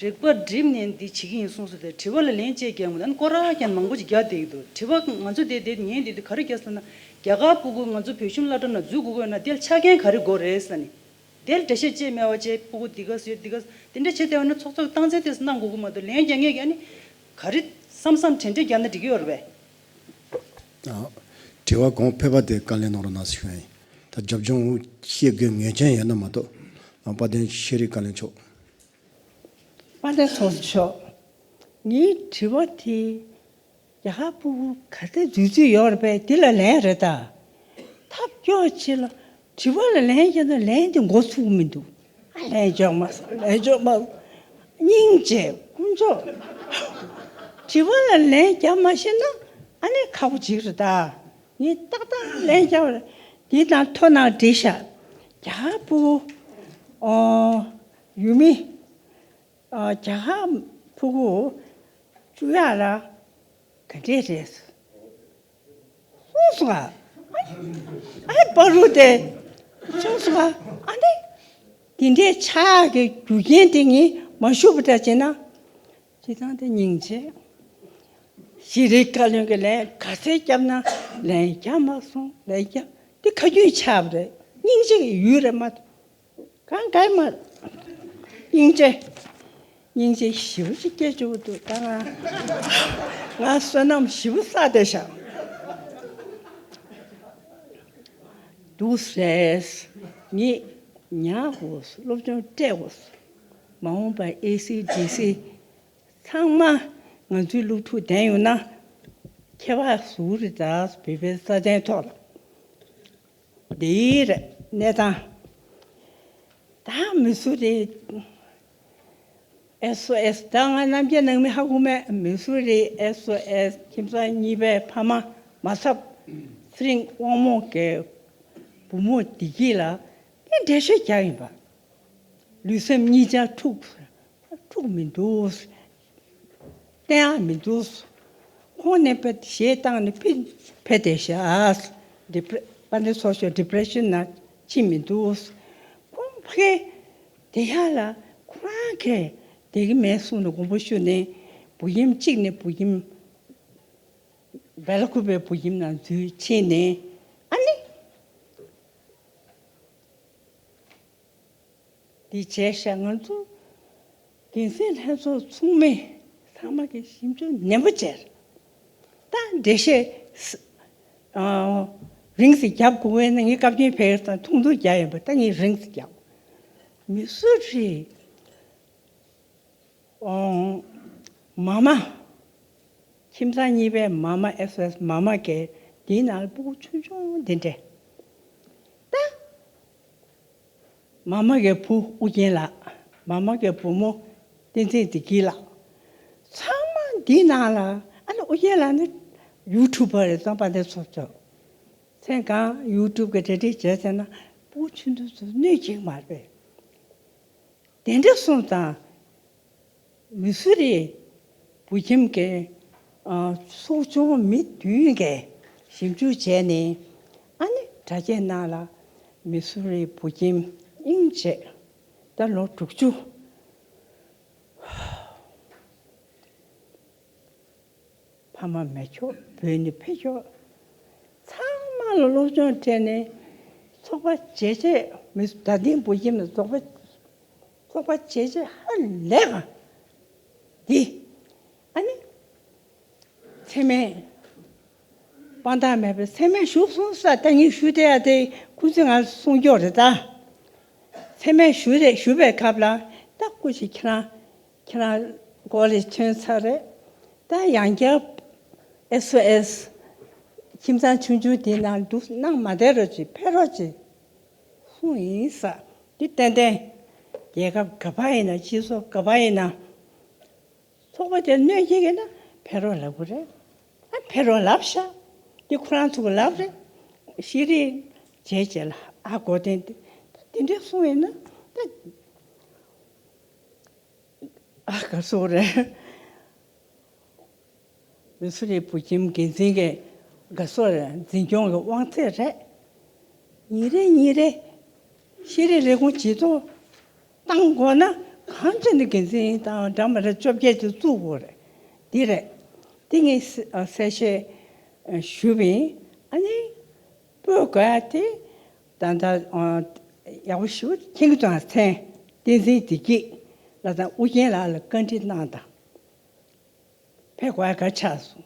རིག་པ་སྒྲིམ་ནས་འདི་བྱེད་ཀྱི་ཡིན་གསུངས་སོང་། དེ་དྲི་བ་ལ་ལན་བཅད་རྒྱག་མ་ད་ནི་སྐོར་ར་རྒྱག་མང་པོ་ཅིག་རྒྱག་བསྡད་ཀྱི་འདུག། དྲི་བ་ང་ཚོ་དེ་དེ་ཉན་བསྡད་དུས་ག་རེ་རྒྱག་ཟེར་ན། རྒྱ་གར་ཕྲུ་གུ་ང་ཚོ་བོད་གཞུང་སློབ་གྲྭ་ནང་འཛུལ་དགོས་ཀྱི་ཡོད་ན་དེ་ལ་ཆ་རྐྱེན་ག་རེ་དགོས་རེད་ཟེར་ནས། དེ་ལ་འགྲེལ་བཤད་བཅས་མེད་པ་བྱས། ཕྲུ་གུ་འདི་ག་ཟེར་འདི་ག་དེ་འདྲ་བྱས་བསྡད་པ་ན་ཚོགས་གཙོ་གི་སྟངས་འཛིན་དེ་གནང་དགོས་ཀྱི་མ་གཏོགས། ལན་རྒྱག་མཁན་གྱིས་ཨ་ནི་ག་རེ་བསམ་བསམ་དྲན་དྲན་རྒྱག་ན་འགྲིག་གི་ཡོད་རེད་པས། ཨ། དྲི་བ་གོང་ཕེབས་པ་དེ་བཀའ་ལན་གནང་རོགས་གནང་ཞུ་ཡ་ཡིན། ད་རྒྱབ་ལྗོངས་ཤེས་དགོས་ངེས་ཅན་ཡོད་ན་མ་གཏོགས། ཨ། དཔལ་ལྡན་ཤེས་རིག་བཀའ་བློན་མཆོག། དཔལ་ལྡན་ཚོགས་གཙོ་མཆོག། ངའི་དྲི་བ་དེ། རྒྱ་གར་ཕྲུ་གུ་ག་ཚད་འཛུལ་རྩིས་ཡོད་རེད་པས། དེ་ལ་ལན་རེད་ད། ཐབས་སྐྱོ་ཆེ་ལ། དྲི་བ་ལ་ལན་བརྒྱབ་ན་ལན་དེ་མགོ་ཚུགས་མི་འདུག། ཨ། ལན་འཇོག་མ་སོང་། ལན་འཇོག་མ་སོང་། སྙིང་རྗེ། དཀོན་མཆོག། དྲི་བ་ལ་ལན་བརྒྱབ་མ་ཤེས་ན་ཨ་ནི་ཁག་པོ་ཅིག་རེད་ད། ངས་ཏག་ཏག་ལན་བརྒྱབ་རེད། དེ་དང་ཐོ་ནང་བྲིས་ཤག། རྒྱ་གར་ཕྲུ་གུ། ཨོ། ཡུལ་མི་ཨ་རྒྱ་གར་ཕྲུ་གུ་བཅུག་ཡག་ལ་ག་འདྲས་རེད། གསུངས་སོང་ཨ། ཨ་པ་རུ་དེ་གསུངས་སོང་ཨ། ཨ་ནི་དེ་འདྲའི་ཆགས་ཀྱི་རྒྱུ་རྐྱེན་དེ་ངས་མ་ཞུ་བ་འདྲ་བྱས་ན། སྤྱིར་བཏང་དེ་སྙིང་རྗེ། ཤེས་རིག་བཀའ་བློན་གྱི་ལན་ག་ཚད་བརྒྱབ་ན་ལན་རྒྱབ་མ་སོང་། ལན་རྒྱབ་དེ་ཁ་རྒྱུན་ཆགས་པ་རེད། སྙིང་རྗེ་གི་ཡུལ་རེད་མ་གཏོགས། གང་ག་མ། སྙིང་རྗེ། སྙིང་རྗེ་ཞེ་པོ་ཅིག་སྐྱེ་བཅུག་འདུག་ད་ང་ང་བསོད་ནམས་ཞེ་པོ་བསགས་བསྡད་ཤག་འདུག་ཟེར། ངས་ཉར་དགོས། སློབ་སྦྱོང་སྤྲད་དགོས། མ་འོངས་པར་ཨེ་སི་ཌི་སི་ཚང་མ་ང་ཚོའི་སློབ་ཕྲུག་བསྡད་ཡོང་ན་ཁྱད་པར་ཟུག་རེད། ད་བོད་པའི་རྩ་དོན་ཐོག་ལ། འདིའི་གནས་སྟངས། ད་མི་སུ་རེད། ཨེ་སི་ཨོ་ཨེ་སི། ད་ང་རྣམ་རྒྱལ་ནང་མི་ཧ་གོ་མེད། མི་སུ་རེད། ཨེ་སི་ཨོ་ཨེ་སི། ཁྱིམ་ཚང་གཉིས་པའི་ཕ་མ་མ་ཚབ། ཚེ་རིང་དབང་མོ་གི་བུ་མོ་བདེ་སྐྱིད་ལ་དེ་འགྲེལ་བཤད་རྒྱག་ཡིན་པ། ལུས་སེམས་གཉིས་ཆར་འཁྲུག་འཁྲུག་མི་འདུག་བསྟན་ཡག་མི་འདུག་ཁོང་ནས་ཕར་གཞས་བཏང་ནས་ཕེ་ཕེ་བསྡད་ཤག་ཌི་པི་རེ། དཔལ་ལྡན་ཚོགས་མཆོག་ཌི་པི་རེ་ཤན་ནང་ཕྱིན་མི་འདུག་ཁོང་ཕ་གིར་བསྡད་ཡག་ལ་ཁོ་རང་གིས་བསྡད་ཀྱི་མེད་གསུངས་ནས་དགོངས་པ་ཞུས་ནས་བུ་ཁྱིམ་གཅིག་ནས་བུ་ཁྱིམ། སྦེལ་ཀོབ་པའི་བུ་ཁྱིམ་ནང་འཛུལ་ཕྱིན་ནས་ཨ་ནི། འདི་བྱས་ཤག་ང་ཚོ་འགན་འཛིན་ལྷན་ཚོགས་ཚོགས་མི་ཚང་མ་གིས་ཞིབ་འཇུག་ནན་པོ་བྱས། ད་འགྲེལ་བཤད་ཨ་རིང་ཙམ་རྒྱབ་དགོས་པས་ན་ངས་བཀའ་བཀྱོན་ཕེབས་དང་ཐུང་ཐུང་རྒྱག་ཡིན་པ། ད་ངས་རིང་ཙམ་རྒྱབ། མི་སུ་རེད། ཨོ། མ་མ། ཁྱིམ་ཚང་གཉིས་པའི་མ་མ། ཨེ་སི་ཨོ་ཨེ་སི་མ་མ་གིས་འདིའི་ནང་ལ་སྤུ་གུ་ཆུང་ཆུང་འདི་འདྲས། ད། མ་མ་གི་བུ་ཨུ་རྒྱན་ལགས། མ་མ་གི་བུ་མོ་བསྟན་འཛིན་བདེ་སྐྱིད་ལགས། ཚང་མ་འདིའི་ནང་ལ། ཨ་ནི་ཨུ་རྒྱན་ལགས་ནི་ཡུ་ཊུབ་པ་རེད། ཙོང་པ་འདི་ཚོ་ཚོ། མཚན་གང་ཡུ་ཊུབ་གི་གྲ་སྒྲིག་བྱས་ཟེར་ན་སྤུ་གུ་ཆུང་ཆུང་ཚོ་གནོད་བྱེད་ཀྱི་མ་རེད། དེ་འདྲ་སོང་ཙང་། མི་སུ་རེད། བུ་ཁྱིམ་གྱི་ཨ་ཚོགས་ཆུང་མི་བདུན་གྱིས་ཞིབ་འཇུག་བྱས་ནས་ཨ་ནི་དྲ་རྒྱའི་ནང་ལ་མི་སུ་རེད་བུ་ཁྱིམ་དབྱིངས་བྱས། ད་ལོ་དྲུག་ཅུ། ཕ་མ་མེད་ཆོག་བོད་ནས་ཕེབས་ཆོག་ཚང་མ་ལ་སློབ་སྦྱོང་སྤྲད་ནས་ཚོགས་པ་བྱས་བྱས། མི་ད་ཐེངས་བུ་ཁྱིམ་ལ་ཚོགས་པ་ཚོགས་པ་བྱས་བྱས་ཧ་ལས་ག་འདི་ཨ་ནི་མཚན་སྨད་དཔང་རྟགས་མེད་པའི་མཚན་སྨད་ཞུ་སོང་ས། ད་ངས་ཞུ་བསྡད་ཡ་དེ་ཁོ་ཚོས་ང་ལ་གསུང་རྒྱུ་རེད་ད། མཚན་སྨད་ཞུ་རེད། ཞུ་བའི་སྐབས་ལ་ད་སྐུ་མཁྱེན་ཁྱེད་རང་ཁྱེད་རང་སྐོར་ལ་ཐོན་ཚར་རེད། ད་ཡང་བསྐྱར་ཨེ་སི་ཨོ་ཨེ་སི་ཁྱིམ་ཚང་ཆུང་ཆུང་དེའི་ནང་འདུག་གནང་མ་བསྡད་རོགས་གྱིས། ཕེབས་རོགས་གྱིས་གསུངས་ཡིན་ས། འདི་ཏན་ཏན་རྒྱལ་ཁབ་ག་པར་ཡིན་ན། སྤྱི་ཚོགས་ག་པར་ཡིན་ན། ཚོགས་པ་དེར་གནོད་སྐྱེལ་གྱི་ན་ཕེབས་རོགས་ལབ་དགོས་རེད། ཨ་ཕེབས་རོགས་ལབ་ཤག་འདི་ཁོ་རང་ཚོ་གི་ལབ་རེད། ཤེས་རིག་བྱས་བྱས་ལ་ཨ་གོ་དོན་དེ་འདྲས་གསུངས་ཡིན་ན་ད་ཨ་དགའ་སོ་རེད། མི་སུ་རེད་བུ་ཁྱིམ་འགན་འཛིན་གྱི་དགའ་སོ་རེད། འཛིན་སྐྱོང་གི་དབང་ཚད་རེད། ཉིན་རེ་ཉིན་རེ་ཤེས་རིག་ལས་ཁུངས་ཇེ་མཐོར་བཏང་དགོས་ན་གང་བྱས་ནས་འགན་འཛིན་དང་འདྲ་མི་འདྲ་བཅོ་བརྒྱད་ཅིག་བཙུགས་དགོས་རེད། འདི་རེད། འདི་ངས་གསལ་བཤད་ཞུས་པ་ཡིན། ཨ་ནི་སྤོས་དགོས་ཡ་དེ་ད་ལྟ་ཡག་པོ་ཞེ་པོ་མཁྱེན་གྱི་འདུག་མཚན་བསྟན་འཛིན་བདེ་སྐྱིད་ལགས་དང་ཨུ་རྒྱན་ལགས་ལ་བཀའ་འདྲི་གནང་དང་། ཕེབས་དགོས་ཡ་ག་ཆགས་སོང་།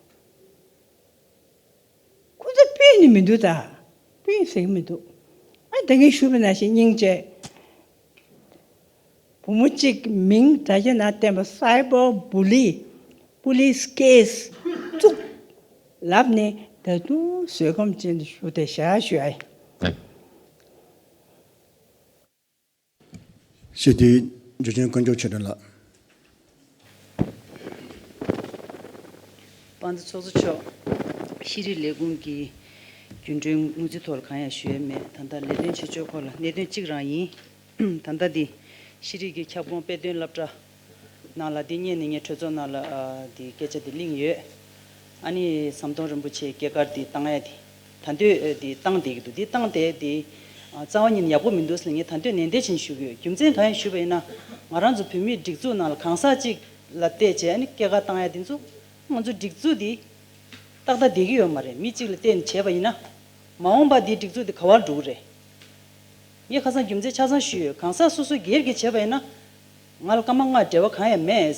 ཁོ་ཚོ་སྤུན་ནི་མི་འདུག་ད། སྤུན་ཟེར་གྱི་མི་འདུག་ཨ་ད་ངས་ཞུས་པ་ནང་བཞིན་སྙིང་རྗེ། བུ་མོ་གཅིག་མིང་དྲ་རྒྱ་ནང་བསྟན་པ་སའི་བར་བུ་ལི། པུ་ལིས་ཀེ་སི་བཙུགས་ལབ་ནས་ད་དུང་བཟོད་སྒོམ་ཅན་དུ་ཞུ་བསྡད་ཤག་ཞུ་ཨ། སྤྱི་འཐུས་འཇུ་ཆེན་དཀོན་མཆོག་ཆོས་སྒྲོན་ལགས། དཔལ་ལྡན་ཚོགས་གཙོ་མཆོག་ཤེས་རིག་ལས་ཁུངས་ཀྱི་རྒྱུན་གྲོན་དངུལ་རྩིས་ཐོག་ལ་གང་ཡང་ཞུ་ཡས་མེད། ད་ལྟ་ལས་དོན་བྱེད་ཕྱོགས་སྐོར་ལ་གནད་དོན་གཅིག་རང་ཡིན། ད་ལྟ་འདི་ ཤེས་རིག་གི་ཁྱབ་ཁོངས་དཔེ་སྟོན་སློབ་གྲྭ་ནང་ལ་འདི་སྔོན་ནས་ངས་གྲོས་ཚོགས་ནང་ལ་ཨ་འདི་སྐད་ཆ་འདི་གླེང་ཡོད། ཨ་ནི་ཟམ་གདོང་རིན་པོ་ཆེའི་སྐྱེས་སྐར་འདི་བཏང་ཡ་འདི་ད་འདོད་ཨ་འདི་བཏང་བསྡད་ཀྱི་འདུག་འདི་བཏང་བསྡད་འདི་ཨ་རྩ་བ་ཉིད་ནས་ཡག་པོ་མི་འདུག་ཟེར་ངས་ད་འདོད་ནན་ཏན་བྱས་ནས་ཞུ་གི་ཡོད། རྒྱུ་མཚན་གང་ཡིན་ཞུས་པ་ཡིན་ན། ང་རང་ཚོ་བོད་མིའི་སྒྲིག་འཛུགས་ནང་ལ་གང་ཟག་གཅིག་ལ་བལྟས་བྱས་ཨ་ནི་སྐྱེས་སྐར་བཏང་ཡ་འདི་ཚོ་ང་ཚོ་སྒྲིག་འཛུགས་འདི་ཏག་ཏག་བསྡད་ཀྱི་ཡོད་མ་རེད། མི་གཅིག་ལ་བལྟས་ནས་བྱས་པ་ཡིན་ན། མ་འོངས་པ་འདིའི་སྒྲིག་འཛུགས་འདི་ག་པར་འགྲོ་གི་རེད། ངས་ཁ་སང་རྒྱུ་མཚན་ཆ་ཚང་ཞུས་ཡོད། གང་ཟག་སོ་སོ་སྒེར་གྱིས་བྱས་པ་ཡིན་ན། ང་ལ་སྐར་མ་ལྔ་འབྲེལ་བ་གང་ཡང་མེད།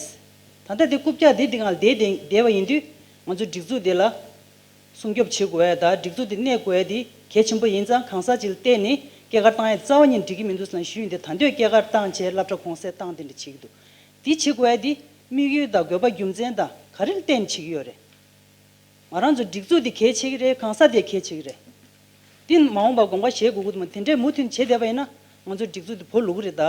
ད་ལྟ་འདི་རྐུབ་བཀྱག་འདི་འདི་ང་ལ་བསྡད་བསྡད་བསྡད་པ་ཡིན་དུས། ང་ཚོ་སྒྲིག་འཛུགས་འདི་ལ་སྲུང་སྐྱོབ་བྱེད་དགོས་ཡ་དང་སྒྲིག་འཛུགས་འདི་གནས་དགོས་ཡ་འདི་གལ་ཆེན་པོ་ཡིན་ཙང་། གང་ཟག་ཅིག་ལ་བལྟས་ནས་སྐྱེས་སྐར་བཏང་ཡ་རྩ་བ་ཉིད་འགྲིག་གི་མི་འདུག་ཟེར་ནས་ཞུས་ཡིན་ཏེ། ད་འདོད་སྐྱེས་སྐར་བཏང་བྱས་སློབ་གྲྭ་གུང་སེང་བཏང་དེ་འདྲ་བྱེད་ཀྱི་འདུག་འདི་བྱེད་དགོས་ཡ་འདི་དམིགས་ཡུལ་དང་དགོས་པ་རྒྱུ་མཚན་དང་ག་རེ་ལ་བརྟེན་ནས་བྱེད་ཀྱི་ཡོད་རེད། ང་རང་ཚོ་སྒྲིག་འཛུགས་འདི་གལ་ཆེ་གི་རེད། གང་ཟག་དེ་གལ་ཆེ་གི་རེད། འདི་མ་འོངས་པ་དགོངས་པ་བཞེས་དགོས་ཀྱི་འདུག་མ། དེ་འདྲའི་མུ་མཐུད་བྱེད་བསྡད་པ་ཡིན་ན་ང་ཚོ་སྒྲིག་འཛུགས་འདི་བོར་ལུག་གི་རེད་ད།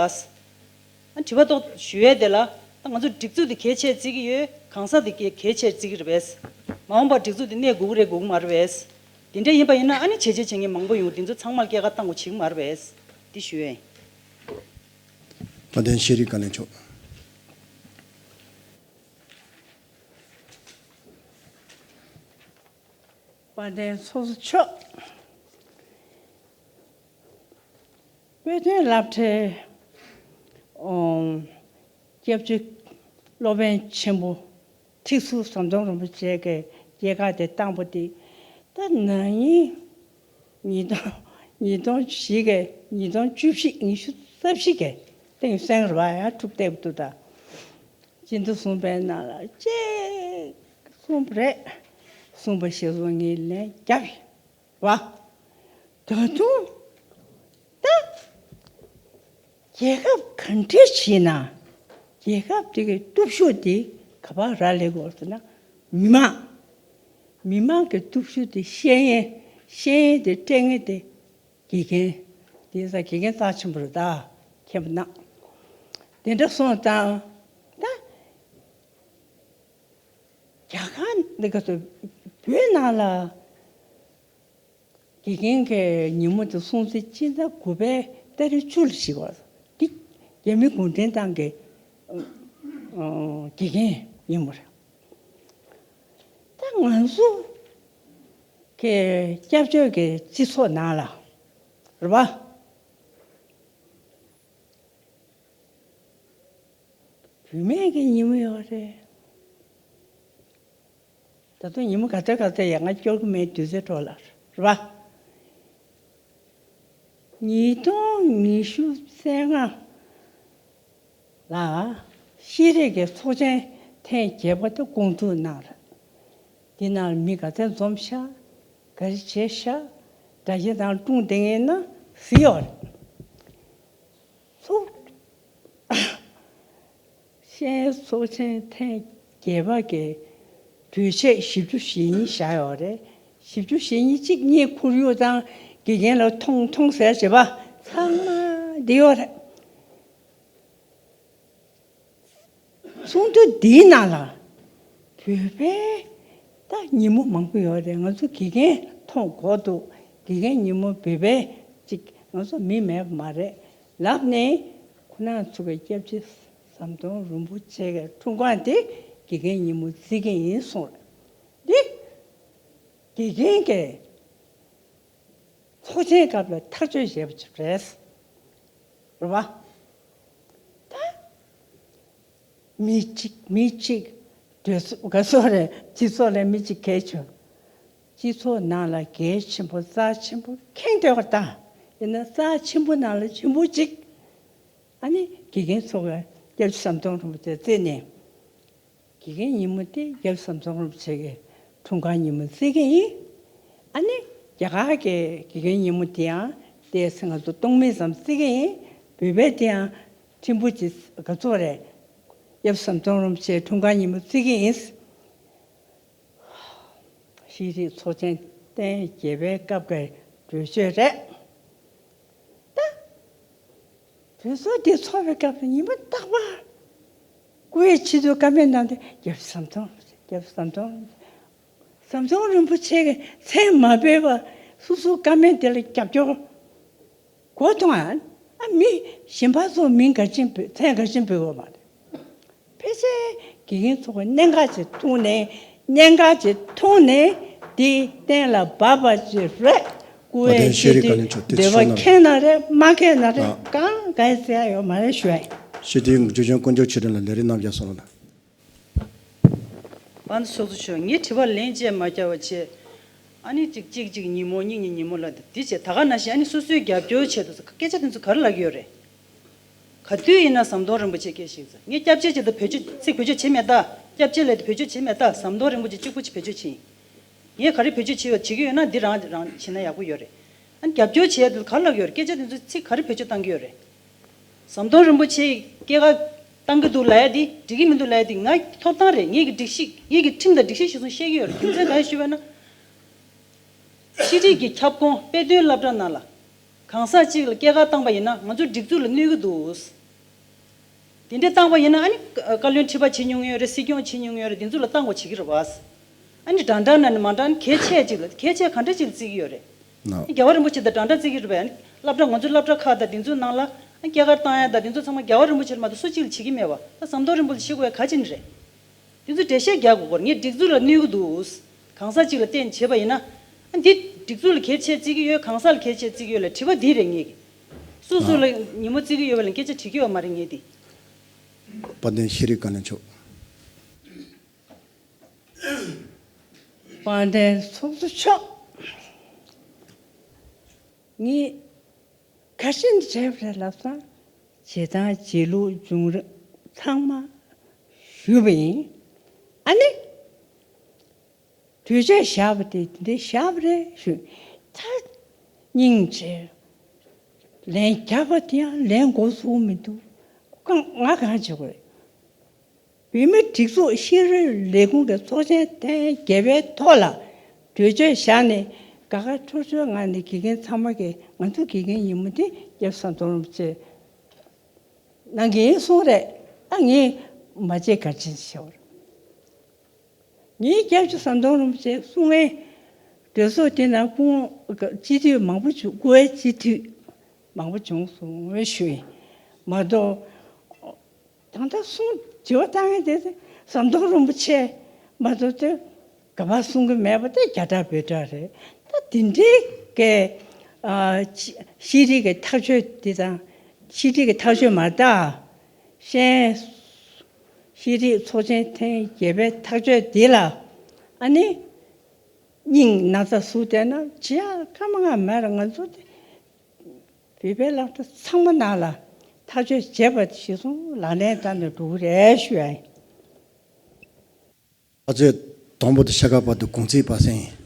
ཨ་དྲི་བ་ཏོག་ཞུ་ཡས་དེ་ལ། ད་ང་ཚོ་སྒྲིག་འཛུགས་འདི་གལ་ཆེ་བརྩི་གི་ཡོད། གང་ཟག་འདི་གལ་གལ་ཆེ་བརྩི་གི་རེད་པས། མ་འོངས་པ་སྒྲིག་འཛུགས་འདི་གནས་དགོས་ཀྱི་རེད་དགོས་ཀྱི་མ་རེད་པས། དེ་འདྲ་ཡིན་པ་ཡིན་ན་ཨ་ནི་བྱས་རྗེས་བྱེད་མཁན་མང་པོ་ཡོང་། འདི་ཚོ་ཚང་མར་སྐྱེས་སྐར་བཏང་དགོས་བྱེད་ཀྱི་མ་རེད་པས། འདི་ཞུ་ཡས་ཡིན། དཔལ་ལྡན་ཤེས་རིག་བཀའ་བློན་མཆོག་དཔལ་ལྡན་ཚོགས་གཙོ་མཆོག་དཔེ་སྟོན་སློབ་གྲྭའི་ཨོ་སྐྱབས་རྗེ་སློབ་དཔོན་ཆེན་པོ་ཁྲི་ཟུར་ཟམ་གདོང་རིན་པོ་ཆེ་གི་སྐྱེས་སྐར་དེ་བཏང་པ་དེ། ད་ན་ནིང་ཉིས་སྟོང་ཉིས་སྟོང་བཞི་གི་ཉིས་སྟོང་བཅུ་བཞི་ཉི་ཤུ་རྩ་བཞི་གི་སྟེང་སེང་ར་བ་ཡ་ཐུག་བལྟས་འདུག་ད། སྤྱི་ཟླ་གསུམ་པའི་ནང་ལ་གཅིག་གསུངས་པ་རེད། གསུངས་པ་ཞེས་སོགས་ངས་ལན་བརྒྱབ་པ། ད་དུང་ད་རྒྱལ་ཁབ་ག་འདྲ་བྱས་ན་རྒྱལ་ཁབ་དེ་གི་སྟོབས་ཤུགས་དེ་ག་པར་རག་ལས་དགོས་ཟེར་ན། མི་མང་། མི་མང་གི་སྟོབས་ཤུགས་དེ་ཤེས་ཡོན། ཤེས་ཡོན་དེ་སྤྲད་མཁན་དེ་དགེ་རྒན། དེ་ས་དགེ་རྒན་རྩ་ཆེན་པོ་རེད་ད། མཁྱེན་པ་གནང་། དེ་འདྲ་སོང་ཙང་ད་རྒྱ་གར་འདི་ག་ཚོད་བོད་ནང་ལ་དགེ་རྒན་གྱི་ཉིན་མོ་དེ་སྲུང་བརྩི་སྤྱི་ཟླ་དགུ་པའི་ཏ་རིག་བཅུ་ལ་ཞིག་བར་འདི་རྒྱ་མི་གུང་ཁྲན་ཏང་གི་དགེ་རྒན་ཉིན་མོ་རེད། ད་ང་ཚོ་གི་སྐྱབས་བཅོལ་གྱི་སྤྱི་ཚོགས་ནང་ལ་རེད་པ། བུད་མེད་ཀྱི་ཉིན་མོ་ཡོད་རེད། ད་དུང་ཉིན་མོ་ག་ཚོད་ག་ཚོད་ཡང་ང་སྐྱོར་གྱི་མེད། དུས་ཚོད་འཕྲོ་བརླག་རེད་པ། ཉིས་སྟོང་ཉི་ཤུ་རྩ་ལྔ་ལ་ཤེས་རིག་གི་ཚོགས་ཆེན་ཐེངས་བརྒྱད་པ་དེ་སྐོང་ཚུགས་གནང་རེད། འདི་ནང་མི་ག་ཚོད་འཛོམས་ཤག་ག་རེ་བྱས་ཤག་སྒྲ་གཞས་དང་སྒྲུང་དེ་ངན་ན་ཟི་ཡོད་རེད། ཚོགས་ཤེས་ཚོགས་ཆེན་ཐེངས་བརྒྱད་པ་གི་གྲོས་ཆོད་བཞི་བཅུ་ཞེ་གཉིས་བཞག་ཡོད་རེད། བཞི་བཅུ་ཞེ་གཉིས་གཅིག་གཉིས་ཁོར་ཡུག་དང་དགེ་རྒན་ལ་ཐོངས་ཐོངས་ཟེར་བྱེད་པ་ཚང་མ་འདི་ཡོད་རེད། ཚོགས་འདུ་འདིའི་ནང་ལ་བོད་པའི་ད་ཉིན་མོ་མང་པོ་ཡོད་རེད། ང་ཚོ་དགེ་རྒན་མཐོང་དགོས་འདུག་དགེ་རྒན་ཉིན་མོ་བོད་པའི་ཅིག་ང་ཚོ་མི་མེད་པ་མ་རེད་ལབ་ནས། ཁོ་རང་ཚོ་གི་སྐྱབས་རྗེ་ཟམ་གདོང་རིན་པོ་ཆེ་གི་འཁྲུངས་སྐར་དེ་དགེ་རྒན་ཉིན་མོ་བརྩི་གི་ཡིན་གསུངས་རེད། འདི་དགེ་རྒན་གྱི་ཚོགས་ཆེན་སྐབས་ལ་ཐག་གཅོད་བྱས་པ་ཅིག་རེད། རེད་བ། ད་མི་གཅིག་མི་གཅིག་གྲོས་ཚོགས་ག་ཚོད་རེད། སྤྱི་ཚོགས་ལ་མི་གཅིག་གལ་ཆེ། སྤྱི་ཚོགས་ནང་ལ་གལ་ཆེན་པོ་རྩ་ཆེན་པོ་ཁེངས་བསྡད་པ་དང་། ཡིན་ན་རྩ་ཆེན་པོ་ནང་ལ་ཆེན་པོ་གཅིག་ཨ་ནི་དགེ་རྒན་ཚོ་ག་སྐྱབས་རྗེ་ཟམ་གདོང་རིན་པོ་ཆེ་བརྩིས་ནས། དགེ་རྒན་ཉིན་མོ་དེ་སྐྱབས་རྗེ་ཟམ་གདོང་རིན་པོ་ཆེ་གི་འཁྲུངས་སྐར་ཉིན་མོ་བརྩི་གི་ཡིན། ཨ་ནི་རྒྱ་གར་གྱི་དགེ་རྒན་ཉིན་མོ་དེ་ཡང་ཏོག་ཙམ་ང་ཚོ་སྟོང་མིན་ཙམ་བརྩི་གི་ཡིན། བོད་པའི་དེ་ཡང་ཕྲན་བུ་ཅིག་ག་ཚོད་རེད། སྐྱབས་རྗེ་ཟམ་གདོང་རིན་པོ་ཆེའི་འཁྲུངས་སྐར་ཉིན་མོ་བརྩི་གི་ཡིན། ཤེས་རིག་ཚོགས་ཆེན་ཐེངས་བརྒྱད་པའི་སྐབས་ཀྱི་གྲོས་ཆོད་རེད། ད་གྲོས་ཚོགས་འདི་ཚོགས་པའི་སྐབས་སུ་ཉིན་མོ་རྟག་པར་སྐུའི་ཆེད་དུ་བཀའ་མོལ་གནང་དུས། སྐྱབས་རྗེ་ཟམ་གདོང་། སྐྱབས་རྗེ་ཟམ་གདོང་། ཟམ་གདོང་རིན་པོ་ཆེ་གི་མཚན་མ་འབོད་པར་སོ་སོའི་བཀའ་མོལ་དེ་ལ་རྒྱབ་སྐྱོར་གོ་ཐོང་ཨ། ཨ་མི་གཞན་པ་ཚོ་མིང་ག་ཅིན་འབོད་མཚན་ག་ཅིན་འབོད་དགོས་མ་རེད། ཕལ་ཆེར་དགེ་རྒན་ཚོ་གི་གནད་འགག་ཅིག་མཐོང་ནས་གནད་འགག་ཅིག་མཐོང་ནས་དེ་གཏན་ལ་འབབ་པ་ཅིག་རེད། སྐུ་ཨ་དེ་ཤེས་རིག་བཀའ་བློན་མཆོག་དེ་འདོད་པ་ཆོག་ན་མཁྱེན་ན་རེད་མ་མཁྱེན་ན་རེད། ཨ་གང་ག་ཡི་ཟེར་ཡ་ཡོད་མ་རེད་ཞུ་ཡ་ཡིན། ཤེས་རིག་འཇུ་ཆེན་དཀོན་མཆོག་ཆོས་སྒྲོན་ལ་ལས་རིམ་རྣམས་བཞག་སོང་ལ། པན་ཚོགས་གཙོ་མཆོག་ངས་དྲི་བ་ལན་བཅད་མ་བརྒྱབ་པ་བྱས། ཨ་ནི་གཅིག་གཅིག་གཅིག་ཉིན་མོ་གཉིས་གཉིས་ཉིན་མོ་ལ་འདི་བྱས་ད་ག་ནང་བཞིན་ཨ་ནི་སོ་སོའི་རྒྱབ་སྐྱོར་ཆེད་དུ་སྐད་ཆ་དེ་ཚོ་ག་རེ་ལབ་ཀྱི་ཡོད་རེད། ག་དུས་ཡིན་ན་ཟམ་གདོང་རིན་པོ་ཆེ་སྐད་ཞིག་ཟེར་ངས་སྐྱབས་རྗེ་ཆེད་དུ་བེད་སྤྱོད་ཚིག་བེད་སྤྱོད་བྱེད་མེད་ད། སྐྱབས་རྗེ་ལབ་དུས་བེད་སྤྱོད་བྱེད་མེད་ད། ཟམ་གདོང་རིན་པོ་ཆེ་གཅིག་པུ་ཅིག་བེད་སྤྱོད་བྱེད་ཡིན། ངས་ག་རེ་བེད་སྤྱོད་བྱེད་ཡོད་བྱེད་ཀྱི་ཡོད་ན་འདི་རང་རང་བྱེད་ན་ཡག་པོ་ཡོད་རེད། ཨ་ནི་རྒྱབ་སྐྱོར་བྱེད་ཡ་དེ་ག་རེ་ལབ་ཀྱི་ཡོད་རེད། སྐད་ཆ་དེ་ཚོ་ཚིག་ག་རེ་བེད་སྤྱོད་བཏང་གི་ཡོད་རེད། ཟམ་གདོང་རིན་པོ་ཆེ་སྐྱེས་སྐར་བཏང་གི་འདུག་ལབ་ཡ་དེ་འགྲིག་གི་མི་འདུག་ལབ་ཡ་དེ་ང་ཐོབ་ཐང་རེད། ངེད་ཀྱི་སྒྲིག་གཞི་ངེད་ཀྱི་ཁྲིམས་དང་སྒྲིག་གཞི་གཞིར་བཟུང་བཤད་ཀྱི་ཡོད་རེད། རྒྱུ་མཚན་གང་ཡིན་ཞུས་པ་ན། ཤེས་རིག་གི་ཁྱབ་ཁོངས་དཔེ་སྟོན་སློབ་གྲྭ་ནང་ལ་གང་ཟག་གཅིག་ལ་སྐྱེས་སྐར་བཏང་པ་ཡིན་ན་ང་ཚོའི་སྒྲིག་འཛུགས་ལ་གནོད་ཀྱི་འདུག་དེ་འདྲ་བཏང་པ་ཡིན་ན་ཨ་ནི་བཀའ་བློན་ཁྲི་པ་བྱེད་མྱོང་ཡོད་རེད། སྲིད་སྐྱོང་བྱེད་མྱོང་ཡོད་རེད། དེ་ཚོ་ལ་བཏང་དགོས་བྱེད་ཀྱི་རེད་བ། ཨ་ནི་འདྲ་འདྲ་ན་ནི་མ་འདྲ་ནི་གལ་ཆེ་ཅིག་ལ་གལ་ཆེ་ག་འདྲ་ཅིག་ལ་བརྩི་གི་ཡོད་རེད། ན། རྒྱལ་བ་རིན་པོ་ཆེ་དང་འདྲ་འདྲ་བརྩི་གི་རེད་པས། ཨ་ནི་སློབ་གྲྭ་ང་ཚོའི་སློབ་གྲྭ་ཁག་དང་དེ་ཚོའི་ནང་ལ་ཨ་ནི་སྐྱེས་སྐར་བཏང་ཡ་དང་དེ་ཚོ་ཚང་མ་རྒྱལ་བ་རིན་པོ་ཆེ་ལ་མ་གཏོགས་སུ་གཅིག་ལ་བྱེད་ཀྱི་མེད་པ། ད་ཟམ་གདོང་རིན་པོ་ཆེ་ཤི་དགོས་ཡ་ག་ཅི་ནས་རེད། དེ་ཚོ་འགྲེལ་བཤད་རྒྱག་དགོས་སྐོར་ངས་སྒྲིག་འཛུགས་ལ་གནོད་ཀྱི་འདུག་གང་ཟག་གཅིག་ལ་བརྟེན་བྱས་པ་ཡིན་ན། ཨ་འདི་སྒྲིག་འཛུགས་ལ་གལ་ཆེ་བརྩི་གི་ཡོད། གང་ཟག་ལ་གལ་ཆེ་བརྩི་གི་ཡོད་ལ་དྲི་བ་འདི་རེད་ངེད་ཀྱི། སོ་སོ་ལ་ཉིན་མོ་བརྩི་གི་ཡོད་པ་ལ་སྐད་ཆ་དྲི་གི་ཡོད་མ་རེད་ངེད་འདི། དཔལ་ལྡན་ཤེས་རིག་བཀའ་བློན་མཆོག་དཔལ་ལྡན་ཚོགས་གཙོ་མཆོག་ངས་ག་ཤེད་བྱས་པ་རེད་ལབ་ཙང་བྱེད་སྟངས་བྱེད་ལུགས་བྱུང་རབས་ཚང་མ་ཞུས་པ་ཡིན། ཨ་ནི། གྲོས་ཆོད་བཞག་པ་དེ་འདི་བཞག་པ་རེད་ཞུ། ད་སྙིང་རྗེ། ལན་རྒྱག་པ་དེ་ཡང་ལན་འགོ་ཚུགས་མི་འདུག་ང་གང་བྱེད་དགོས་རེད། བོད་མིའི་སྒྲིག་འཛུགས་ཤེས་རིག་ལས་ཁུངས་ཀྱི་ཚོགས་ཆེན་ཐེངས་བརྒྱད་པའི་ཐོག་ལ་གྲོས་ཆོད་བཞག་ནས་དགའ་དགའ་སྤྲོ་སྤྲོའི་ངང་ནས་དགེ་རྒན་ཚང་མ་གིས་ང་ཚོ་དགེ་རྒན་ཡིན་མོད་དེ་སྐྱབས་ཟམ་གདོང་རིན་པོ་ཆེ་གནང་གི་ཡིན་གསུངས་རེད། ཨ་ངས་མ་བརྗེད་གར་ཆེན་ཞེས་པར། ངའི་སྐྱབས་རྗེ་ཟམ་གདོང་རིན་པོ་ཆེ་གསུང་མཁན་གྲོས་ཚོགས་དེ་ནང་སྐུ་ངོ་སྤྱི་འཐུས་མང་པོ་བྱུང་། སྐུ་ངོ་སྤྱི་འཐུས་མང་པོ་བྱུང་སོང་ངས་ཞུ་ཡིན་མ་གཏོགས། ད་ལྟ་གསུང་དྲི་བ་བཏང་མཁན་དེ་ཟམ་གདོང་རིན་པོ་ཆེ་མ་གཏོགས་དེ་ག་པར་གསུང་གི་མེད་པ་དེ་རྒྱ་གྲགས་བོད་གྲགས་རེད། ད་དེ་འདྲའི་གི་ཨ་ཤེས་རིག་གི་ཐག་གཅོད་དེ་དང་ཤེས་རིག་གི་ཐག་གཅོད་མ་རེད་ད། ཤེས་ཤེས་རིག་ཚོགས་ཆེན་ཐེངས་བརྒྱད་པའི་ཐག་གཅོད་འདི་ལ་ཨ་ནི་སྙིང་ན་ཚ་ཟུག་བསྡད་ན་བྱེད་ཡག་སྐར་མ་ལྔ་མེད་ར། ང་ཚོ་དེ་བོད་པའི་སློབ་གྲྭ་ཚང་མ་ནང་ལ་ཐག་གཅོད་བྱས་པ་གཞིར་བཟུང་ལག་ལེན་བསྟར་ནས་འགྲོ་གི་རེད་ཞུ་ཡ་ཡིན། ཕ་ཚོད་དང་པོ་དང་ཤ་ཁ་བར་དུ་གུང་ཚིགས་བར་གསེང་ཡིན།